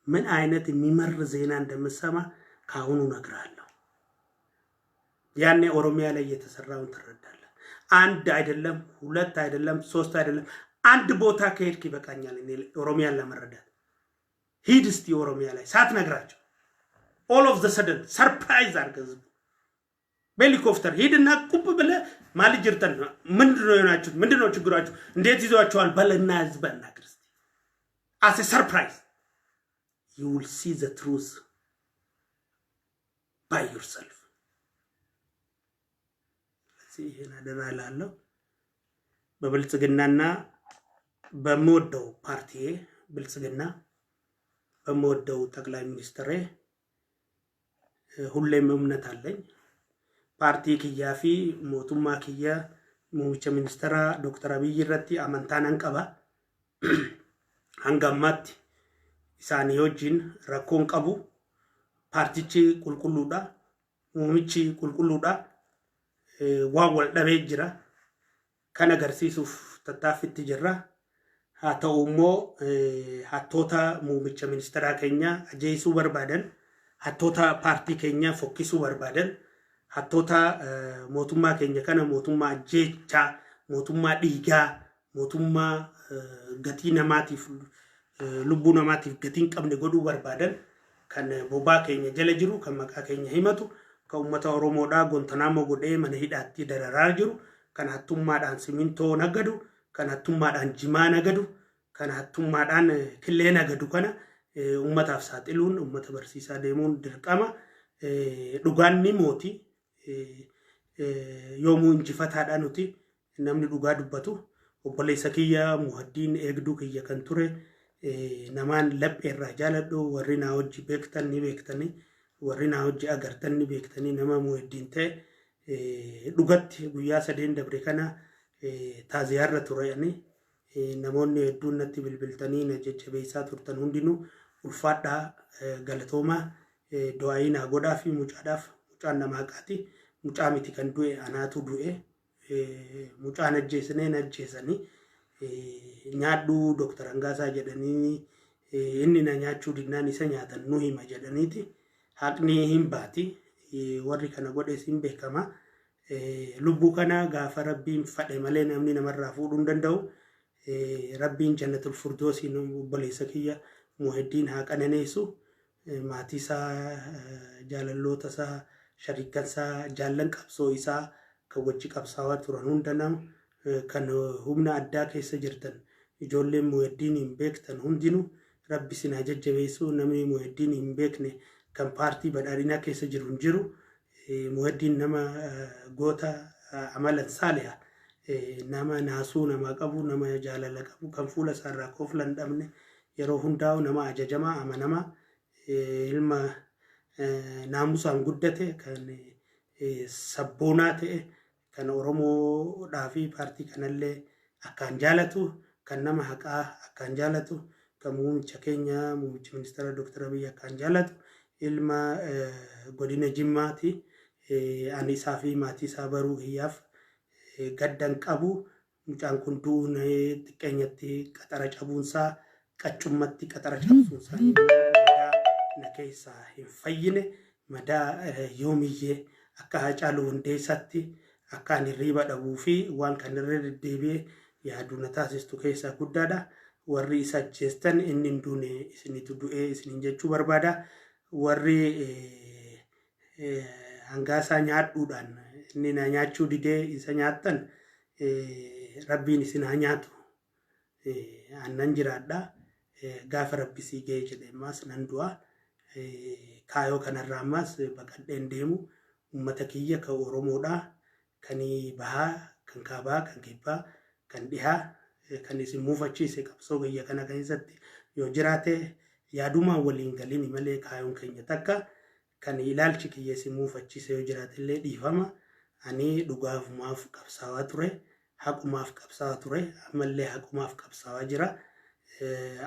ምን አይነት የሚመር ዜና እንደምሰማ ከአሁኑ እነግርሃለሁ። ያኔ ኦሮሚያ ላይ እየተሰራውን ትረዳለህ። አንድ አይደለም፣ ሁለት አይደለም፣ ሶስት አይደለም፣ አንድ ቦታ ከሄድክ ይበቃኛል እኔ ኦሮሚያን ለመረዳት። ሂድ እስቲ ኦሮሚያ ላይ ሳትነግራቸው all of the sudden surprise አድርገህ ህዝቡ በሄሊኮፕተር ሂድና ቁብ ብለህ maal jirtan፣ ምንድን ነው የሆናችሁት? ምንድን ነው ችግራችሁ? እንዴት ይዟችኋል? በልና ህዝብ አናግር እስቲ። As a surprise you will see the truth by yourself። ስለዚህ ይህን አደራ እላለሁ። በብልጽግናና በምወደው ፓርቲዬ ብልጽግና፣ በምወደው ጠቅላይ ሚኒስትሬ ሁሌም እምነት አለኝ። Paartii kiyyaa fi mootummaa kiyya muummicha ministeera Dooktar Abiyyi irratti amantaa nan qaba. Hanga ammaatti isaanii wajjin rakkoon qabu. Paartichi qulqulluudha. Muummichi qulqulluudha. Waan wal dhabee jira. Kan agarsiisuuf tattaaffitti jirra. Haa ta'u immoo hattoota muummicha ministeeraa keenya ajjeesuu barbaadan, hattoota paartii keenya fokkisuu barbaadan, hattoota mootummaa keenya kana mootummaa ajjeechaa, mootummaa dhiigaa, mootummaa gatii namaatiif, lubbuu namaatiif gatii hin qabne godhuu barbaadan, kan bobaa keenya jala jiru, kan maqaa keenya himatu, kan uummata Oromoodhaa Guantanamo godhee mana hidhaatti dararaa jiru, kan hattummaadhaan simintoo nagadu, kan hattummaadhaan jimaa nagadu, kan hattummaadhaan killee nagadu kana uummataaf saaxiluun uummata barsiisaa deemuun dirqama. Dhugaan ni mooti. Yoomuu injifataadha nuti namni dhugaa dubbatu. Obboleessa kiyya Muhaddiin, eegduu kiyya kan ture, namaan lapheerraa jaaladhu, warri naa hojii beektan ni beektanii, warri naa hojii agartan ni beektanii, nama Muhaddiin ta'e dhugatti guyyaa 3 dabre kana taaziyaarra turani. Namoonni hedduun natti bilbiltanii na jajjabeessaa turtan hundinuu ulfaadhaa, galatoomaa. Du'aayii naa godhaa fi mucaadhaaf. Mucaan nama haqaati. Mucaa miti kan du'e, anaatu du'e. Mucaan ajjeesnee ajjeesanii nyaadhuu Dooktar Hangaasaa jedhanii inni na nyaachuu dinnaan isa nyaatan nu hima jedhaniiti. Haqni hin baati. Warri kana godhes hin beekama. Lubbuu kana gaafa Rabbiin fadhe malee namni namarraa fuudhuu hin danda'u. Rabbiin jannatul furdoosiin obboleessa kiyya Muheddiin haa qananeessu. Maatii isaa, jaalalloota isaa, shariikan isaa, jaallan qabsoo isaa kan wajji qabsaawaa turan hunda, nama kan humna addaa keessa jirtan, ijoolleen Muheddiin hin beektan hundinuu Rabbi isin haa jajjabeessu. Namni Muheddiin hin beekne kan paartii badhaadhinaa keessa jiru hin jiru. Muheddiin nama goota, amalan saaliha, nama naasuu namaa qabu, nama jaalala qabu, kan fuula isaarraa kofla hin dhabne, yeroo hundaa'u nama ajajamaa, amanamaa, ilma naamusaan guddate, kan sabboonaa ta'e, kan Oromoodhaa fi paartii kanallee akkaan jaalatu, kan nama haqaa akkaan jaalatu, kan muummicha keenya muummicha ministeera Dooktar Abiyyi akkaan jaalatu, ilma godina Jimmaati. Ani isaa fi maatii isaa baruu kiyyaaf Gaddan qabu mucaan kun du'uun xiqqeenyatti qaxara cabuunsaa qachummatti qaxara cabsuunsaa madaa na keessaa hin fayyine, madaa yoomiyyee akka Haacaaluu Hundeessaatti akka ani hirriiba dhabuu fi waan kan irra deddeebi'ee yaaduu na taasistu keessaa guddaadha. Warri isa ajjeestan inni hin duune, isinitu du'ee isiniin jechuu barbaada. Warri hangaasaa nyaadhuudhaan inni na nyaachuu didee isa nyaattan, rabbiin isin haa nyaatu. Annan jiraadha. Gaafa rabbi sii ga'e jedhe ammaas nan du'a. Kaayoo kanarraa ammaas baqadheen deemu. Uummata kiyya kan Oromoodha. Kan bahaa, kan kaabaa, kan kibbaa, kan dhihaa, kan isin muufachiise qabsoo kiyya kana keessatti yoo jiraate, yaadumaan waliin galini malee kaayoon keenya takka, kan ilaalchi kiyya isin muufachiise yoo jiraate illee dhiifama. Ani dhugaafumaaf qabsaawaa ture, haqumaaf qabsaawaa ture, ammallee haqumaaf qabsaawaa jira.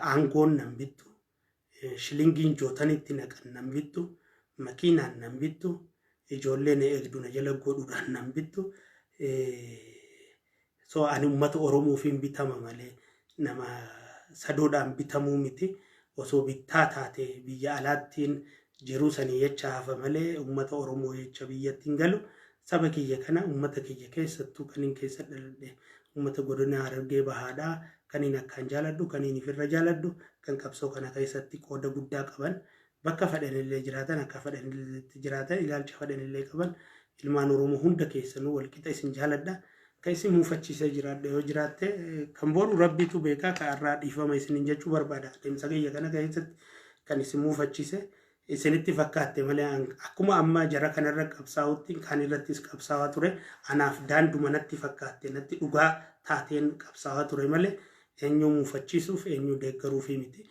Aangoon nan bittu, shilingiin jootanitti naqan nan bittu, makiinaan nan bittu, ijoollee na eegdu na jala godhuudhaan nan bittu. So ani uummata Oromoofiin bitama malee nama sadoodhaan bitamuu miti. Osoo bittaa taate biyya alaattiin jiruu sanii jecha hafa malee uummata Oromoo jecha biyyatti hin galu. Saba kiyya kana, uummata kiyya, keessattuu kaniin keessa dhaladhe uummata godina Harargee Bahaadhaa, kaniin akkaan jaaladhu, kaniin ifirra jaaladhu, kan qabsoo kana keessatti qooda guddaa qaban, bakka fedhanillee jiraatan, akka fedhanillee jiraatan, ilaalcha fedhanillee qaban, ilmaan Oromoo hunda keessanuu walqixa isin jaaladha. Kan isin muufachiisee jiraadha yoo jiraatte, kan boru rabbiitu beekaa, kan irraa dhiifama isiniin jechuu barbaada. Adeemsa kiyya kana keessatti kan isin muufachiise isinitti fakkaatte malee, akkuma amma jara kanarra qabsaa'utti kan irrattis qabsaa'aa ture. Anaaf daanduma natti fakkaatte, natti dhugaa taateen qabsaa'aa ture malee eenyu muufachiisuuf, eenyu deeggaruufi miti.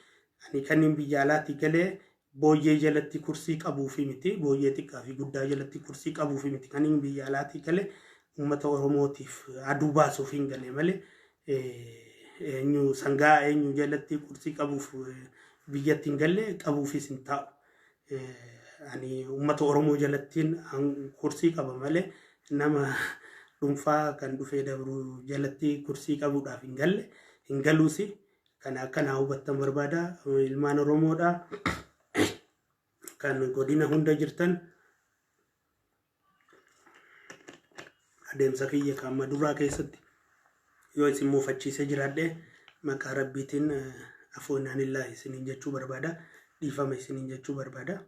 Ani kanneen biyya alaatii galee booyyee jalatti kursii qabuufi miti, booyyee xiqqaa fi guddaa jalatti kursii qabuufi miti. Kanneen biyya alaatii galee uummata Oromootiif aduu baasuuf hin galee malee eenyu sangaa eenyu jalatti kursii qabuuf biyyatti hin galle, qabuufis hin taa'u. Ani uummata Oromoo jalattiin kursii qaba malee nama dhuunfaa kan dhufee dabru jalatti kursii qabuudhaaf hin galle, hin galuusi. Kana akkanaa hubattan barbaada. Ilmaan Oromoodha. Kan godina hunda jirtan, adeemsa kiyya kan amma duraa keessatti yoo isin muufachiisee jiraadhe, maqaa rabbiitiin afoonaan isiniin jechuu barbaada. Dhiifama isiniin jechuu barbaada.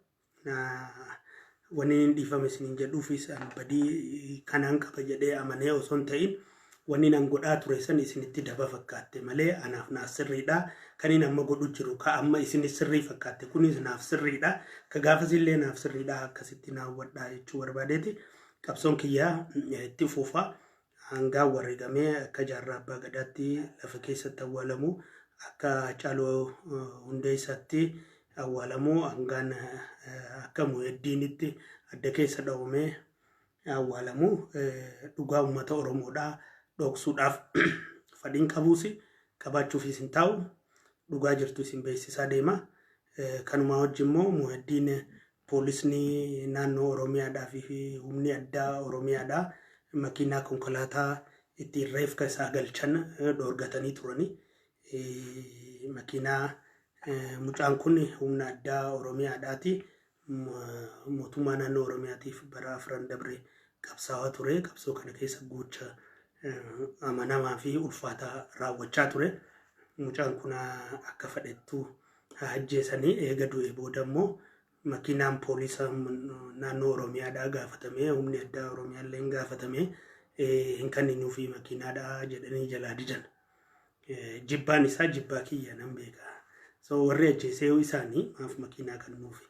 Wanni inni dhiifama isiniin jedhuufis an badii kanaan qaba jedhee amanee osoo hin ta'in, wanni nan godhaa ture san isinitti daba fakkaatte malee anaaf naaf sirriidha. Kan inni amma godhu jiru ka amma isinis sirrii fakkaatte kunis naaf sirriidha. Ka gaafasillee naaf sirriidha, akkasitti naa hubadhaa jechuu barbaadeeti. Qabsoon kiyyaa itti fufa. Hangaan wareegamee akka Jaarraa Abbaa Gadaatti lafa keessatti awwaalamu, akka Haacaaluu Hundeessaatti awwaalamu, hangaan akka Muheddiinitti adda keessa dhawamee awwaalamu, dhugaa uummata Oromoodhaa dhoksuudhaaf fadhiin qabuus qabaachuufis hin taa'u, dhugaa jirtu isin beeksisaa deema. Kanumaa wajjin immoo Muheddiin poolisni naannoo Oromiyaadhaa fi humni addaa Oromiyaadhaa makiinaa konkolaataa ittiin reefka isaa galchan dhoorgatanii turani. Makiinaa mucaan kun humna addaa Oromiyaadhaati. Mootummaa naannoo Oromiyaatiif bara 4 dabre qabsaa'aa ture. Qabsoo kana keessa gocha amanamaa fi ulfaataa raawwachaa ture. Mucaan kun akka fedhettu ajjeesanii, eega du'e booda immoo makiinaan poolisa naannoo Oromiyaadhaa gaafatamee, humni addaa Oromiyaa illee gaafatamee, hin kenninuufi makiinaadhaa jedhanii jalaa didan. Jibbaan isaa jibbaa kiyya nan beeka. So warri ajjeesee isaanii maaf makiinaa kennuufi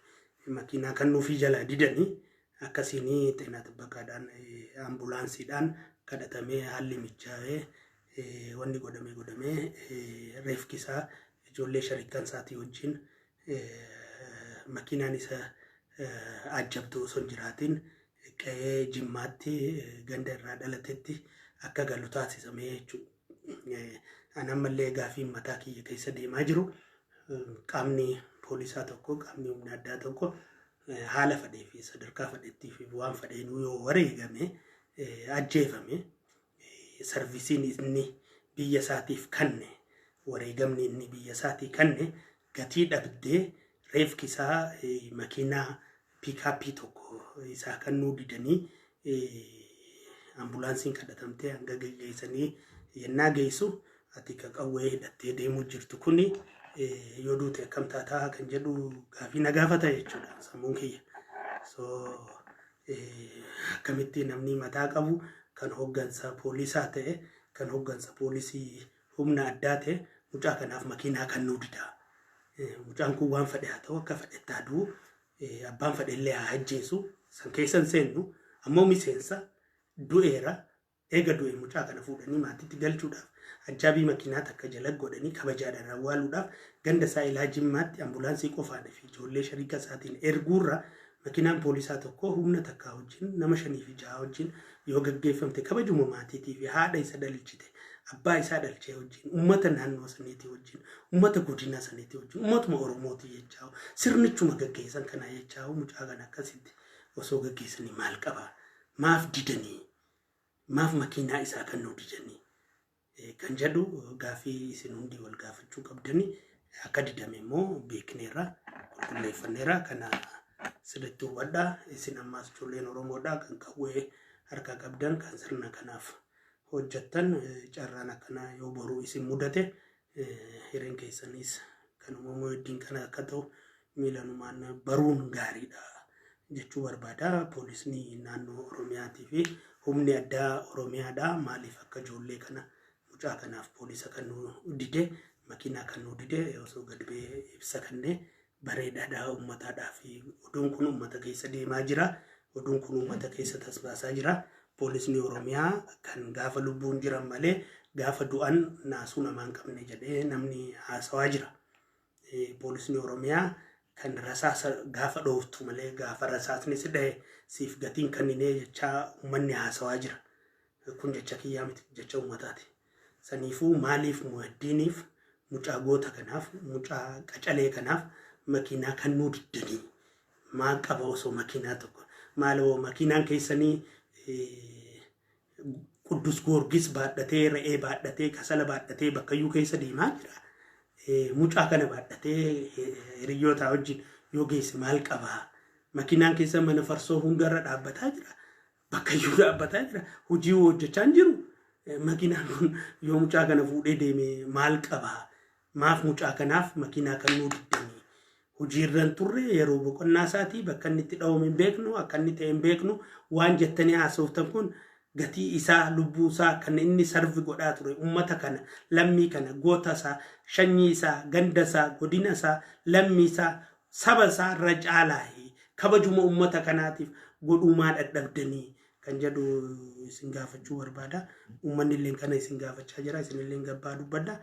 makiinaa kennuufii jalaa didanii? Akkasiin xeenaa xibbaqaadhaan ambulaansiidhaan kadhatamee, haalli mijaa'ee, wanni godhamee godhamee, reefki isaa ijoollee sharikan isaatii wajjin makiinaan isa ajjabdu osoo hin jiraatin qe'ee Jimmaatti ganda irraa dhalatetti akka galu taasisamee jechuudha. Ani ammallee gaafii mataa kiyya keessa deemaa jiru, qaamni poolisaa tokko, qaamni humna addaa tokko haala fedhee fi sadarkaa fedhettii fi waan fedheenuu yoo wareegame, ajjeefame, Serviceiin inni biyya isaatiif kanne, wareegamni inni biyya isaatii kanne gatii dhabdee reefki isaa makiinaa pickup tokko isaa kennuu didanii, ambulaansiin kadhatamtee hanga geggeessanii yennaa geessu, ati ka qawwee hidhattee deemuu jirtu kuni yoo duute akkam taataa kan jedhu gaafii na gaafata jechuudha sammuun kiyya. So akkamitti namni mataa qabu, kan hoggansa poolisaa ta'e, kan hoggansa poolisii humna addaa ta'e, mucaa kanaaf makiinaa kennuu dida? Mucaan kun waan fedhe haa ta'u, akka fedhetti haa du'u, abbaan fedhe illee haa ajjeesu, san keessa hin seennu, ammoo miseensa du'eera. Eega du'e mucaa kana fuudhanii maatiitti galchuudhaaf, ajjaabii makiinaa takka jala godhanii kabajaadhaan awwaaluudhaaf ganda isaa ilaa Jimmaatti ambulaansii qofaan fi ijoollee shariika isaatiin erguurra, makiinaan poolisaa tokko humna takkaa wajjin, nama shanii fi jaha wajjin yoo gaggeeffamte, kabajuma maatiitii fi haadha isa dhalchite, abbaa isaa dhalchee wajjin, ummata naannoo saniitii wajjin, ummata godina saniitii wajjin, ummatuma Oromootii jechaa, sirnichuma gaggeessan kanaa jechaa, mucaa kana akkasitti osoo gaggeessanii maal qaba? Maaf didanii? Maaf makiinaa isaa kennuu didanii kan jedhu gaafii isin hundi wal gaafachuu qabdanii. Akka didame immoo beekneerra, qulqulleeffanneerra. Kana sirriitti hubadhaa. Isin ammaas ijoolleen Oromoodhaa kan qawwee harkaa qabdan, kan sirna kanaaf hojjettan, carraan akkanaa yoo boruu isin mudate, hireen keessanis kan uumamuu heddiin kana akka ta'u miilanumaan baruun gaariidha jechuu barbaada. Poolisni naannoo Oromiyaatii fi humni addaa Oromiyaadha. Maaliif akka ijoollee kana, mucaa kanaaf poolisa kan nu dide, makiinaa kan nu dide, osoo gad ba'ee ibsa kennee bareedaadha uummataadhaa fi oduun kun uummata keessa deemaa jira. Oduun kun uummata keessa tasbaasaa jira. Poolisni Oromiyaa kan gaafa lubbuun jiran malee gaafa du'an naasuu namaa hin qabne jedhee namni haasawaa jira. Poolisni Oromiyaa kan rasaasa gaafa dhooftu malee gaafa rasaasni si dhahe siif gatiin kenninee jechaa uummanni haasawaa jira. Kun jecha kiyyaa miti, jecha uummataati. Saniifuu maaliif Muhaddiiniif, mucaa goota kanaaf, mucaa qacalee kanaaf makiinaa kennuu diddanii? Maal qaba osoo makiinaa tokko? Maaloo, makiinaan keessanii Quddus Goorgis baadhatee, re'ee baadhatee, kasala baadhatee bakkayyuu keessa deemaa jira. Mucaa kana baadhatee hiriyoota wajjin yoo geesse maal qabaa? Makiinaan keessa mana farsoo hundarra dhaabbataa jira. Bakkayyuu dhaabbataa jira. Hojii hojjechaa hin jiru. Makiinaan kun yoo mucaa kana fuudhee deeme maal qabaa? Maaf mucaa kanaaf makiinaa kennuu diddanii? Hojii irra hin turre, yeroo boqonnaa isaatii, bakka inni itti dhawame hin beeknu, akka inni ta'e hin beeknu. Waan jettanii haasoftan kun gatii isaa, lubbuu isaa kan inni serve godhaa ture, ummata kana, lammii kana, goota isaa, shanyii isaa, ganda isaa, godina isaa, lammii isaa, saba isaa irra caalaa kabajuma ummata kanaatiif godhuumaa dadhabdanii kan jedhu isin gaafachuu barbaada. Uummanni illee kana isin gaafachaa jira. Isin illee gabbaa dubbadha.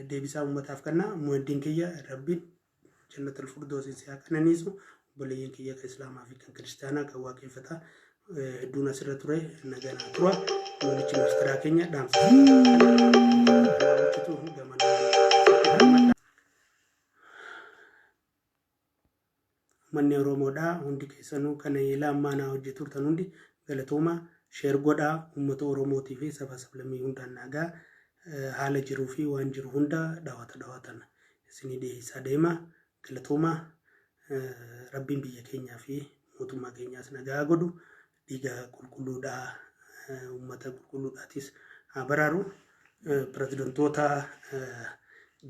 Deebisaa uummataaf kenna. Muhaddiin kiyya, Rabbiin jannatul firdoosiin si haa qananiisu. Obboleeyyan kiyya kan Islaamaa fi kan Kiristaanaa, kan Waaqeffataa hedduun asirra ture, naganaa tura. Muummichi ministeeraa keenya dhaamsa hojjetu gamanaa. Uummanni Oromoodhaa hundi keessanuu kana ilaa ammaa naa hojii turtan hundi galatooma. Share godhaa, uummata Oromootii fi saba sablammii hundaan nagaa haala jiruu fi waan jiru hunda dhawata dhawatan isinii dhiyeessaa deema. Galatooma. Rabbiin biyya keenyaa fi mootummaa keenyaas nagaa godhu, dhiiga qulqulluudhaa uummata qulqulluudhaatis haa baraaru. Pirezidantoota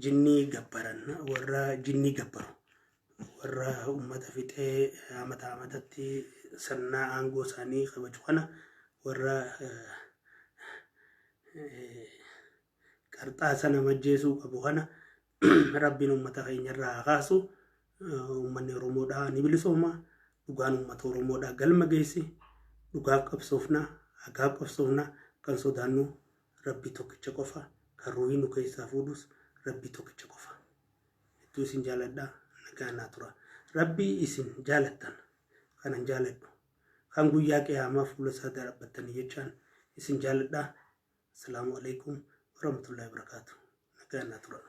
jinnii gabbaran, warra jinnii gabbaru, warra uummata fixee amata amatatti sirna aangoo isaanii kabaju kana, warra qarxaasa nama ajjeesuu qabu kana Rabbiin uummata keenyarraa haa kaasu. Uummanni Oromoodhaa ni bilisooma. Dhugaan uummata Oromoodhaa galma geessi. Dhugaaf qabsoofna, haqaaf qabsoofna. Kan sodaannu Rabbii tokkicha qofa. Kan ruuhii nu keessaa fuudhus Rabbii tokkicha qofa. Hedduu isin jaaladha. Nagaa naa tura. Rabbii isin jaalattan kanan jaaladhu. Kan guyyaa qiyaamaa fuula isaa dhaabbattanii jechaan isin jaaladha. Asalaamu alaikum warahmatullahi wabarakatuh. Nagaa naa tura.